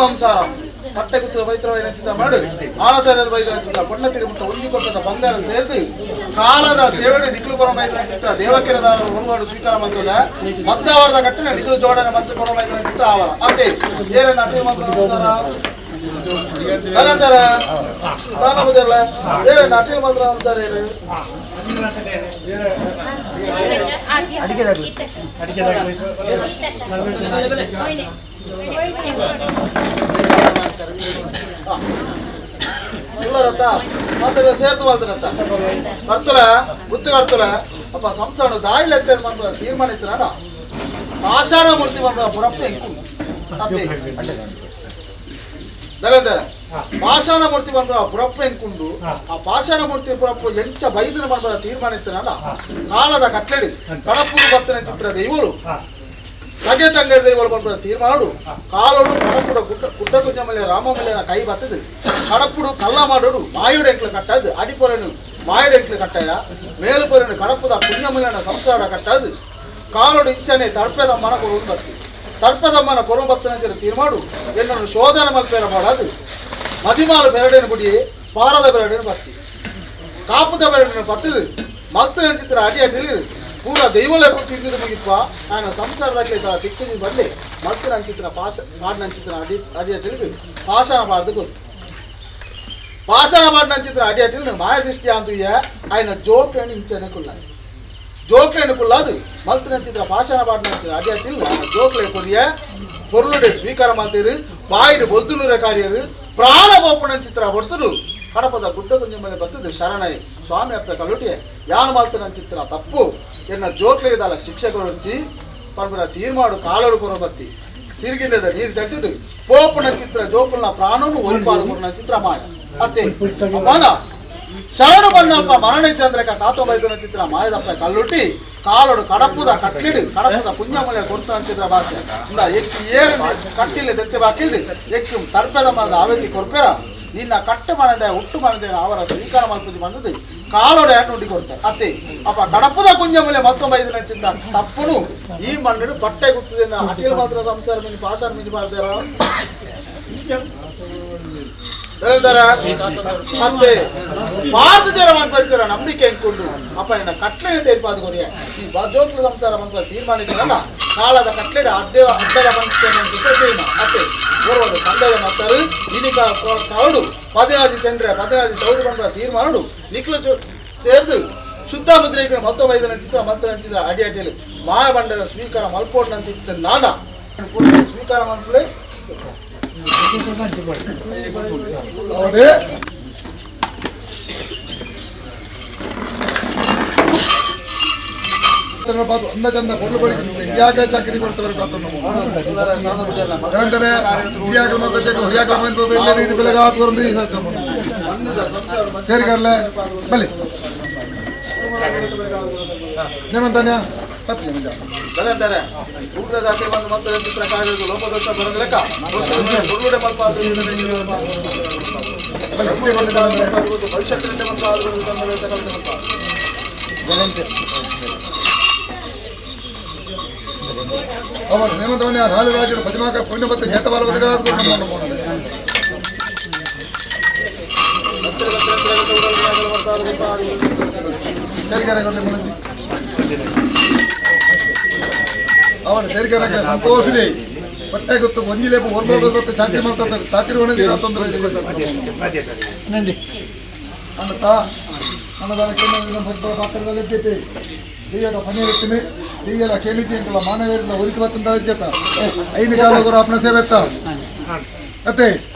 ಪಟ್ಟೆ ಗುತ್ತದ ಪವಿತ್ರವಾಗಿ ಚಿತ್ರ ಮಾಡು ಆಳಸರದ ವೈದ್ಯರ ಚಿತ್ರ ಪೊಣ್ಣ ತಿರುಮುಟ್ಟ ಒಂಜಿ ಕೊಟ್ಟದ ಬಂಗಾರ ಸೇರಿದು ಕಾಲದ ಸೇವನೆ ನಿಖಲು ಪರಮೈದ್ರ ಚಿತ್ರ ದೇವಕಿರದ ಹೊರವಾಡು ಸ್ವೀಕಾರ ಮಾಡ್ತದ ಮದ್ದಾವರದ ಕಟ್ಟನೆ ನಿಖಲು ಜೋಡಣೆ ಮತ್ತು ಪರಮೈದ್ರ ಚಿತ್ರ ಆವರ ಅದೇ ಏರನ್ನ ಅಟವಿ ಮಾತ್ರ ಕಲಂತರ ದಾನ ಬುಜರ್ಲ ಏರನ್ನ ಅಟವಿ ಮಾತ್ರ ಸಂಸಾರ ಏರು ಉಳ್ಳರತ್ತ ಮಾತ್ರ ಸೇರ್ತು ಬಾಲ್ತರತ್ತ ಕರ್ತುಲ ಗುತ್ತು ಕರ್ತುಲ ಅಪ್ಪ ಸಂಸಾರ ದಾಯಿಲ ಎತ್ತೇನು ಮಾಡ್ಬೋದು ತೀರ್ಮಾನ ಇತ್ತು ಆಶಾನ ಮೂರ್ತಿ ಮಾಡ್ಬೋದು ಪುರಪ್ಪ ಇಂಕು ಅತ್ತೆ ದಲಂದರ ಪಾಷಾಣ ಮೂರ್ತಿ ಬಂದ್ರ ಪುರಪ್ಪ ಎಂಕುಂಡು ಆ ಪಾಷಾಣ ಮೂರ್ತಿ ಪುರಪ್ಪ ಎಂಚ ಬೈದನ ಬಂದ್ರ ತೀರ್ಮಾನ ಇತ್ತನಲ್ಲ ಕಾಲದ ಕಟ್ಲಡಿ ಕಡಪೂರು ಬರ್ತನ ಚಿತ್ರ ದೈವಳು ತಗೆ ತಂಗಡಿ ದೈವಳು ಬಂದ್ರ ತೀರ್ಮಾನಡು ಕಾಲೋಡು ಕಡಪುಡ ಗುಡ್ಡ ಗುಡ್ಡ ಕುಂಜಮಲ್ಯ ರಾಮಮಲ್ಯನ ಕೈ ಬತ್ತದು ಕಡಪುಡು ಕಲ್ಲ ಮಾಡೋಡು ಮಾಯುಡು ಎಂಕ್ಲು ಕಟ್ಟದು ಅಡಿಪೊರನು ಮಾಯುಡು ಎಂಕ್ಲು ಕಟ್ಟಾಯ ಮೇಲುಪೊರನು ಕಡಪುದ ಕುಂಜಮಲ್ಯನ ಸಂಸಾರ ಕಟ್ಟದು ಕಾಲೋಡು ಇಂಚನೆ ತಡ್ಪೆದ ಮನ ಕೊರು ಬತ್ತು ತರ್ಪದಮ್ಮನ ಕೊರುಂಬತ್ತನ ತೀರ್ಮಾಡು ಎನ್ನನ್ನು ಶೋಧನೆ ಮಲ್ಪೇರ ಮಾಡದು ಮದಿಮಾಲು ಬೆರಡೇನು ಗುಡಿ ಪಾರದ ಬೆರಡೇನು ಬತ್ತಿ ಕಾಪುದ ಬೆರಡೇನು ಬತ್ತದು ಮಲ್ತನ ಚಿತ್ರ ಅಡಿ ಅಡಿಲಿ ಪೂರ ದೈವಲೆ ತಿಂದಿದ್ದು ಮುಗಿಪ್ಪ ఆయన ಸಂಸಾರದಾಗಲಿ ತಿಕ್ಕು ಬಂದೆ ಮಲ್ತನ ಅಂಚಿತ್ರ ಪಾಶ ಪಾಡಿನ ಅಂಚಿತ್ರ ಅಡಿ ಅಡಿ ಅಡಿಲಿ ಪಾಷಾಣ ಪಾಡ್ದು ಗೊತ್ತು ಪಾಷಾಣ ಪಾಡಿನ ಅಂಚಿತ್ರ ಅಡಿ ಅಡಿಲಿ ಮಾಯ ದೃಷ್ಟಿ ಅಂತುಯ್ಯ ఆయన ಜೋಕ್ಲೇನು ಇಂಚನೆ ಕುಲ್ಲ ಜೋಕ್ಲೇನು ಕುಲ್ಲಾದು ಮಲ್ತನ ಚಿತ್ರ ಪಾಷಾಣ ಪಾಡಿನ ಅಂಚಿತ್ರ ಅಡಿ ಅಡಿಲಿ ఆయన ಜೋಕ್ಲೆ ಕೊರಿಯ பொருளுடைய ಸ್ವೀಕಾರ ಮಾಡ್ತೀರಿ ಬಾಯಿಡು ಬೊಲ್ದುನೂರ ಕಾರ್ಯರು ಪ್ರಾಣ ಬೋಪಣ ಚಿತ್ರ ಹೊಡ್ತರು ಕಡಪದ ಗುಡ್ಡ ಕುಂಜ ಮೇಲೆ ಬರ್ತದೆ ಶರಣೈ ಸ್ವಾಮಿ ಅಪ್ಪ ಕಲುಟಿ ಯಾನು ಮಾಲ್ತನ ಚಿತ್ರ ತಪ್ಪು ಎನ್ನ ಜೋಕ್ಲೇದಲ್ಲ ಶಿಕ್ಷಕರು ಹಚ್ಚಿ ಪರ್ಬರ ತೀರ್ಮಾಡು ಕಾಲಡು ಕೊರ ಬತ್ತಿ ಸಿರಿಗಿಲ್ಲದ ನೀರು ತಟ್ಟಿದ್ದು ಪೋಪನ ಚಿತ್ರ ಜೋಪುಲ್ನ ಪ್ರಾಣನು ಒಲ್ಪಾದ ಕೊರನ ಚಿತ್ರ ಮಾಯ ಅತ್ತೆ ಅಮ್ಮನ ಶರಣು ಬಣ್ಣಪ್ಪ ಮರಣ ಚಂದ್ರಕ ತಾತೋ ಬೈದನ ಚಿತ್ರ ಮಾಯದಪ್ಪ ಕಲ್ಲುಟ್ಟಿ ಕಾಲೋಡು ಕಡಪುದ ಕಟ್ಲಿಡು ಕಡಪುದ ಪುಣ್ಯಮೂಲ್ಯ ಕೊಡ್ತ ಅಂಚಿದ್ರ ಭಾಷೆ ಇಂದ ಎಕ್ಕಿ ಏರು ಕಟ್ಟಿಲ್ಲ ದೆತ್ತೆ ಬಾಕಿಲ್ಲಿ ಎಕ್ಕಿ ತರ್ಪೆದ ಮರದ ಆವೇತಿ ಕೊರ್ಪೆರ ನಿನ್ನ ಕಟ್ಟು ಮಾಡದೆ ಹುಟ್ಟು ಮಾಡದೆ ಅವರ ಸ್ವೀಕಾರ ಮಲ್ಪುಜಿ ಬಂದದ್ದು ಕಾಲೋಡೆ ಹಣ್ಣು ಕೊಡ್ತಾರೆ ಅತ್ತೆ ಅಪ್ಪ ಕಡಪುದ ಕುಂಜಮೂಲ್ಯ ಮತ್ತೊಬ್ಬ ಐದನ ಚಿತ್ರ ತಪ್ಪುನು ಈ ಮಣ್ಣು ಬಟ್ಟೆ ಗುತ್ತದೆ ಅಖಿಲ ಮಾತ್ರ ಸಂಸಾರ ಮಿನಿ ಪಾಸಾರ ಮಿನಿ ಮಾಡ್ತಾರ ಅತ್ತೆ ಭಾರತ ಜನ ಮಾಡ್ಕೊಳ್ತೀರ ನಂಬಿಕೆ ಇಟ್ಕೊಂಡು ಅಪ್ಪ ನಿನ್ನ ಕಟ್ಲೆ ತೇರ್ಪಾದ ಕೊರಿಯ ಈ ಜೋಕ್ಲು ಸಂಸಾರ ಬಂದ ತೀರ್ಮಾನ ಇದ್ದೀರಲ್ಲ ಕಾಲದ ಕಟ್ಲೆ ಅಡ್ಡ ಅಡ್ಡದ ಅತ್ತೆ ಓರ್ವದು ತಂದೆಯ ಮತ್ತರು ಇನಿ ಕಾಡು ಪದಿನಾಜಿ ಸೆಂಡ್ರೆ ಪದಿನಾಜಿ ಚೌಡು ಬಂದ ತೀರ್ಮಾನಡು ನಿಕ್ಲು ಸೇರ್ದು ಶುದ್ಧ ಮುದ್ರೆ ಮತ್ತೊಬ್ಬ ಐದನ ಚಿತ್ರ ಮತ್ತೆ ಹಂಚಿದ ಅಡಿ ಅಡಿಯಲ್ಲಿ ಮಾಯ ಬಂಡರ ಸ್ವೀಕಾರ ಮಲ್ಪೋಡ್ನಂತಿತ್ತು ನಾಡ ಸ್ವೀಕಾರ ಮಲ್ಪಲೆ ಅವರೇ ಅಂದ ಚಂದ ಕೊಡ್ಲು ಚಾಕರಿ ಕೊಡ್ತವರು ಸೇರಿಗಾರಲೆ ಬಲಿ ನೇಮಂತಾನ್ಯ ಪತ್ನಿ ಬರಂತಾರೆ ಊಟದ ಜಾತ್ರೆ ಬಂದು ಮತ್ತೆ ಚಿತ್ರ ಕಾಯೋದು ಲೋಪದೋಷ ಬರೋದು ಲೆಕ್ಕ ಭವಿಷ್ಯತ್ತಿನ ಅವರು ನೇಮಂತವನ್ನೇ ಹಾಲು ರಾಜರು ಪದಿಮಾಕ ಪುಣ್ಯಪತ್ರ ಜೇತಬಾಲ ಅವರ ಸೇರಿಕೆ ಸಂತೋಷಲಿ ಬಟ್ಟೆ ಗೊತ್ತು ಒಂಜಿಲೇಪು ಹೊರ್ಬೋದು ಗೊತ್ತು ಚಾಕ್ರಿ ಮಾಡ್ತಾರೆ ಚಾಕ್ರಿ ಒಣಗಿ ತೊಂದರೆ ಇದೆ ಸರ್ ಅನ್ನತಾ ಅನ್ನದಾನ ಕೇಂದ್ರ ದೀಯದ ಪನ್ನೀರ್ ದೀಯದ ಕೇಳಿದ್ದೆ ಮಾನವೀಯರಿಂದ ಒರಿತು ಬತ್ತಂತ ಐದು ಕಾಲಗುರು ಅಪ್ಪನ ಸೇವೆತ್ತ ಅತ್ತೆ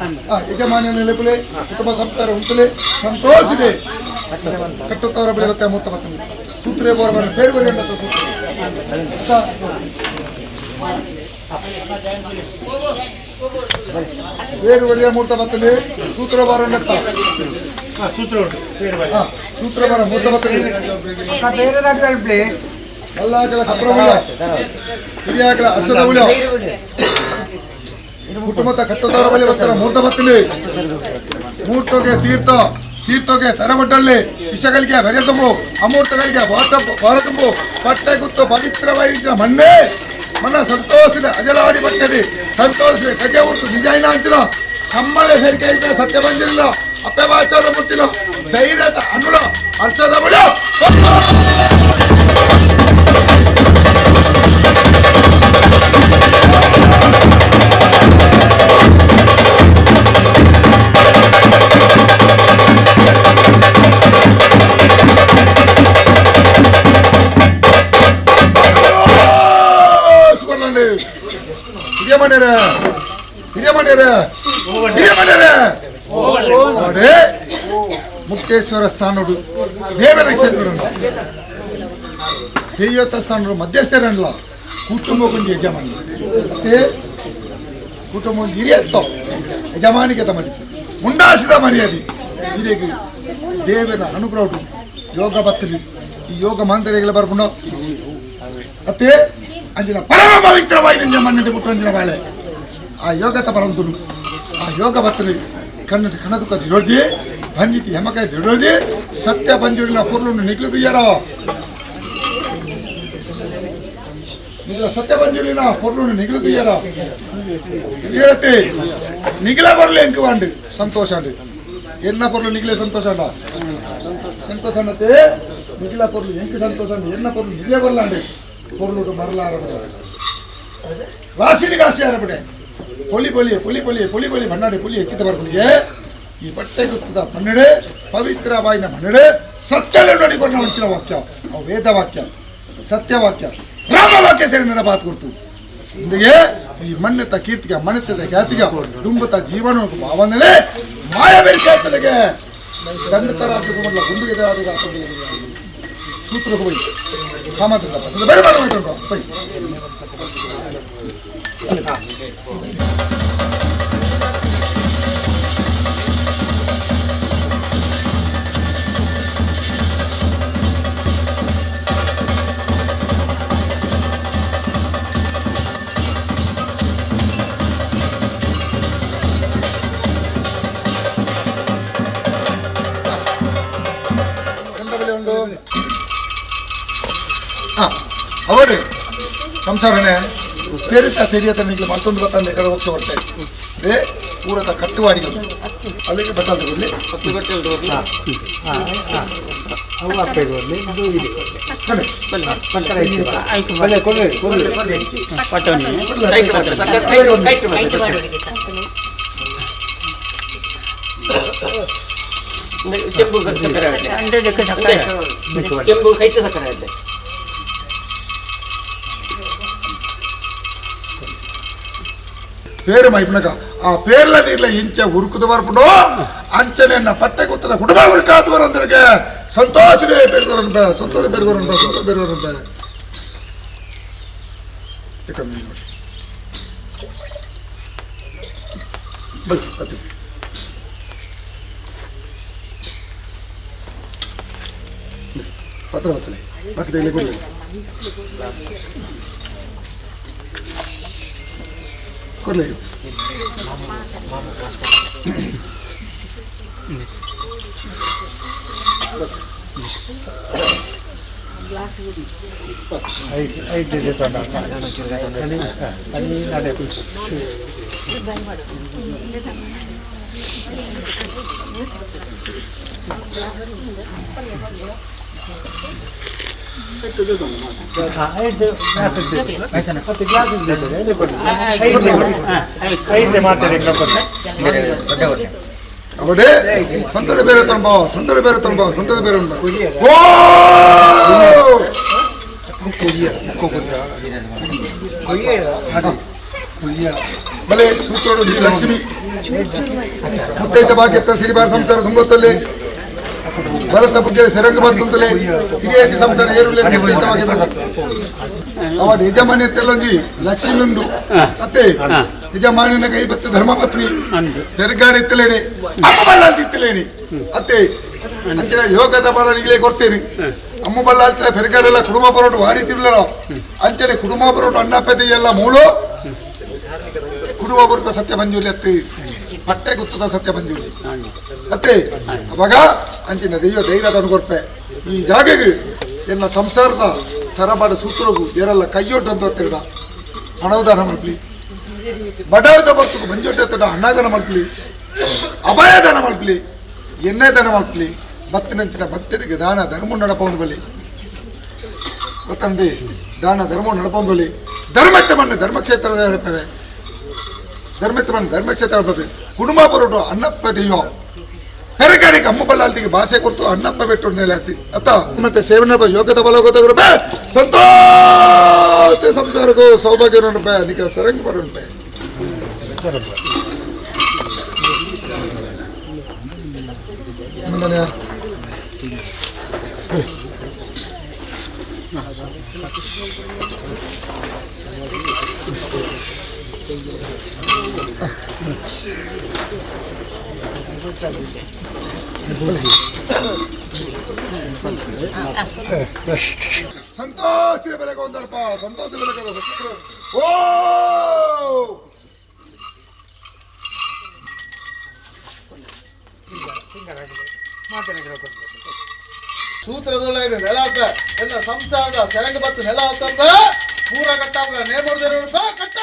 ಯಜಮಾನ್ಯ ನೆಲೆಪುಲೆ ಕುಟುಂಬ ಸಂಸಾರ ಉಂಟುಲೆ ಸಂತೋಷಿದೆ ಕಟ್ಟುತ್ತವರ ಬೆಳೆ ಬತ್ತೆ ಮೂರ್ತ ಬತ್ತ ಸೂತ್ರೆ ಬೋರ ಬರ ಬೇರೆ ಬೇರೆ ಸೂತ್ರ ಬೇರೆ ವರಿಯ ಮೂರ್ತ ಬತ್ತನೆ ಸೂತ್ರ ಬಾರ ಸೂತ್ರ ಬಾರ ಮೂರ್ತ ಬತ್ತನೆ ಅಲ್ಲಾಗಲ ಕಪ್ರ ಉಳ್ಳ ಹಿರಿಯಾಗಲ ಅಸದ ಉಳ್ಳ ಕುಟುಂಬದ ಕಟ್ಟುತ್ತವರ ಬಳಿ ಬರ್ತಾರ ಮೂರ್ತ ಬತ್ತನೆ ಮೂರ್ತೋಗೆ ತೀರ್ಥ ತೀರ್ಥೋಗೆ ತರಬಡ್ಡಲ್ಲಿ ವಿಷಗಳಿಗೆ ಬೆರೆ ತುಂಬು ಅಮೂರ್ತಗಳಿಗೆ ಭಾರ ತುಂಬು ಪಟ್ಟೆ ಗುತ್ತು ಪವಿತ್ರವಾಗಿ ಮಣ್ಣೆ ಮನ ಸಂತೋಷದ ಅಜಲಾಡಿ ಬರ್ತದೆ ಸಂತೋಷದ ಕಜೆ ಉಂಟು ನಿಜಾಯಿನ ಅಂತಿನ ಸಮ್ಮಳೆ ಸೇರಿಕೆ ಸತ್ಯ ಬಂದಿಲ್ಲ ಅಪ್ಪೆ ವಾಚಾರ ಮುಟ್ಟಿನ ಧೈರ್ಯದ ಅನುಳ ಅರ್ಷದ ಬಳ ಹಿರಿಯಮಣ್ಯರೇ ಹಿರಿಯಮಣ್ಯರೇ ಹಿರಿಯಮಣ್ಯರೇ ನೋಡಿ ಮುಕ್ತೇಶ್ವರ ಸ್ಥಾನಡು ದೇವರ ಕ್ಷೇತ್ರರನ್ನ ದೇವತ ಸ್ಥಾನರು ಮಧ್ಯಸ್ಥರನ್ನಲ್ಲ ಕುಟುಂಬಕ್ಕೊಂದು ಯಜಮಾನಿ ಮತ್ತೆ ಕುಟುಂಬ ಒಂದು ಹಿರಿಯತ್ತ ಯಜಮಾನಿಗೆ ತಮದಿ ಮುಂಡಾಸಿದ ಮರ್ಯಾದೆ ಹಿರಿಯಗೆ ದೇವರ ಅನುಗ್ರಹ ಯೋಗ ಬತ್ತಲಿ ಈ ಯೋಗ ಮಾಂತರಿಗಳ ಬರ್ಕೊಂಡು ಮತ್ತೆ ಅಂಜಿನ ಪರಮ ಪವಿತ್ರವಾಗಿ ನಿಂಜ ಮಣ್ಣಿದೆ ಪುಟ್ಟಂಜಿನ ಬಾಳೆ ಆ ಯೋಗತ ಪರಂತುಡು ಆ ಯೋಗ ಬತ್ತಲಿ ಕಣ್ಣು ಕಣದುಕ ದಿಡೋರ್ಜಿ ಬಂಜಿತಿ ಹೆಮಕಾಯಿ ದಿಡೋರ್ಜಿ ಸತ್ಯ ಬಂಜುಡಿನ ಪೊರ್ಲುನ್ನು ನಿಗ್ಲದು ಯಾರೋ ನಿಗ್ಲ ಸತ್ಯ ಬಂಜುಡಿನ ಪೊರ್ಲುನ್ನು ನಿಗ್ಲದು ಯಾರೋ ಇರತ್ತೆ ನಿಗ್ಲ ಬರಲಿ ಎಂಕು ಅಂಡು ಸಂತೋಷ ಅಂಡು ಎನ್ನ ಪೊರ್ಲು ನಿಗ್ಲೆ ಸಂತೋಷ ಅಂಡ ಸಂತೋಷ ಅನ್ನತ್ತೆ ನಿಗ್ಲ ಪೊರ್ಲು ಎಂಕು ಸಂತೋಷ ಅಂಡು ಎನ್ನ ಪೊರ್ಲು ನಿಗ್ಲೇ ಬರಲಾಂಡು பொருளுக்கு மரலாரப்பட ராசினி காசி ஆரப்பಡೆ ಪೊಲಿ ಪೊಲಿ ಪೊಲಿ ಪೊಲಿ ಪೊಲಿ ಪೊಲಿ ಮಣ್ಣಾಡಿ ಪೊಲಿ ಹೆಚ್ಚಿದ ಬರ್ಪುಣಿಗೆ ಈ ಬಟ್ಟೆ ಗುತ್ತದ ಮನ್ನಡೆ ಪವಿತ್ರ ಬಾಯಿನ ಮನ್ನಡೆ ಸತ್ಯಲೆ ನೋಡಿ ಕೊರ್ನ ಒಂಚಿನ ವಾಕ್ಯ ಅವು ವೇದ ವಾಕ್ಯ ಸತ್ಯವಾಕ್ಯ ರಾಮವಾಕ್ಯ ಸೇರಿ ನನ್ನ ಬಾತ್ ಕೊಡ್ತು ಇಂದಿಗೆ ಈ ಮಣ್ಣೆತ್ತ ಕೀರ್ತಿಗೆ ಮಣ್ಣೆತ್ತದ ಖ್ಯಾತಿಗೆ ದುಂಬತ ಜೀವನ ಭಾವನೆ ಮಾಯ ಬೇರೆ ದಂಡ ತರ ಗುಂಡಿಗೆ ಸೂತ್ರ ಹೋಗಿ ಕಾಮದ ಬೇರೆ ಮಾಡಿ ಅವರು ಸಂಸಾರನೇ ತೆರಿತ ತೆರಿಯತ ನಿಮಗೆ ಮತ್ತೊಂದು ಬತ್ತಂದೆ ಕಡೆ ಹೋಗ್ತಾ ಬರ್ತಾ ಇತ್ತು ಊರದ ಕಟ್ಟುವಾಡಿಗಳು ಅಲ್ಲಿಗೆ ಬತ್ತಾದ ಕೊಡಲಿ ಚೆಂಬು ಕೈತ ಸಕ್ಕರೆ పేరు మైపునక ఆ పేర్ల నీళ్ళ ఇంచ ఉరుకుదు వరపుడు అంచనే పట్టె గుత్తద కుటుంబ ఉరుకాదు అందరికి సంతోషుడే పెరుగురు సంతోష పెరుగురు సంతోష పెరుగురు ಪತ್ರ ಬತ್ತಲೆ ಬಾಕಿ ತೆಗಲಿ ಕೊಡಲಿ ಕೊಡಲಿ ಅವಡೆ ಸಂತಡೆ ಬೇರೆ ತಂಬ ಸಂತಡೆ ಬೇರೆ ತಂಬ ಸಂತಡೆ ಬೇರೆ ಓ ಬಲೆ ಸೂತ್ರೋಡು ಲಕ್ಷ್ಮಿ ಮುತ್ತೈತ ಭಾಗ್ಯತ್ತ ಸಿರಿಬಾರ ಸಂಸಾರ ತುಂಬೋತ್ತಲ್ಲಿ ಭರತ ಬುಗ್ಗೆರೆ ಸೆರಂಗ ಬಂತಂತಲೇ ಹಿರಿಯತಿ ಸಂಸಾರ ಏರುಲೆ ಮುತ್ತೈತ ಭಾಗ್ಯದ ಅವ ಯಜಮಾನಿ ತೆಲ್ಲೊಂಜಿ ಲಕ್ಷ್ಮಿ ಉಂಡು ಅತ್ತೆ ಯಜಮಾನಿನ ಕೈ ಬತ್ತ ಧರ್ಮಪತ್ನಿ ಪೆರ್ಗಾಡಿ ಇತ್ತಲೇನೆ ಅಮ್ಮ ಇತ್ತಲೇನೆ ಅತ್ತೆ ಅಂಚಿನ ಯೋಗದ ಬಲ ನಿಗಲೇ ಕೊಡ್ತೇನೆ ಅಮ್ಮ ಬಲ್ಲ ಅಂತ ಪೆರ್ಗಾಡೆಲ್ಲ ಕುಡುಮ ಬರೋಟು ವಾರಿ ತಿರ್ಲೋ ಅಂಚನೆ ಕುಡುಮ ಬರೋಟು ಅಣ್ಣಪ್ಪತಿ ಎಲ್ಲ ಮೂಳು ಕುಡುಮ ಬರುತ್ತ ಸತ್ಯ ಮಂಜೂಲಿ ಅತ್ತಿ ಪಟ್ಟೆ ಗುತ್ತದ ಸತ್ಯ ಮಂಜೂಲಿ ಅತ್ತೆ ಅವಾಗ ಅಂಚಿನ ದೈವ ಧೈರ್ಯದ ಅನುಕೊರ್ಪೆ ಈ ಜಾಗೆಗೆ ಎನ್ನ ಸಂಸಾರದ ತರಬಾಡ ಸೂತ್ರಗು ಏರೆಲ್ಲ ಕೈಯೊಡ್ಡು ಅಂತ ತಿರುಡ ಪಣವದಾನ ಮಲ್ಪಲಿ ಬಡವದ ಬರ್ತುಕು ಬಂಜೊಟ್ಟೆತ್ತಡ ಅಣ್ಣಾದನ ಮಲ್ಪಲಿ ಅಭಯದಾನ ಮಲ್ಪಲಿ ಎಣ್ಣೆದಾನ ಮಲ್ಪಲಿ ಬತ್ತಿನಂಚಿನ ಭಕ್ತರಿಗೆ ದಾನ ಧರ್ಮ ನಡಪವನು ಬಲಿ ಗೊತ್ತಂದಿ ದಾನ ಧರ್ಮ ನಡಪವನು ಬಲಿ ಧರ್ಮಕ್ಕೆ ಮಣ್ಣು ಧರ್ಮಕ್ಷೇತ್ರದ ಇರುತ್ತವೆ ಧರ್ಮಕ್ಕೆ ಮಣ್ಣು ಧರ್ಮಕ್ಷೇತ್ರ ಇರ್ತದೆ ಕುಟುಂಬ ಬರೋಟು ಅನ್ನಪ್ಪ ದೆಯ್ಯೋ ಪೆರಕಾಡಿಗೆ ಅಮ್ಮ ಬಲ್ಲಾಲ್ತಿಗೆ ಭಾಷೆ ಕೊಡ್ತು ಅಣ್ಣಪ್ಪ ಬಿಟ್ಟು ನೆಲೆ ಹತ್ತಿ ಅತ್ತ ಮತ್ತೆ ಸೇವನೆ ಯೋಗದ ಬಲ ಗೊತ್ತಾಗ್ರೂಪೆ ಸಂತೋಷ ಸಂಸಾರಕ್ಕೂ ಸೌಭಾಗ್ಯ ರೂಪಾಯಿ ನಿಕ ಸರಂಗ್ ಪಡುಂಟೆ ಮುಂದನೆಯ ಸಂತೋಷದ ಬೆಲೆಗೆ ಒಂದಲ್ಪ ಸಂತೋಷದ ಬೆಲೆಗೆ ಓ ಸೂತ್ರದೊಳಗೆ ನೆಲ ಹಾಕ ಎಲ್ಲ ಸಂಸಾರದ ಸೆರಂಗ ಬತ್ತು ನೆಲ ಹಾಕಂತ ಪೂರ ಕಟ್ಟ ನೇಮೂರು ಕಟ್ಟ.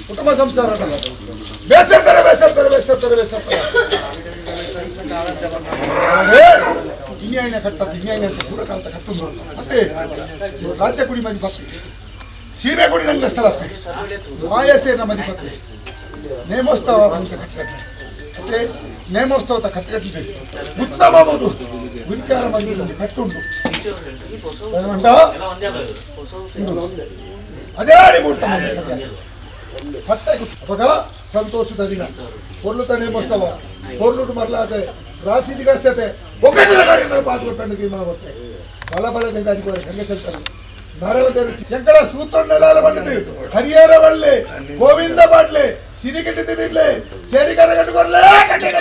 ಕುಟುಂಬ ಸಂಸಾರ ಬೇಸರ್ತಾರೆ ಬೇಸರ್ತಾರೆ ಬೇಸರ್ತಾರೆ ಬೇಸರ್ತಾರೆ ಇನ್ಯಾಯನ ಕಟ್ಟ ಇನ್ಯಾಯನ ಪೂರ ಕಾಲದ ಕಟ್ಟು ಮತ್ತೆ ರಾಜ್ಯ ಕುಡಿ ಮದಿ ಪತ್ತಿ ಸೀಮೆ ಕುಡಿ ನಂಗೆ ಸ್ಥಳ ಮಾಯಸೇನ ಮದಿಪತ್ತಿ ನೇಮೋತ್ಸವ ಅಂತ ಕಟ್ಟಕಟ್ಟೆ ಮತ್ತೆ ನೇಮೋತ್ಸವದ ಕಟ್ಟಕಟ್ಟಿದೆ ಉತ್ತಮಬಹುದು ಗುರಿಕಾರ ಮದಿ ಕಟ್ಟುಂಟು ಅದೇ ಪಟ್ಟೆ ಅವಾಗ ಸಂತೋಷದ ದಿನ ಪೊರ್ಲುತ ನೇಮೋತ್ಸವ ಪೊರ್ಲುಟು ಮರಲಾದೆ ರಾಶಿ ದಿಗಸ್ಯತೆ ಒಗ್ಗಟ್ಟಿನ ಪಾತ್ರೆ ತೀರ್ಮಾನ ಬರುತ್ತೆ ಬಲ ಬಲದಿಂದ ಅಧಿಕಾರಿ ಗಂಗೆ ಚೆಲ್ತಾರೆ ನರವದೇರು ಎಂಕಡ ಸೂತ್ರ ನೆಲಾಲ ಬಂದಿದೆ ಹರಿಹರ ಬಳ್ಳಿ ಗೋವಿಂದ ಬಾಟ್ಲಿ ಸಿರಿಗಿಟ್ಟಿದ್ದಿರ್ಲಿ ಸೇರಿಕರ ಕಟ್ಟುಕೊರ್ಲೇ ಕಟ್ಟಿದ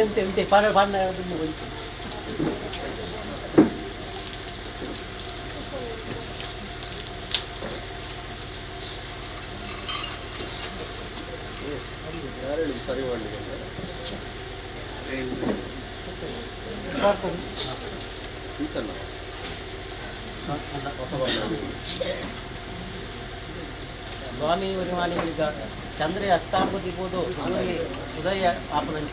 ಎಂತೆ ಎಂತೆ ಎಂತೆ ಪಾಡ ಪಾಡ. ಸ್ವಾಮಿ ಉರಿಮಾನಿಗಳಿಗೆ ಚಂದ್ರೆ ಅಸ್ತಾಂಬುದಿಬೋದು ಸೂರ್ಯ ಉದಯ ಆಪನಂಚ.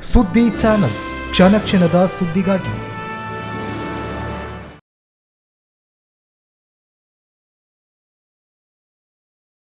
ಸುದ್ದಿ ಚಾನಲ್, ಕ್ಷಣ ಕ್ಷಣದ ಸುದ್ದಿಗಾಗಿ.